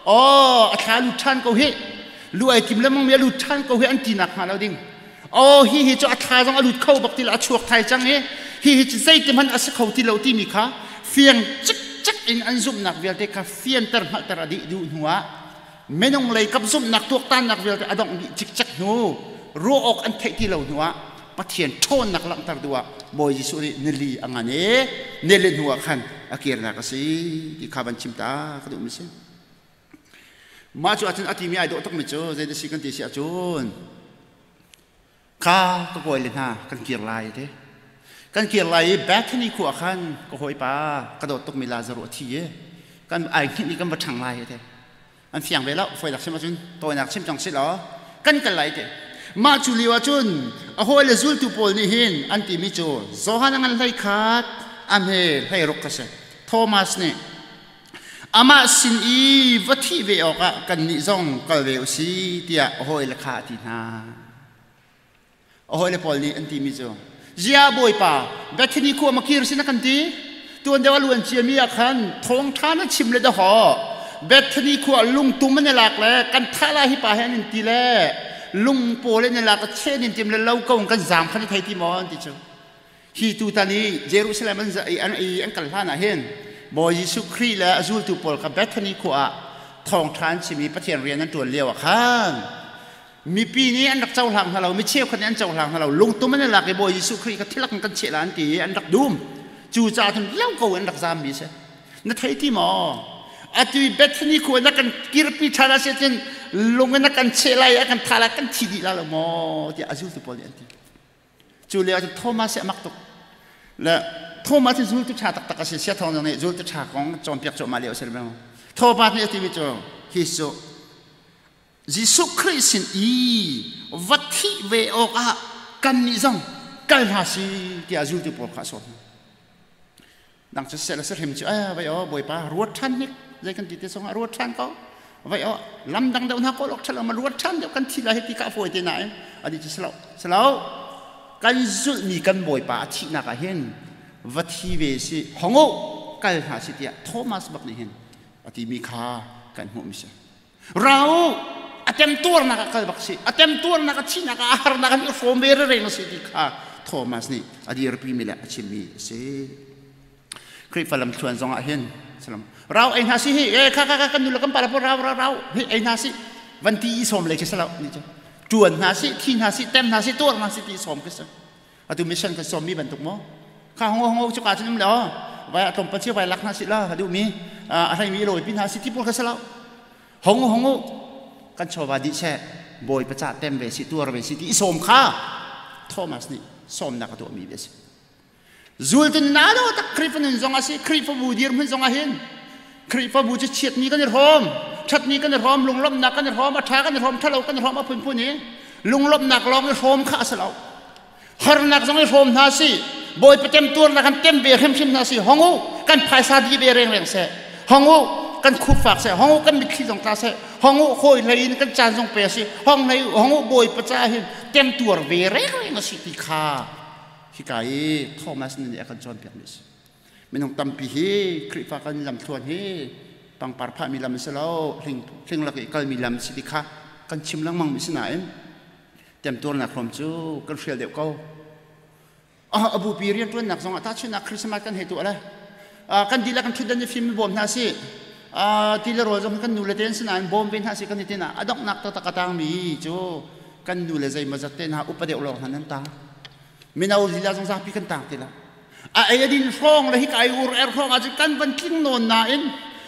aw a thla lut ṭhan ko hih lu ai tim lengmang mi a lut ṭhan ko hi an ti nak hnga lo ding aw hi hi cu a thla zong a lut kho bak ti lo a chuak thai cang i hi hi cu zeiti hmanh a si kho ti lo timi kha fiang cikcek in an zumhnak vialte kha fianter hngalhter a dih duh hnu ah minung lei kap zumhnak tuaktannak vialte a dongh dih cikcek hnu ruah awk an theih ti lo hnu ah Pathian ṭhawnnak langhter duh ah Bawi Jesuh nih nili a ngan i nili hnu ah khan a kirnak a si ti kha van chim ta ka duhmi si. Mah cu ahcun a timi ai dawh tukmi cu zei si kan ti si ahcun kha ka kawi le hna kan kir lai te kan kir lai i Bethany khua khan ka hawipa ka dawt tukmi Lazaruh a thi i kan ai hngilh i kan va ṭhang lai te an fiang ve lo fawinak chim ahcun tawinak chim cang si law kan kal lai te mah cu lio ahcun a hawi le zultu pawl nih hin an timi cu Johan a ngan hlei khat a hme hlei ruk ka si Thomas nih amah sin i va thih ve awkah kannih zong kal ve u si tiah a hawile kha a ti hna A hawile pawl nih an timi cu, Zia Bawipa, Bethany khua makir sin a kan ti. Tuan deuh a luan ciami ah khan thawngṭha na chim le dahawh. Bethany khua lungtum an i lak le kan thah lai hi pa he an in ti le lung pawl an i lak chen in tim le lo ko kan zaam khan i thei ti maw an ti cu. Hi tutan i Jerusalem an i an kal hlan ah hin Bawi Jesuh Khrih le a zultu pawl kha Bethany khua ah thawngṭha an chim i Pathian rian an ṭuan lio ah khan mipi nih an rak cohlang hna lo mi cheukhat nih an cohlang hna lo lungtum an i lak i Bawi Jesuh Khrih kha thilak in kan cheh la an ti i an rak dum cucaah cun lo ko an rak zaammi a si na thei ti maw atu i Bethany khua na kan kirpi ṭhan a si cun lung in na kan cheh lai a kan thah lai kan thi dih la lo maw tiah a zultu pawl nih an ti cu lio ah cun Thomas hi a mak tuk le Thomas hi zultu ṭha taktak a si. Sia thawng zong nih zultu ṭha kong cawnpiak cuahmah lio a si lo. Thomas nih a timi cu hi cu Jesuh Khrih sin i va thih ve awkah kannih zong kal hna si tiah zultu pawl kha a sawm hna. Dang cu seh le sahrim cu eh vai aw Bawipa ruat ṭhan hnik zei kan ti te zongah ruat ṭhan ko vai aw lam dang deuh hna kawl awk ṭha lo ma ruat ṭhan deuh kan thi lai hi ti ka fawi te nain ani cu silo silo kan zulhmi kan Bawipa a thihnak ah hin va thi ve si hong u kal hna si tiah Thomas bak nih hin a timi kha kan hmuh mi si ra u a temtuarnak ah kal bak si a temtuarnak a thihnak ah a harnak an i hrawm ve reng a si ti kha Thomas nih a dirpi mi le a chimmi a si Khrihfa lamthluan zong ah hin salam rau ei hna si hi e kha kha kan nu le kan pa le rau rau rau hi ei hna si van ti i sawm le khi salo ni cu tuan hna si thi hna si tem hna si tuar hna si ti sawm khi si atu mission kan sawm mi bantuk mo kha hongo hongo chu ka cun um le vai atlom pa vai lak hna si la ka duh mi a hlei mi loi pin hna si ti pawl kha salo hongo hongo kan chawva di se bawi paca tem ve si tuar ve si ti i sawm kha Thomas nih sawmnak a tuah mi ve si Zultu na do tak Khrihfa nun zong a si Khrihfabu dirhmun zong ah hin Khrihfabu cu chiatni kan i hrawm ṭhatni kan i hrawm lunglawmhnak kan i hrawm a ṭha kan i hrawm ṭhalo kan i hrawm a phunphun i lunglawmhnak lawng i hrawm kha a si lo harnak zong i hrawm hna si Bawipa temtuarnak kan tem ve hrimhrim hna si hong u kan phaisa di ve rengreng seh hong u kan khup fak seh hong u kan mitthli zong tla seh hong u hawi hlei in kan caan zong pe a si hong hlei hong u Bawipa ca hin temtuar ve rengreng a si ti kha Hika i Thomas nih a kan cawnpiakmi a si. Minung tampi hi Khrihfa kan lamthluan hi pangpar phahmi lam a si lo, hling lak i kalmi lam a si ti kha kan chim lengmangmi si nain temtuarnak hrawm cu kan hrial deuh ko. A bupi rianṭuannak zongah tahchunhnak Christmas kan hei tuah le kan dihlak kan ṭhutdan i fim bawm hna si ti le rawl zong kan nu le ten sinain bawm ve hna si kan i tinah a donghnak taktak a tangmi cu kan nu le zeimawzat te hna upa deuh lawng hna nan tang mino lila zong zapi kan tang ti lo a ei a din hrawng le hika i ur er hrawng ah cun kan van tling nawn nain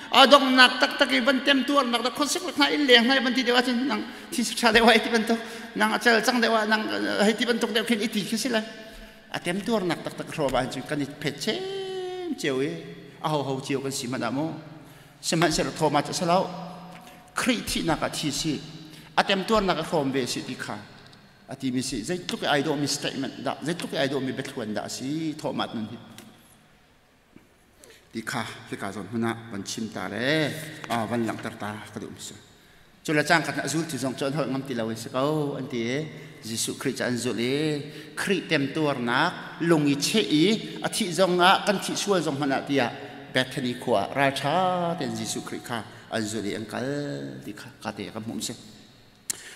a donghnak taktak i van temtuarnak da khosik lak hna in leng hna van ti deuh ahcun nang thi tha deuh ai ti bantuk nang a cel cang deuh ah nang hei ti bantuk deuh khin i ti khi si le a temtuarnak taktak hrawm ah cun kan i phet cem cio i a ho ho cio kan si hmanh ah mu sihmanhsehlaw Thomas cu a si lo Khrih thihnak ah thi si a temtuarnak a hrawm ve si ti kha a timi si zeitluk i ai dawhmi statement dah zeitluk i ai dawhmi biathluan dah a si Thomas nun hi ti kha hika zawn hmun ah van chim ta le van langhter ta ka duh mi si cu le cang khat a zul ti zong cu an holh ngam ti lo in si ko an ti i Jesuh Khrih cu an zulh i Khrih temtuarnak lung i cheh i a thih zong ah kan thih sual zong hmanh ah tiah Bethany khua ah ralṭha tein Jesuh Khrih kha an zulh i an kal ti kha ka te ka hmuh si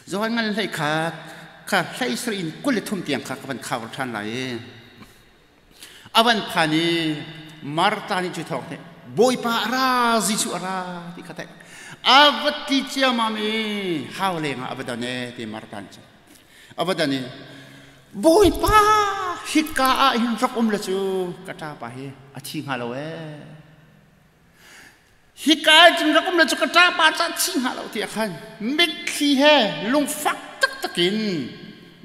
Johan ngan hlei kha kha hlei sar in 23 tiang kha ka van khau ṭhan lai i avan phan i Martha nih cu thawng nih Bawipa a ra Jesuh a ra ti kha theih a va ti ciamam i hau leng ah a va don e ti Martha nih cun a va don i Bawipa hika ah hin rak um le cu ka ṭapa hi a thi hnga lo ee Hika cun rak um le cu ka ṭapa ca thi hnga lo tiah khan mitthli he lungfak taktak in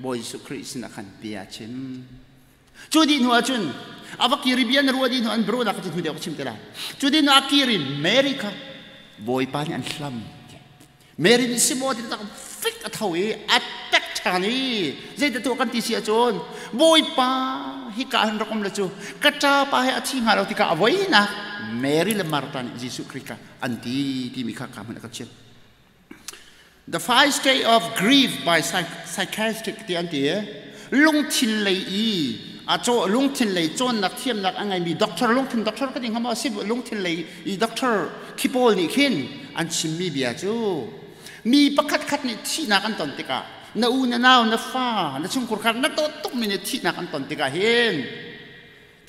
Bawi Jesuh Khrih sinah khan bia a chim. Cu dih hnu ahcun a va kir i bia na ruah dih hnu an biaruahnak kha hnu deuh ka chim te lai. Cu dih hnu a kir i Mary kha Bawipa nih an hlam. Mary nih si maw ti tak fik a tho i a tek ṭhan i zeidah tuah kan ti si ahcun Bawipa hika hin rak um le cu ka ṭapa he a thi hnga lo tikah a voinak Mary le Martha nih Jesuh Khrih kha an ti timi kha ka hmun a ka chim. The five state of grief by psychiatric ti an ti lungthin lei i a caw lungthin lei cawnnak thiamnak a ngeimi doctor lungthin doctor ka ti hnga maw si lungthin lei i doctor khi pawl nih khin an chimmi bia cu mi pakhat khat nih thihnak an ton tikah na u na nau na fa na chungkhur khar na dawt tukmi nih thihnak an ton tikah hin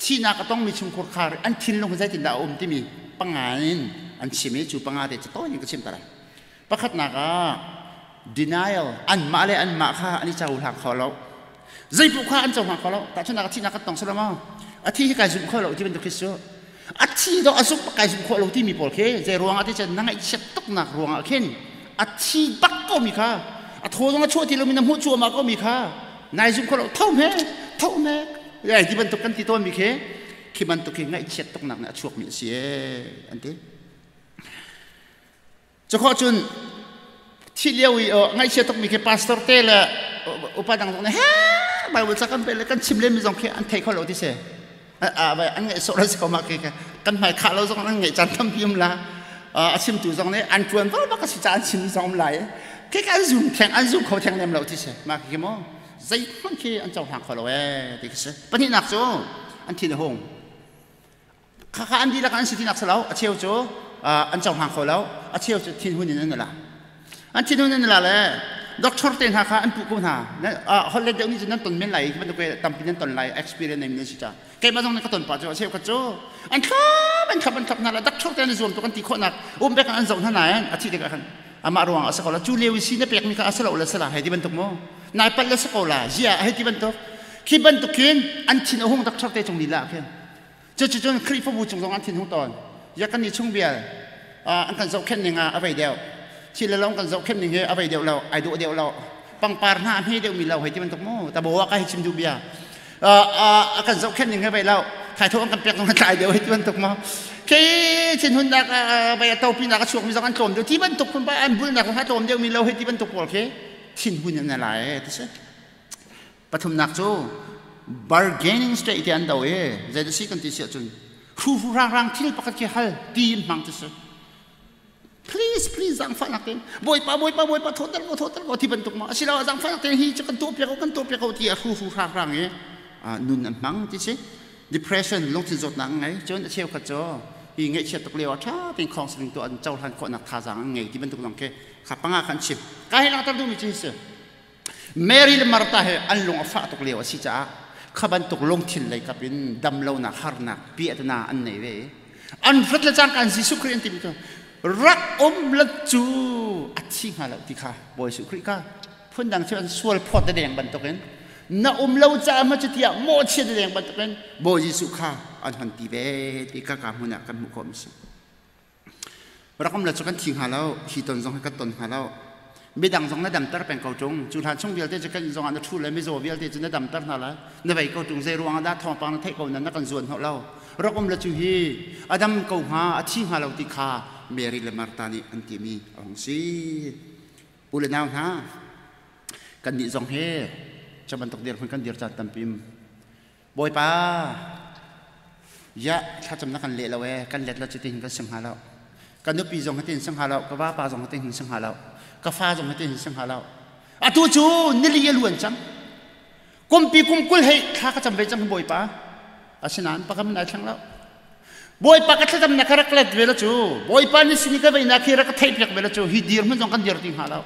thihnak a tongmi chungkhur khar an thinlung zeitindah a um timi panga in an chim i cu panga te cu tawi in ka chim ta lai pakhatnak ah denial anmah le anmah kha an i cohlang kho lo zeipoh kha an cohlang kho lo tahchunhnak a thihnak kan tong salam a thi hi kai zumh kho lo ti bantuk khi cu a thi dawh a zumh kai zumh khawh lo timi pawl khi zei ruangah ti cun na ngaihchiat tuknak ruangah khin a thi bak ko mi kha a thaw zong a chuah ti lomi na hmuh cuahmah ko mi kha nai zumh kho lo tho hme tho hme ai ti bantuk kan ti tawn mi khi Khi bantuk hi ngaihchiat tuknak nih a chuakmi a si ee an ti. Cukhawh cun thi lio i ngaihchia tukmi khi pastor te le upa dang zong nih he Bible ca kan pe le kan chim len mi zong khi an thei kho lo ti si. An ngaih sawh si ko ma khi kan hmai khah lo zong an ngaih caan tampi um la. A chimtu zong nih an ṭuan vo bak a si ca an chim zong um lai. Khi an zum theng an zum kho theng lem lo ti si. Ma khi mo zeihmanh khi an cohlang kho lo ee ti khi si. Pahnihnak cu an thin a hung. Khakha an dihlak an si tinak si lo. A cheu cu an cohlang kho lo. A cheu cu thinhun in an la. An thinhun in la le doctor te hna kha an puh ko hna. Holh let deuh nih cun nan ton men lai bantuk tampi nan ton lai experience nei men si ca. Keimah zong nih ka ton pah cu a cheu khat cu an thlap an thlap an thlap hna la doctor te an i zuam tuk an ti khawhnak um bek an zoh hna nain a thih tikah khan amah ruang a si ko la cu lio i si na pekmi kha a si lo le si la hei ti bantuk mu nai palh le si ko la zia hei ti bantuk khi bantuk khin an thin a hung doctor te cung lila khin Cuticun Khrihfabu cung zong an thinhung tawn. Ya kan nih chung vial an kan zohkhenh ning ah a vei deuh. Thil le long kan zohkhenh ning hi a vei deuh lo, ai dawh deuh lo. Pangpar hna a hme deuh mi lo hei ti bantuk mu. Tabo ah ka hei chim duh bia. A kan zohkhenh ning hi vei lo. Thaithawh an kan pek zong an tlai deuh hei ti bantuk mu. Khi thinhun nak vei a topi nak a chuak mi zong an tlawm deuh. Ti bantuk phun pa an bulnak zong a tlawm deuh mi lo hei ti bantuk pawl khi thinhun in a lai ti si. Pathumnak cu bargaining state ti an do i zeidah si kan ti si ahcun hruhru rang thil pakhat khi hal ti in hmang ti si. Please, please, zaangfahnak tein Bawipa, Bawipa, Bawipa, thawter ko, thawter ko ti bantuk ma asiloah zaangfahnak tein hi cu kan tuah piak ko, kan tuah piak ko ti a hruhru rang rang i nun an hmang ti si. Depression, lungthin zawtnak an ngei. Cun a cheukhat cu hi ngaihchiat tuk lio ah ṭha tein counseling tuah an cohlan khawhnak thazaang an ngei ti bantuk zong khi kha panga kha an chim. Ka hei langhter duhmi cu hi si. Mary le Martha he an lung a fah tuk lio a si caah kha bantuk lungthin lei kap in damlonak harnak piahtana an nei ve i an rat le cangka in Jesuh Khrih an timi cu rak um la cu a thi hnga lo ti kha Bawi Jesuh Khrih kha phundang cu an sual phawt deng bantukin na um lo caah ma cu tiah mawhchiat deng bantukin Bawi Jesuh kha an hon ti ve ti ka ka hmun ah kan hmuh khawh mi si. Rak um lo cu kan thi hnga lo, hi ton zong hi kan ton hnga lo. Midang zong na damter peng ko ṭung. Cu hlan chung vialte cu kan zong ah na ṭhu le mizaw vialte cu na damter hna lai. Na vei ko ṭung. Zei ruang ah dah thawngpang na theih ko na na kan zuan hnawh lo. Rak um lo cu hi a dam ko hnga, a thi hnga lo ti kha Mary le Martha nih an timi a hung si. U le nau hna, kannih zong hi cu bantuk dirhmun kan dir caan tampi um. Bawipa, ya thlacam na kan leh lo ee, kan let lo cu tihin kan si hnga lo. Ka nupi zong hitin si hnga lo, ka vapa zong hitin si hnga lo, ka fa zong hitin si hnga lo. Atu cu nili a luan cang. Kumpi kum 20 hei thla ka cam ve cang Bawipa. Asinain pakam in ai thleng lo. Bawipa ka thlacam na ka rak let ve lo cu. Bawipa ni sini ka vei na khi rak ka theih piak ve lo cu hi dir hmun zong kan dir ti hnga lo.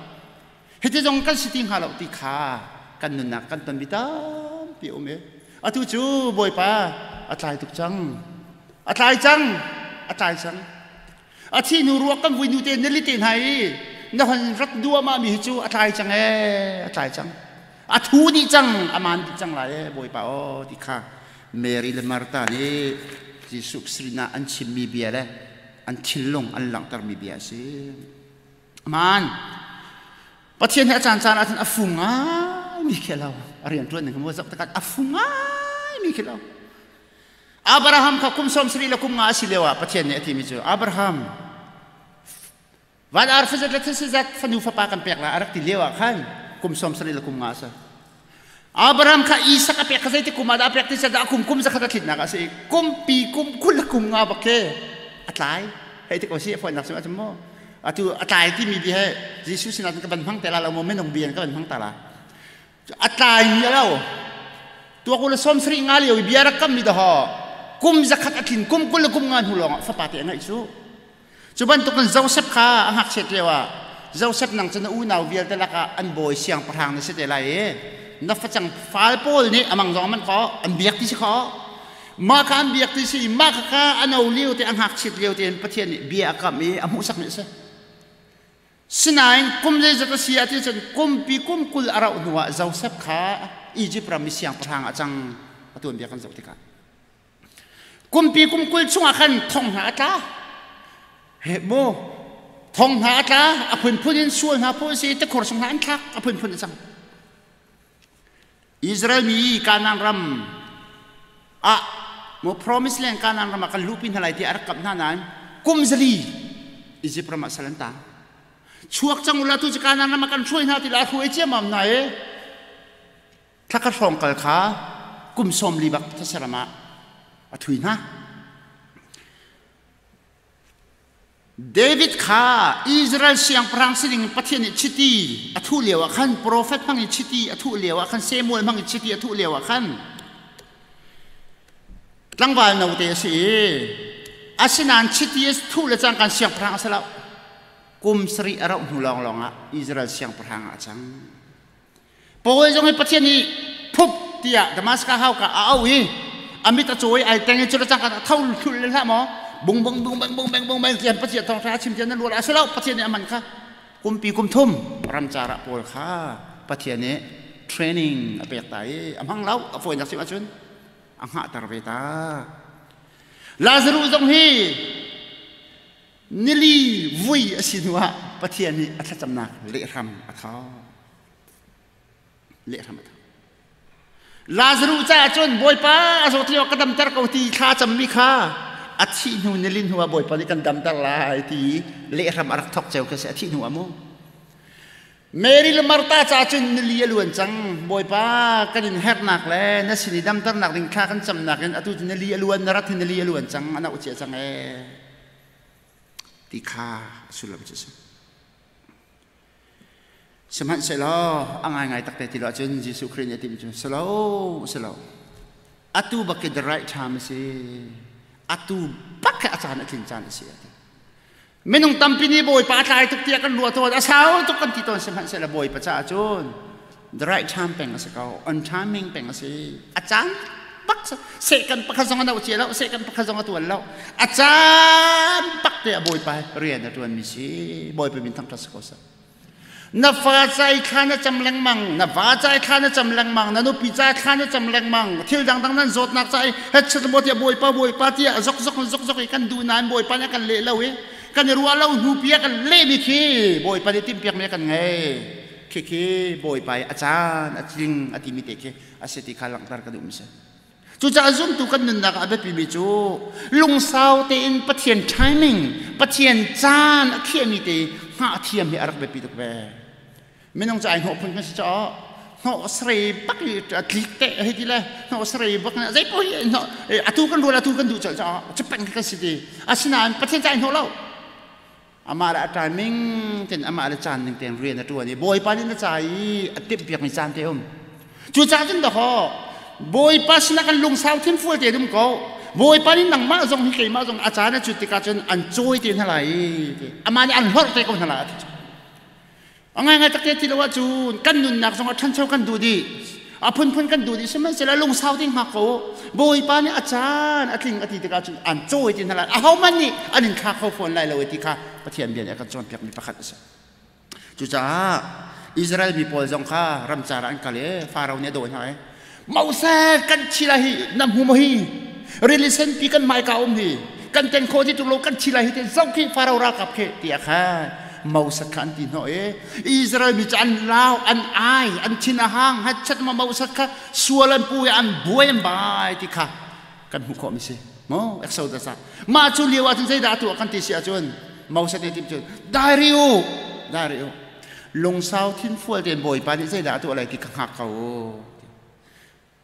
Hiti zong kan si ti hnga lo ti kha kan nunnak kan tonmi tampi a um i atu cu Bawipa a tlai tuk cang. A tlai cang. A tlai cang. A thi hnu ruak kan vui nu te nili te hna i na hon rak duahmah mi hi cu a tlai cang ee a tlai cang. A thu dih cang a maan dih cang lai ee Bawipa aw ti kha Mary le Martha nih Jesuh sinah an chimmi bia le an thinlung an langhtermi bia a si. Aman. Pathian hi a caan caan ahcun a fu ngaimi khi a lo. A rianṭuan ning maw zoh takat a fu ngaimi khi lo. Abraham kha kum 70 le kum nga a si lio ah Pathian nih a timi cu Abraham van arfi zat le thil zat fanu fapa kan pek la a rak ti lio ah khan kum 70 le kum nga a si. Abraham kha Isak a pek kha zeiti kum ah dah a pek ti dah kum kum zakhat a tlinnak a si kum pi kum 20 le kum nga bak khi a tlai hei ti ko si a fawinak sim ahcun maw atu a tlai timi bi he Jesuh sinah ka van hmang te la lo maw minung bi in ka van hmang ta la a tlai mi a lo tuak u le 75 lio i bia rak kam mi daho kum zakhat a tlin kum 20 le kum nga hnu lawng ah fapa te a ngeih cu Cu bantukin Josef kha a ngakchiat lioah Josef nang cu na unau vialte lakah an bawi siangpahrang na si te lai i na facang fal pawl nih amang zong man kho an biak ti si kho mah kha an biak ti si mah kha kha a no lio te a ngakchiat lio tein Pathian nih bia a kamh i a hmuhsak mi a si. Sinain kum zeizat a si ah ti cun kumpi kum 20 a rauh hnuah Josef kha Egypt ram i siangpahrang a cang a tuanbia kan zoh tikah. Kumpi kum 20 chungah khan thong hna a tla. He mu thong hna a tla, a phunphun in sual hna phu si, tikhor chung hna an thlak, a phunphun a cang. Israel mi Kanaan ram ah Mo promise land Kanaan ram ah kan luhpi hna lai ti a rak kamh hna nain kum zali Egypt ram ah sal an tang. Chuak cang ula tu cu Kanaan ram ah kan hruai hna ti la hruai ciamam hna i thla khat hrawng kal kha kum 40 bak thasaram ah a thui hna. David kha Israel siangpahrang si ding Pathian nih chiti a thuh lio ah khan profet hmang in chiti a thuh lio ah khan Samuel hmang in chiti a thuh lio ah khan tlangval note a si i asinain chiti a thuh le cangkan siangpahrang a si lo. Kum sarih a rauh hnu lawnglawng ah Israel siangpahrang ah a cang. Paul zong hi Pathian nih phup tiah Damascus hauka a auh i a mit a cawi ai teng i cu le cangka tho thul le hlah maw bung bung bung beng bung beng bung beng tian Pathian thawngṭha a chim tian na luat a si lo. Pathian nih a man kha kumpi kum thum ramcar ah Paul kha Pathian nih training a pek ta i a hmang lo. A fawinak sim ahcun a hngahter ve ta. Lazarus zong hi nili vui a si hnuah Pathian nih a thlacamnak lehram a thawk, lehram a thawk. Lazarus caah cun Bawipa a zawt lio ka damter ko ti thla cammi kha a thih hnu nilin hnu ah Bawipa nih kan damter lai ti lehram a rak thawk ceu khi si a thih hnu ah mu. Mary le Martha caah cun nili a luan cang. Bawipa kan in herhnak le na sin i damternak ding thla kan camnak in atu cu nili a luan, na rat hi nili a luan cang, a noh cia cang ee ti kha a sullam cu a si. Sihmanhsehlaw a ngaingai takte ti lo ahcun Jesuh Khrih nih a timi cu si lo, si lo. Atu bak khi the right time a si. Atu bak khi a caan a tlin caan a si a ti. Minung tampi nih Bawipa a tlai tuk tiah kan ruah tawn, a sau tuk kan ti tawn, sihmanhsehlaw Bawipa caah cun the right time peng a si ko, on timing peng a si. A caan bak sehkan pakhat zong a no cia lo, sehkan pakhat zong a tuan lo. A caan bak te a Bawipa rian a tuanmi si. Bawipa min thangṭhat si ko seh. Na fa cai thla na cam lengmang, na va cai thla na cam lengmang, na nupi cai thla na cam lengmang, thil dangdang nan zawtnak cai het mo tiah Bawipa Bawipa tiah zok zok zok zok i kan duh nain Bawipa nih kan leh lo i kan i ruah lo hnu pi ah kan lehmi khi Bawipa nih timhpiakmi kan ngei. Khi khi Bawipa i a caan a tling a timi te khi a si ti kha langhter ka duh mi si. Cucaah zumtu kan nunnak ah a biapimi cu lungsau tein Pathian timing, Pathian caan a khiahmi te hngah thiam hi a rak biapi tuk ve. Minung cu ai hnawh phun kan si caah hnawh sarei bak i tlik te hei ti le hnawh sarei bak zei paoh hi hnawh atu kan rual atu kan duh colh caah cepen kan si ti. Asinain Pathian ca ai hnawh lo. Amah le a timing ten amah le caan ning tein rian a ṭuan i Bawipa nih na ca i a timhpiakmi caan te um. Cucaah cun dakaw Bawipa sinah kan lungsau thinfual te um ko. Bawipa nih nangmah zong hi keimah zong a caan a cut tikah cun an cawi te hna lai i amah nih an hlorh te ko hna lai a ti. A ngaingai takte ti lo ahcun kan nunnak zong a ṭhancho kan duh dih. A phunphun kan duh dih. Sihmanhsehlaw lungsau ding hngak ko. Bawipa nih a caan a tling a ti tikah cun an cawi ti hna lai. Ahohmanh nih an in thla kho fawn lai lo ti kha Pathian bia nih a kan cawnpiakmi pakhat a si. Cucaah Israel mi pawl zong kha ramcar ah an kal i Faro nih a dawi hna i Moses kan thi lai hi na hmu maw hi rili senpi kan hmaika um hi kan ten khawh ti tuk lo kan thi lai hi te zoh khi Faro ralkap khi tiah khan Moses kha an ti hnawh i Israel mi cu an lau an ai an thin a hang hachat ma Moses kha sual an pu i an buai an bai ti kha kan hmuh khawh mi si mo Exodus ah mah cu lio ahcun zeidah a tuah kan ti si ahcun Moses nih tim cun diary u diary u lungsau thinfual tein Bawipa nih zeidah a tuah lai ti ka hngak ko.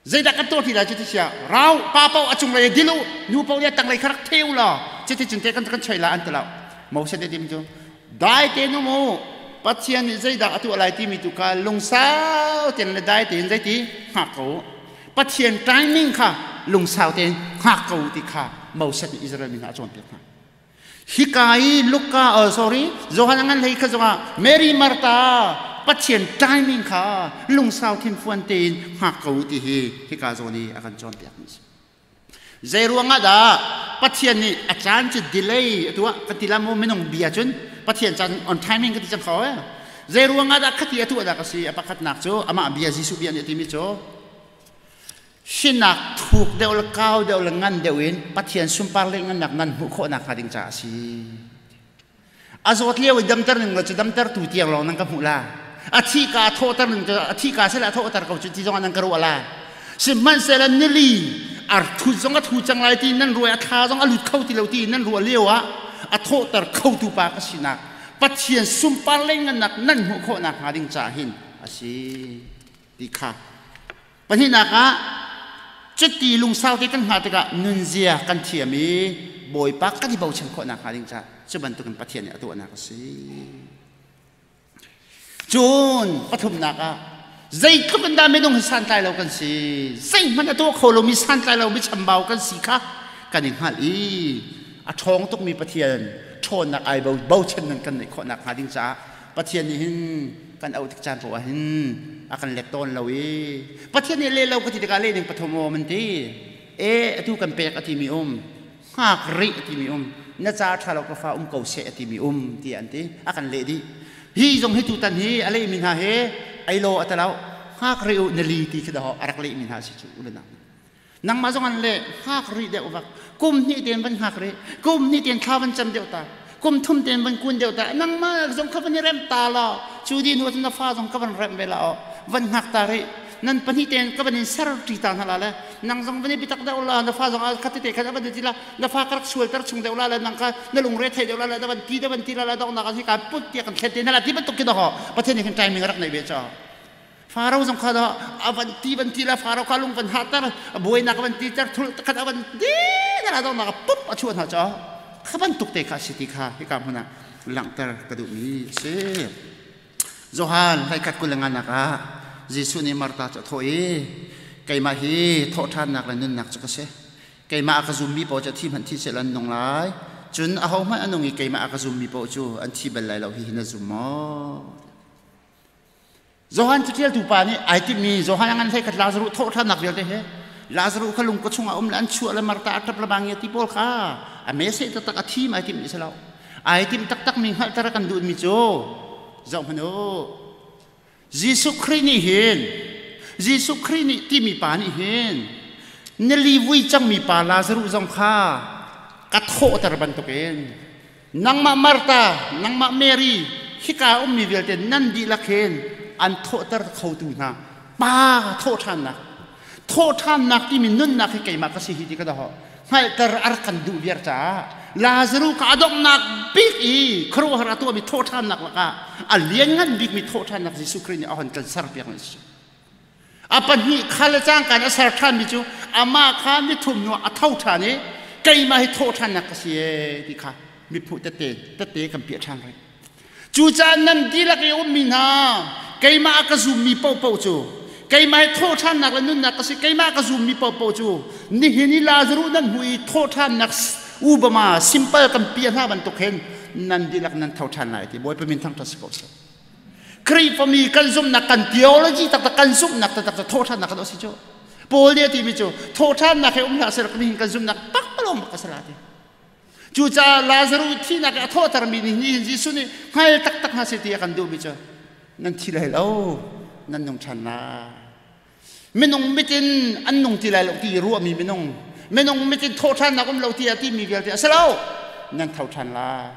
Zeidah kan tuah ti lai cu ti sia rau pa paoh a cunglei dil u nu paoh nih a tanglei kha rak the u law cuti cun te kan kan choi la an ti lo. Moses nih tim cu dai te nu mu Pathian nih zeidah a tuah lai timi tu kha lungsau tein le dai tein zeiti hngak ko. Pathian timing kha lungsau tein hngak ko ti kha Moses nih Israel mi hna a cawnpiak hna. Hika i Luka, oh sorry, Johan a ngan hlei kha zongah Mary Martha Pathian timing kha lungsau thinfuan tein hngak ko ti hi hika zawn i a kan cawnpiak mi si. Zei ruangah dah Pathian nih a caan cu delay a tuah kan ti la mu minung bia cun Pathian caan on timing ka ti cang kho eh. Zei ruangah dah khati a tuah dah ka si? A pakhatnak cu amah bia Jesuh bia nih a timi cu sinak thuk deuh le kau deuh le ngan deuh in Pathian sunpar le ngannak nan hmuh khawh nakhnga ding caah a si. A zawt lio i damter ning cu damter tu tiang lawng nan ka hmuh la. A thi ka thawhter ning cu a thi ka sila thawhter ko cu ti zong nan ka ruah la. Sihmanhsehlaw nili Ar thu zong a thu cang lai ti nan ruai a thla zong a lut kho ti lo ti nan ruah lio ah a thawhter khotu pa ka sinak Pathian sunpar le ngannak nan hmuh khawhnak hnga ding caah hin a si ti kha. Pahnihnak ah, cuti lungsau te kan hngah tikah nunzia kan thiam i Bawipa kan i bochan khawhnak hnga ding caah cu bantukin Pathian nih a tuahnak a si. Cun pathumnak ah, zeitluk in dah minung hi santlai lo kan si, zeihmanh a tuah kho lomi santlai lomi chambau kan si kha kan i hngalh i a ṭhawng tukmi Pathian ṭhawnnak ai bochan nan kan neih khawhnak hnga ding caah Pathian nih hin kan auh tik caan poah hin a kan let tawn lo i Pathian nih leh lo ka ti tikah leh ning pathum um an ti. E atu kan pek a timi um, hngak rih a timi um, na ca ṭha lo ka fa um ko seh a timi um tiah an ti. A kan leh dih. Hi zong hi tutan hi a lehmi hna he ei law a talau hngak rih u na li ti khi dah a rak lehmi hna si cu ulenak. Nangmah zong an leh hngak rih deuh vak. Kum hnih tein van hngak rih. Kum hnih tein thla van cam deuh ta. Kum thum tein van kun deuh ta. Nangmah zong kha van i remh ta law. Cu di hnu cun na fa zong ka van remh ve la aw. Van hngak ta rih. Nan pahnih tein ka van in ser ṭi ta hna la le nang zong van i biatak deuh la na fa zong a khat tete khan a van ti la na fa ka rak sualter chung deuh la le nang kha na lungre thei deuh la le na van ti da van ti la le donghnak ah hi ka put tiah kan thlen te hna la ti bantuk khi dawh Pathian nih khin timing a rak neih ve caw. Faro zong kha dah a van ti van ti la Faro kha lung van hahter buainak van ti ter thul khat a van ti na dong nak pup a chuah hna cho kha bantuk te kha si ti kha hika hmun ah langhter ka duhmi a si. Johan hlei khat kul le nga nak ah Jesuh nih Martha cu a thawh i keimah hi thawhṭhannak le nunnak cu ka si. Keimah a ka zummi paoh cu thi hmanh thi seh an nung lai. Cun ahohmanh a nung i keimah a ka zummi paoh cu an thi bal lai lo. Hihi na zum maw? Johan caṭialtu pa nih ai timhmi Johan a ngan hlei khat Lazaruh thawhṭhannak vialte he Lazaruh kha lung ka chungah um le an chuah le Martha a ṭap le bangia ti pawl kha a message taktak a thim ai timhmi si lo. Ai timh taktakmi hngalhter a kan duhmi cu zoh hmanh u. Jesuh Khrih nih hin Jesuh Khrih nih timi pa nih hin nili vui cangmi pa Lazaruh zong kha ka thawhter bantukin Nangmah Martha, nangmah Mary, hika ummi vialte nan dihlak hin an thawhter khotu hna pa thawhṭhannak thawhṭhannak timi nunnak hi keimah ka si hi ti ka doh hngalhter a rak kan duh viar caah Lazaruh kha a donghnak bik i khuaruahhar a tuahmi thawhṭhannak lakah a lianngan bikmi thawhṭhannak Jesuh Khrih nih a hon kan serpiak mi a si. A pahnih kha le cangka in a ser ṭhanmi cu amah kha nithum hnuah a tho ṭhan i keimah hi thawh ṭhannak ka si ee ti kha miphu tete tete kan piah ṭhan rih. Cucaah nan dihlak i ummi hna keimah a ka zummi paohpaoh cu keimah hi thawh ṭhannak le nunnak ka si keimah a ka zummi paohpaoh cu nihin i Lazaruh nan hmuh i thawh ṭhannak ubama simple kan piah hna bantuk hin nan dihlak nan tho ṭhan lai ti Bawipa min thangṭhat si ko seh. Khrihfami kan zumhnak kan theology taktak kan zumhnak taktak cu thawhṭhannak kan si cu. Paul nih a timi cu thawhṭhannak he um hlah seh nihin kan zumhnak pakpalawng bak a si la ti. Cucaah Lazaruh thihnak i a thawhtermi nih nihin Jesuh nih hngal taktak hna seh ti a kan duhmi cu nan thi lai lo, nan nung ṭhan lai. Minung mit in an nung ti lai lo ti ruahmi minung, minung mit in thawhṭhannak um lo ti a timi vialte a si lo, nan tho ṭhan lai.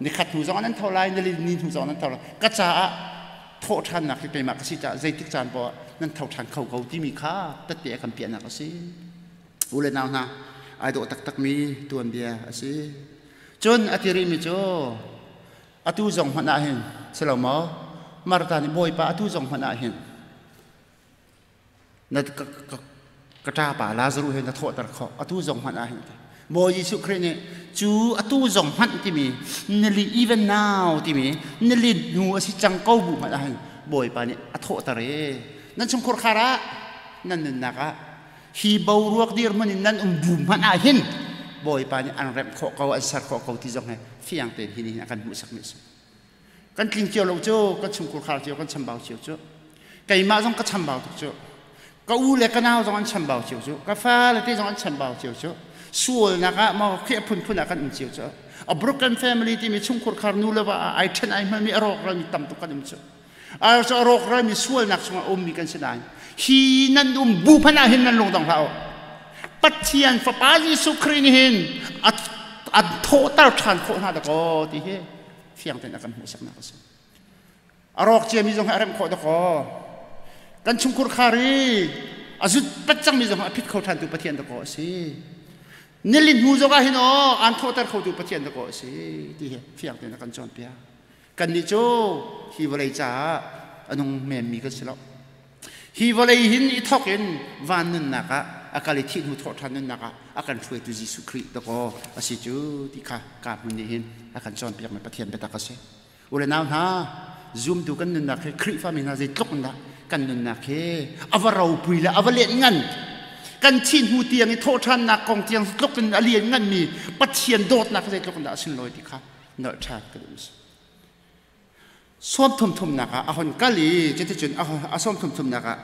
Nikhat hnu zong ah nan tho lai, nili ni hnu zong ah nan tho lai. Ka caah thawh ṭhannak hi keimah ka si caah zeitik caan poah nan tho ṭhan kho ko timi kha tette a kan piahnak a si. U le nau hna, ai dawh taktakmi tuanbia a si. Cun a ti rihmi cu atu zong hmanh ah hin si lo maw Martha nih Bawipa atu zong hmanh ah hin na ka ṭapa Lazaruh he na thawhter khawh atu zong hmanh ah hin Bawi Jesuh Khrih nih cu atu zong hmanh timi nili even now timi nili hnu a si cang ko bu hmanh ah hin Bawipa nih a thawhter i nan chungkhur khar ah nan nunnak ah hi boruak dirhmun in nan um bu hmanh ah hin Bawipa nih an remh khawh ko an ser khawh ko ti zong he fiang tein hi ni hin a kan hmuhsak mi a si. Kan tling cio lo cu kan chungkhur khar cio kan chambau cio cu keimah zong ka chambau tuk cu ka u le ka nau zong an chambau cio cu ka fale te zong an chambau cio cu sualnak ah maw khi a phunphun ah kan um cio cu a broken family timi chungkhur khar nu le va ah ai ṭhen ai hmalmi a rawk ralmi tam tuk kan um cu a rawk ralmi sualnak chungah ummi kan si nain hi nan um bu hmanh ah hin nan lungdong hlah u. Pathian Fapa Jesuh Khrih nih hin a thawhter ṭhan khawh hna dakaw ti hi fiang tein a kan hmuhsaknak a si. A rawk ciami zong hi a remh khawh dakaw. Kan chungkhur khar i A zut pat cangmi zong a phit kho ṭhan tu Pathian dakaw a si. Nilin hnu zong ah hin aw aan thawhter khotu Pathian dakaw a si ti hi fiang tein a kan cawnpiak. Kannih cu hi vawlei caah a nung menmi kan si lo. Hi vawlei hin i thawk in van nunnak ah a kal i thih hnu thawh ṭhan nunnak ah a kan hruaitu Jesuh Khrih dakaw a si cu ti kha ka hmun nih hin a kan cawnpiakmi Pathian biatak a si. U le nau hna, zumtu kan nunnak hi Khrihfami hna zeitluk in dah kan nunnak hi a va ropui le a va lian ngan. Kan thi hnu tiang i thawhṭhannak kong tiang tluk in a lian nganmi Pathian dawtnak zeitluk in dah a sunlawi ti kha nolh ṭhan ka duh. Sawm thum thumnak ah a hon kal i cuticun a sawm thum thumnak ah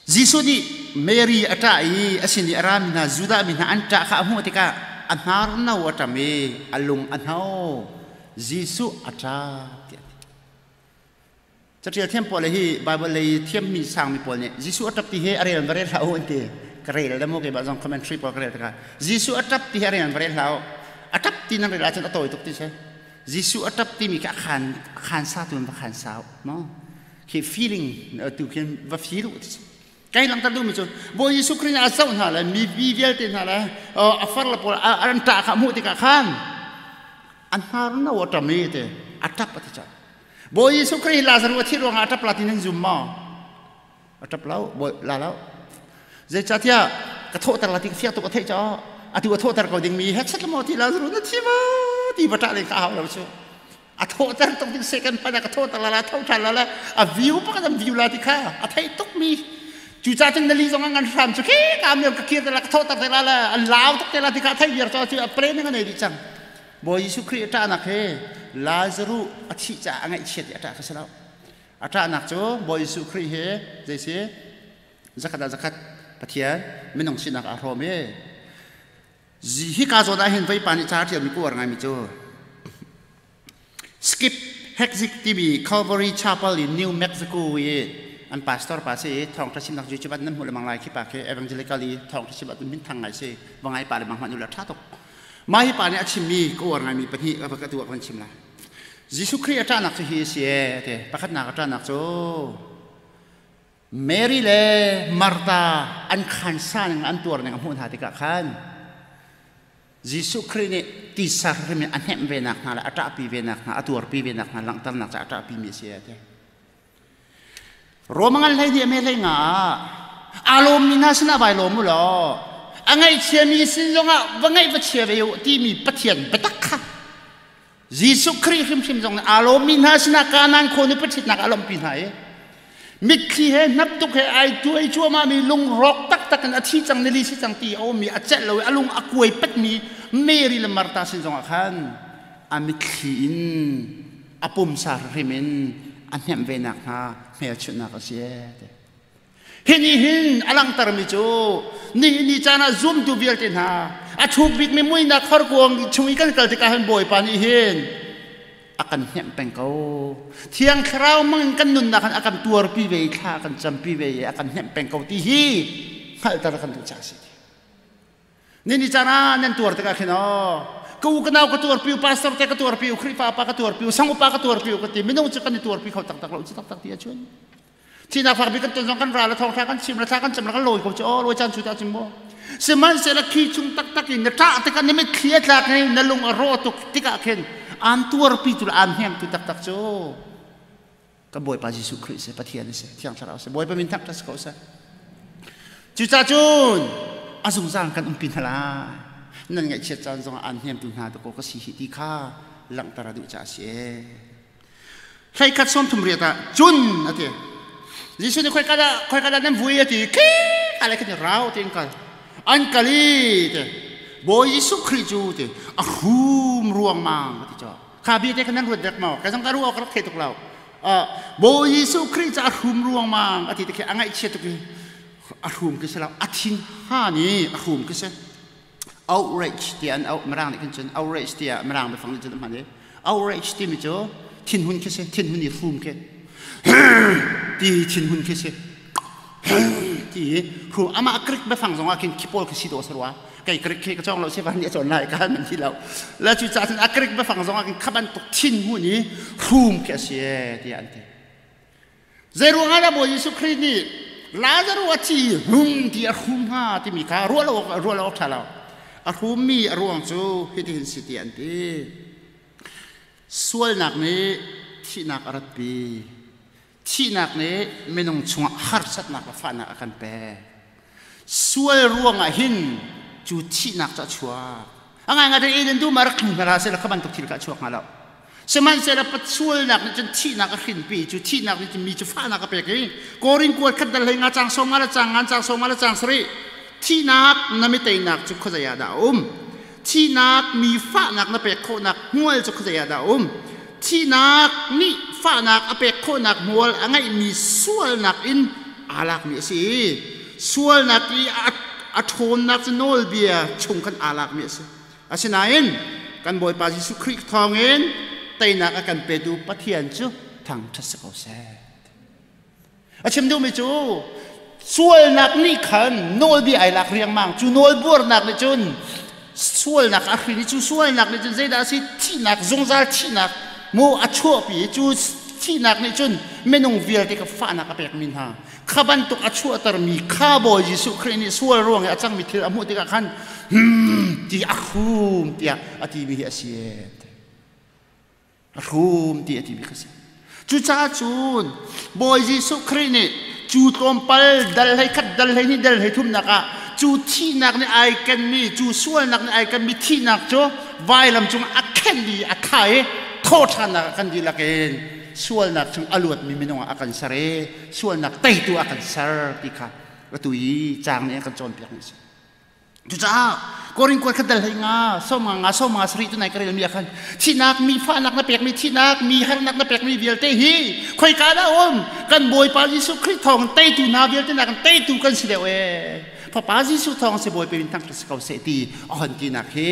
Jesuh nih Mary a ṭah i a sin i a rami hna Judah mi hna an ṭah kha a hmuh tikah a hnarno a ṭam i a lung a hno. Jesuh a ṭap tiah a ti. Caṭial thiam pawl hi Baibal lei thiammi sangmi pawl nih Jesuh a ṭap ti hi a rel va rel hlah u an ti. Ka rel le maw keimah zong commentary pawl ka rel tikah Jesuh a ṭap ti hi a rel va rel hlah u. A ṭap ti nan rel ahcun a tawi tuk ti si. Jesuh a ṭap timi kha a khan sa tu in va khan sau maw? Khi feeling tu khin va feel u ti kai langter duhmi cu Bawi Jesuh Khrist a zoh hna le mi vialte hna le a far le pawl an ṭah kha hmuh tikah khan an hnar no a ṭam i te a ṭap a ti cang. Bawi Jesuh Khrist Lazarus a thih ruangah a ṭap la ti nan zum maw? A ṭap lo, bawi la lo. Zeicahtiah ka thawhter la ti ka fiak tuk a theih caah atu a thawhter ko dingmi hekset maw ti Lazarus na thi ma ti va ṭah len kha a hau lo cu. A thawhter tuk ding second pan ah ka thawhter la la tho ṭhan la la a view pakhat an view la ti kha a theih tuk mi. Cucaah cun na li zong an hram cu khi ka am ka kir te la ka thawhter te la la an lau tuk te la ti kha a theih viar caah cu a plan in a nei dih cang. Bawi Jesuh Khrih a ṭahnak hi Lazaruh a thih caah a ngaihchiat i a ṭah kha si lo. A ṭahnak cu Bawi Jesuh Khrih hi zei si zakhat ah zakhat Pathian minung sinak aa hrawm i hika zawn ah hin veipa nih ca a ṭialmi ka uar ngaimi cu Skip Hekzik timi Calvary Chapel in New Mexico i an pastor pa si i thawngṭha chimnak cu cu nan hmuh lengmang lai khi pa khi evangelical i thawngṭha chim ah min thang ngai si va ngai pa le mang hmanh u la ṭha tuk. Mah hi pa nih a chimmi ka uar ngaimi pahnih ka ka tu ah kan chim lai. Jesuh Khrih a ṭahnak cu hi a si ee a ti. Pakhatnak a ṭahnak cu Mary le Martha an khansa ning an tuar ning a hmuh hna tikah khan Jesuh Khrih nih tisa hrim in a hnemh ve nak hna le a ṭahpi ve nak hna a tuarpi ve nak hna langhternak caah a ṭahpi mi a si a ti. Rome ngan hlei hnih a me hlei nga ah aa lawmmi hna sinah vai lawm u law a ngaihchiami sin zongah va ngaih va chia ve u timi Pathian biatak kha Jesuh Khrih hrimhrim zong nih aa lawmmi hna sinah Kanaan khaw nih paṭhitnak a lawmhpi hna i mitthli he hnaptuk he ai tuai cuahmahmi lungrawk taktak in a thi cang nili si cang ti a ummi a celh lo i a lung a kuai patmi Mary le Martha sin zongah khan a mitthli in a pumsa hrim in a hnemh ve nakhnga hmelchunhnak a si. Hi nih hin a langhtermi cu nihin ni caan ah zumtu vialte hna a thuk bikmi muinak horkuang chung i kan kal tikah hin Bawipa nih hin a kan hnemh peng ko. Thiang Thlarau hmang in kan nunnak hin a kan tuarpi ve i thla a kan campi ve i a kan hnemh peng ko ti hi hngalhter a kan duh caah a si. Ni caan ah nan tuar tikah khin aw ka u ka nau ka tuarpi u, pastor te ka tuarpi u, Khrihfa pa ka tuarpi u, sang upa ka tuarpi u ka ti. Minung cu kan i tuarpi kho taktak lo cu taktak ti ahcun thihnak fak bik kan ton zong kan ral le thawngtha kan chim le thla kan cam le kan lawi ko cu aw lawi caan cu ta cun maw. Sihmanhsehlaw khi chung taktak in na ṭah tikah na mitthli a tlak i na lung a rawh tuk tikah khin aan tuarpi tu le aan hnemtu taktak cu kan Bawipa Jesuh Khrih si, Pathian si, Thiang Thlarau si. Bawipa min thangṭhat si ko seh. Cucaah cun a zungzal kan umpi hna lai. Nan ngaihchiat caan zongah aan hnemtu hna dakaw ka si hi ti kha langhter a duh caah a si ee. Hleikhat 38 ah cun a ti. Jesuh nih khoika dah khoika dah nan vui a ti. Khi ka le khin rau tiin kal. An kal i ti. Bawi Jesuh Khrih cu ti a hrum ruangmang a ti caw. Kha bia te kha nan ruat dek maw? Ka zong ka ruah awk ka rak thei tuk lo. Bawi Jesuh Khrih cu a hrum ruangmang a ti te khi a ngaihchia tuk i a hrum khi si lo. A thin han i a hrum khi si. Outrage tiah an auh Mirang nih khin cun outrage tiah Mirang biafang nih cun an hman i outrage timi cu thinhun khi si. Thinhun i hrum khi ti thinhun khi si. Ti hrum amah Greek biafang zong ah khin khi pawl khi si dawh a si rua. Kei Greek khi ka cawng lo si van nih a cawn lai ka man ti lo. La cu ca cun a Greek biafang zong ah khin kha bantuk thin hun i hrum khi a si e tiah an ti. Zei ruang ah dah Bawi Jesuh Khrih nih Lazaruh a thi hung ti a hrum hnga timi kha ruah lo awk ṭha lo. A hrummi a ruang cu hitihin si ti an ti. Sualnak nih thihnak a ratpi. Thihnak nih minung chungah harsatnak le fahnak a kan pek. Sual ruangah hin cu thihnak cu a chuak. A ngaingai Eden dum ah rak tlu hna hlah seh law kha bantuk thil kha a chuak hnga lo. Sihmanhsehlaw sualnak nih cun thihnak a hrinpi cu thihnak nih cun mi cu fahnak a pek i Korin kuat khat dal hlei nga cang sawm nga le cang ngan cang sawm nga le cang sarih thihnak na mi teinak cu khuazei ah dah a um? Thihnak mi fahnak na pek khawhnak hmual cu khuazei ah dah a um? Thihnak nih fahnak a pek khawhnak hmual a ngeihmi sualnak in aa lakmi a si i sualnak i a ṭhawnnak cu nawlbia chung khan aa lakmi a si. Asinain kan Bawipa Jesuh Khrih thawngin teinak a kan petu Pathian cu thangṭhat si ko seh. A chim duhmi cu sualnak nih khan nawlbia ai lak riangmang. Cu nawlbuarnak nih cun sualnak a hrin i cu sualnak nih cun zeidah a si? Thihnak, zungzal thihnak mu a chuahpi i cu thihnak nih cun minung vialte kha fahnak a pekmi hna kha bantuk a chuahtermi kha Bawi Jesuh Khrih nih sual ruang i a cangmi thil a hmuh tikah khan ti a hrum tiah a timi hi a si. A hrum ti a timi kha si. Cucaah cun Bawi Jesuh Khrih nih cu tlawmpal dal hlei khat, dal hlei hnih, dal hlei thumnak ah cu thihnak nih ai kenmi, cu sualnak nih ai kenmi thihnak cu vailam cung a khenh i a thah i thawhṭhannak ah kan dihlak in sualnak chung a luatmi minung ah a kan ser i sualnak teitu a kan ser ti kha atu i caang nih a kan cawnpiak mi a si. Cucaah Korin kuat khat dal hlei nga sawm nga nga sawm nga sarih tunai ka relmi ah khan thihnak, mi fahnak na pekmi, thihnak, mi harnak na pekmi vialte hi khoika dah um? Kan Bawipa Jesuh Khrih thawng teitu hna vialte nakin teitu kan si deuh ee. Fapa Jesuh thawng si Bawipa min thangṭhat si ko seh ti a hon tinak hi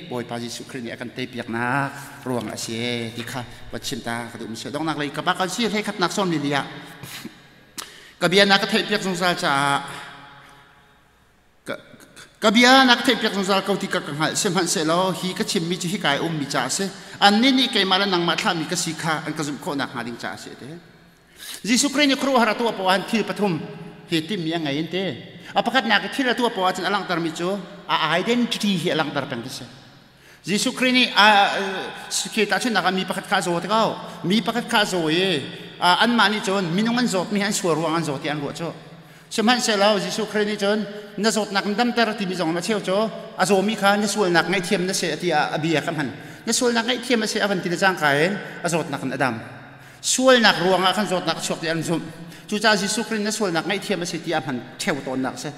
Bawipa Jesuh Khrih nih a kan teipiaknak ruang a si ti kha va chim ta ka duh mi si. Donghnak lei ka pa kan si hlei khatnak sawm li li ah ka bia na ka theihpiak zungzal caah ka bia na ka theihpiak zungzal ko ti ka ka hngalh. Sihmanhsehlaw hi ka chimmi cu hika i ummi caah a si, annih nih keimah le nangmah thlahmi ka si kha an ka zumh khawh nakhnga ding caah a si te. Jesuh Khrih nih khuaruahhar a tuah poah han thil pathum hi timmi a ngei in te. A pakhatnak i thil a tuah poah ahcun a langhtermi cu a identity hi a langhter peng ti si. Jesuh Khrih nih khi tahchunhnak ah mi pakhat kha a zaw tikau mi pakhat kha a zaw i anmah nih cun minung an zawtmi hi an sual ruang an zaw ti an ruah cu. Sihmanhsehlaw Jesuh Khrih nih cun na zawtnak in damter timi zong a cheu cu a zawmi kha na sualnak ngaihthiam na si tiah a bia ka hman. Na sualnak ngaihthiam a si a van ti le cangka in a zawtnak in a dam. Sualnak ruangah khan zawtnak a chuak ti an zumh. Cucaah Jesuh Khrih na sualnak ngaihthiam a si ti a hman theo tawnnak a si.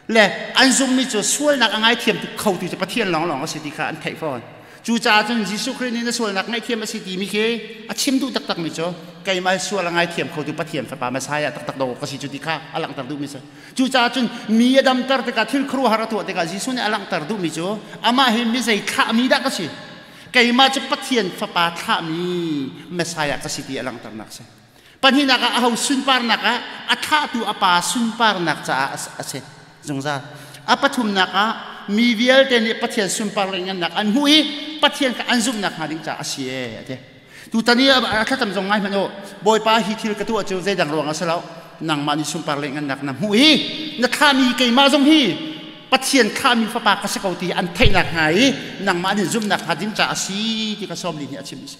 Le an zumhmi cu sualnak a ngaithiam kho tu cu Pathian lawnglawng a si ti kha an theih fawn. Cucaah cun Jesuh Khrih nih na sualnak ngaihthiam a si timi khi a chim duh taktakmi cu keimah sual a ngaithiam khotu Pathian Fapa Messiah taktak dawh ka si cu ti kha a langhter duhmi si. Cucaah cun mi a damter tikah, thil khuaruahhar a tuah tikah Jesuh nih a langhter duhmi cu amah hi mi zei thlahmi dah ka si, keimah cu Pathian Fapa thlahmi Messiah ka si ti a langhternak si. Pahnihnak ah aho sunparnak ah? A thlahtu a pa sunparnak caah a si zungzal. A pathumnak ah mi vialte nih Pathian sunpar le ngannak an hmuh i Pathian kha an zumhnak hnga ding caah a si ee a ti. Tutan i a thlacam zong ngai hmanh u. Bawipa, hi thil ka tuah cu zeidang ruang a si lo. Nangmah nih sunpar le ngannak na hmuh i na thlahmi keimah zong hi Pathian thlahmi fapa ka si ko ti an theihnak hnga i nangmah nih zumhnak hnga ding caah a si ti kha sawm li nih a chim a si.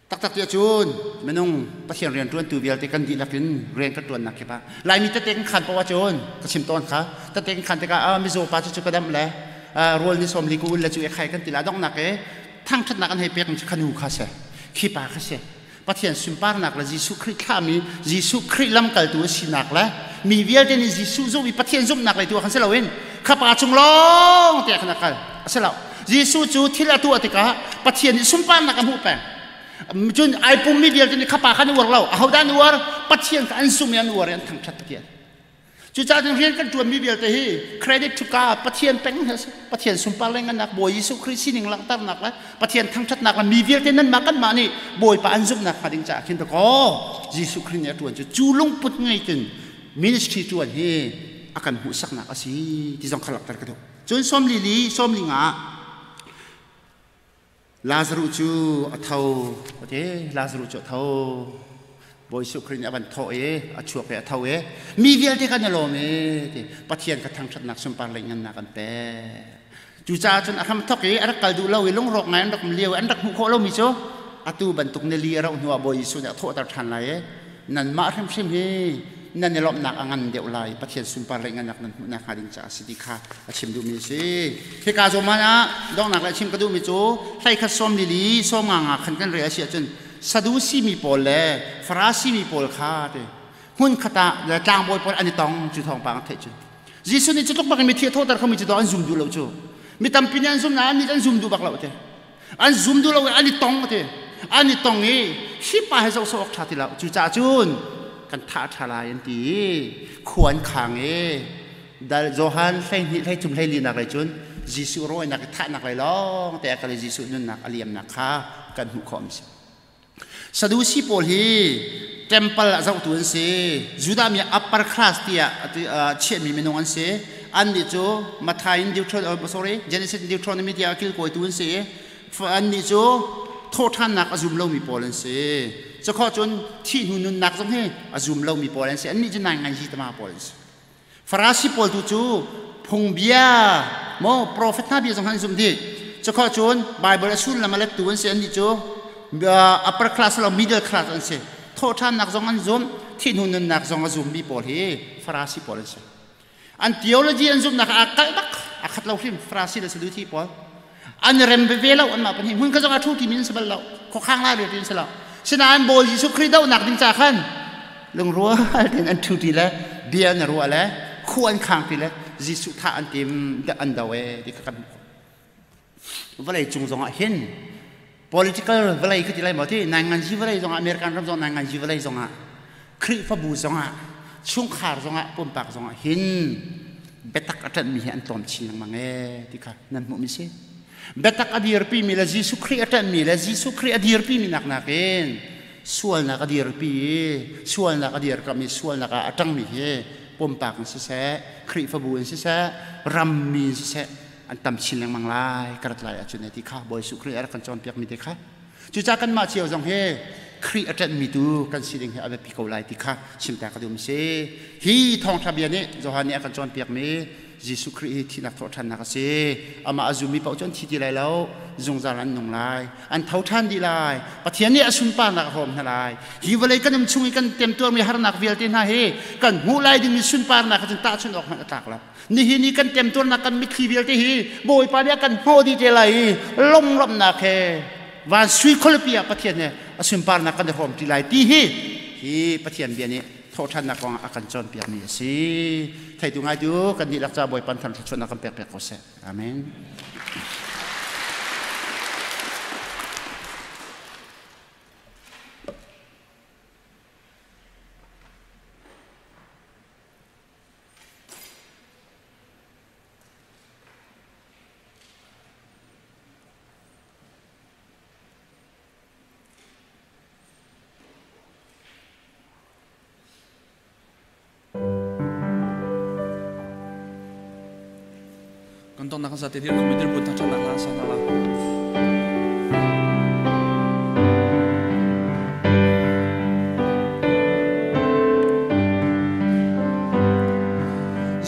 Taktak ti ahcun minung Pathian rian ṭuantu vialte kan dihlak in rian kan ṭuannak kip ah Laimi tete kan khan paoh ahcun ka chim tawn kha tete kan khan tikah ah mizaw pa cu ka dam le rawl ni sawm li ka ul le cu e khai kan ti la donghnak e thangṭhatnak an hei pek mi cu khanu kha si, khi pa kha si. Pathian sunparnak le Jesuh Khrih thlahmi, Jesuh Khrih lamkaltu a sinak le mi vialte nih Jesuh zumh i Pathian zumhnak lei tu ah khan si loin kha pa cung lawng te ah khan a kal a si lo. Jesuh cu thil a tuah tikah Pathian nih sunparnak a hmuh peng. Cun ai pummi vialte nih khapa kha an uar lo. Ahodah an uar? Pathian kha an zumh i an uar i an thangṭhat Pathian. Cucaah cun rian kan ṭuanmi vialte hi credit to God, Pathian peng hi a si. Pathian sunpar le ngannak, Bawi Jesuh Khrih sining langhternak le Pathian thangṭhatnak le mi vialte nanmah kanmah nih Bawipa an zumhnak hnga ding caah khin dakaw Jesuh Khrih nih a ṭuan cu cu lungput ngei cun ministry ṭuan hi a kan hmuhsaknak a si ti zong kha langhter ka duh. Cun sawmli li sawmli nga Lazaruh cu a tho, a ti. Lazaruh cu a tho. Bawi Jesuh Khrih nih a van thawh i a chuak i a tho i mi vialte kan i lawm i ti Pathian kha thangṭhatnak sunpar lei ngannak an pek. Cucaah cun a hram thawk i a rak kal duh lo i lungrawk ngai an rak um lio i an rak hmuh khawh lomi cu atu bantuk nili a rauh hnuah Bawi Jesuh nih a thawhter ṭhan lai i nanmah hrimhrim hi nan i lawmhnak a ngan deuh lai, Pathian sunpar lei ngannak nan hmuhnak hnga ding caah a si ti kha a chim duhmi a si. Hika zawn ah donghnak le chim ka duhmi cu hlei khat sawm lili sawm nga nga khan kan rel a si ahcun Sadusi mi pawl le Farasi mi pawl kha ti hmun khat ah tlangbawi pawl an i tong cu thawngpang a theih cun Jesuh nih cu tluk bak in mithi a thawhter khomi cu an zum duh lo cu mi tampi nih an zum nain an an zum duh bak lo te an zum duh lo i an i tong te an i tong i hi pa he zoh sawh awk ṭha ti lo cucaah cun kan thah ṭha lai an ti i khua an khang i dal Johan 12 13 14 nak lei cun Jesuh rawinak i thahnak lei lawng te ah kal i Jesuh nunnak a liamnak kha kan hmuh khawh mi si. Sadusi pawl hi temple a zohtu an si. Judah mi upper class tiah chiahmi minung an si. Annih cu Matthai in Deuteronomy, sorry, Genesis in Deuteronomy tiah kilkawitu an si. Annih cu thawhṭhannak a zum lomi pawl an si. Cukhawh cun thih hnu nunnak zong hi a zum lomi pawl an si. Annih cu nainganzi tama pawl an si. Farasi pawl tu cu phungbia maw profet hna bia zong an zumh dih. Cukhawh cun Bible a sullam a lettu an si. Annih cu upper class lo middle class an si. Thawhṭhannak zong an zumh, thih hnu nunnak zong a zummi pawl hi Farasi pawl an si. An theology an zumhnak ah aa kalh bak, aa khat lo hrim Farasi le Saduthi pawl. An rem veve lo anmah pahnih hmun kha zong a ṭhu timi an si bal lo. Khuakhang lai ti an si lo. Sinain Bawi Jesuh Khrih dohnak ding ca khan lungrual tein an ṭhu ti le bia an ruah le khua an khang ti le Jesuh thah an tim an do e ti kha kan hmuh. Vawlei cung zongah hin political vawlei ka ti lai maw ti nainganzi vawlei zongah American ram zong nainganzi vawlei zongah Khrihfabu zongah chungkhar zongah pumpak zongah hin biatak a ṭanhmi hi an tlawm chin lengmang ee ti kha nan hmuhmi si. Biatak a dirpimi le Jesuh Khrih a ṭanhmi le Jesuh Khrih a dirpimi nak nakin sualnak a dirpi i sualnak a dirkamh i sualnak ah a ṭangmi hi pumpak in siseh, Khrihfabu in siseh, rammi in siseh an tam chin lengmang lai ka rat lai ahcun ti kha Bawi Jesuh Khrih a rak kan cawnpiakmi te kha. Cucaah kanmah cio zong hi Khrih a ṭanhmi tu kan si ding hi a biapi ko lai ti kha chimta ka duh si. Hi thawngṭha bia nih Johan nih a kan cawnpiakmi Jesuh Khrih hi thihnak thawhṭhannak a si. Amah a zummi paoh cu an thi ti lai lo, zungzal an nung lai, an tho ṭhan dih lai. Pathian nih a sunparnak a hrawm hna lai. Hi vawlei kan um chung i kan temtuarmi harnak vialte hna hi kan hmuh lai dingmi sunparnak cun tahchunh awk hmanh a tlak lo. Nihin i kan temtuarnak kan mitthli vialte hi Bawipa nih a kan hnawh dih te lai i lunglawmhnak he van sui khualipi ah Pathian he a sunparnak kan i hrawm ṭi lai ti hi hi Pathian bia nih thawhṭhannak kong a kan cawnpiakmi a si. Theitu ngaitu kan dihlak ca Bawipa thar thluachuahnak kan pek piak ko seh. Amen. Kan tongnak kan zate dir kum dir bu thang nak la sa na la.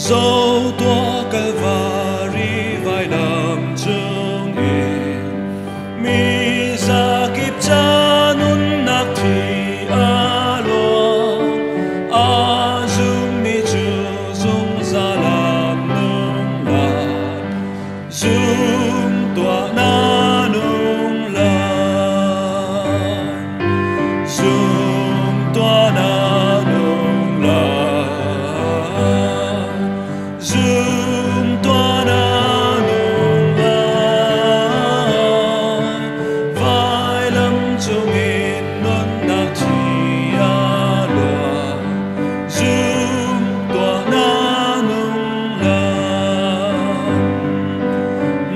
Zo tua Calvary vailam cung in mi zakip ca nunnak thi a luang a zummi cu zungzal an nung lai zum tuah na nung lai zum tuah na nung lai zum tuah na nung lai vailam cungin nunnak thi a luang zum tuah na nung lai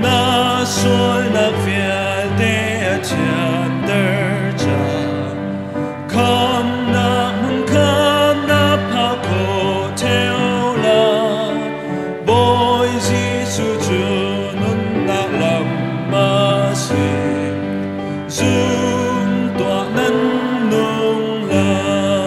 na sualnak vialte a thianter cang khamnak hmun khan na phak khawh theo lai Bawi Jesuh cu nunnak lam a si zum tuah nan nung lai.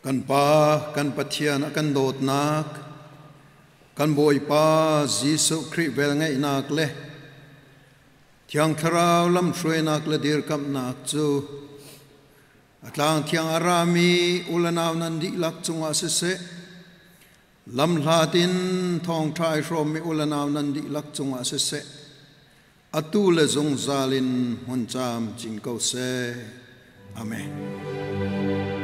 Kan Pa, kan Pathian a kan dawtnak, kan Bawipa Jesuh Khrih velngeihnak le Thiang Thlarau lamhruainak le dirkamhnak cu a tlang thiang a rami u le nau nan dihlak cungah siseh, lamhlat in thawngṭha ai hrawmmi u le nau nan dihlak cungah siseh, atu le zungzal in hmun camcin ko seh. Amen.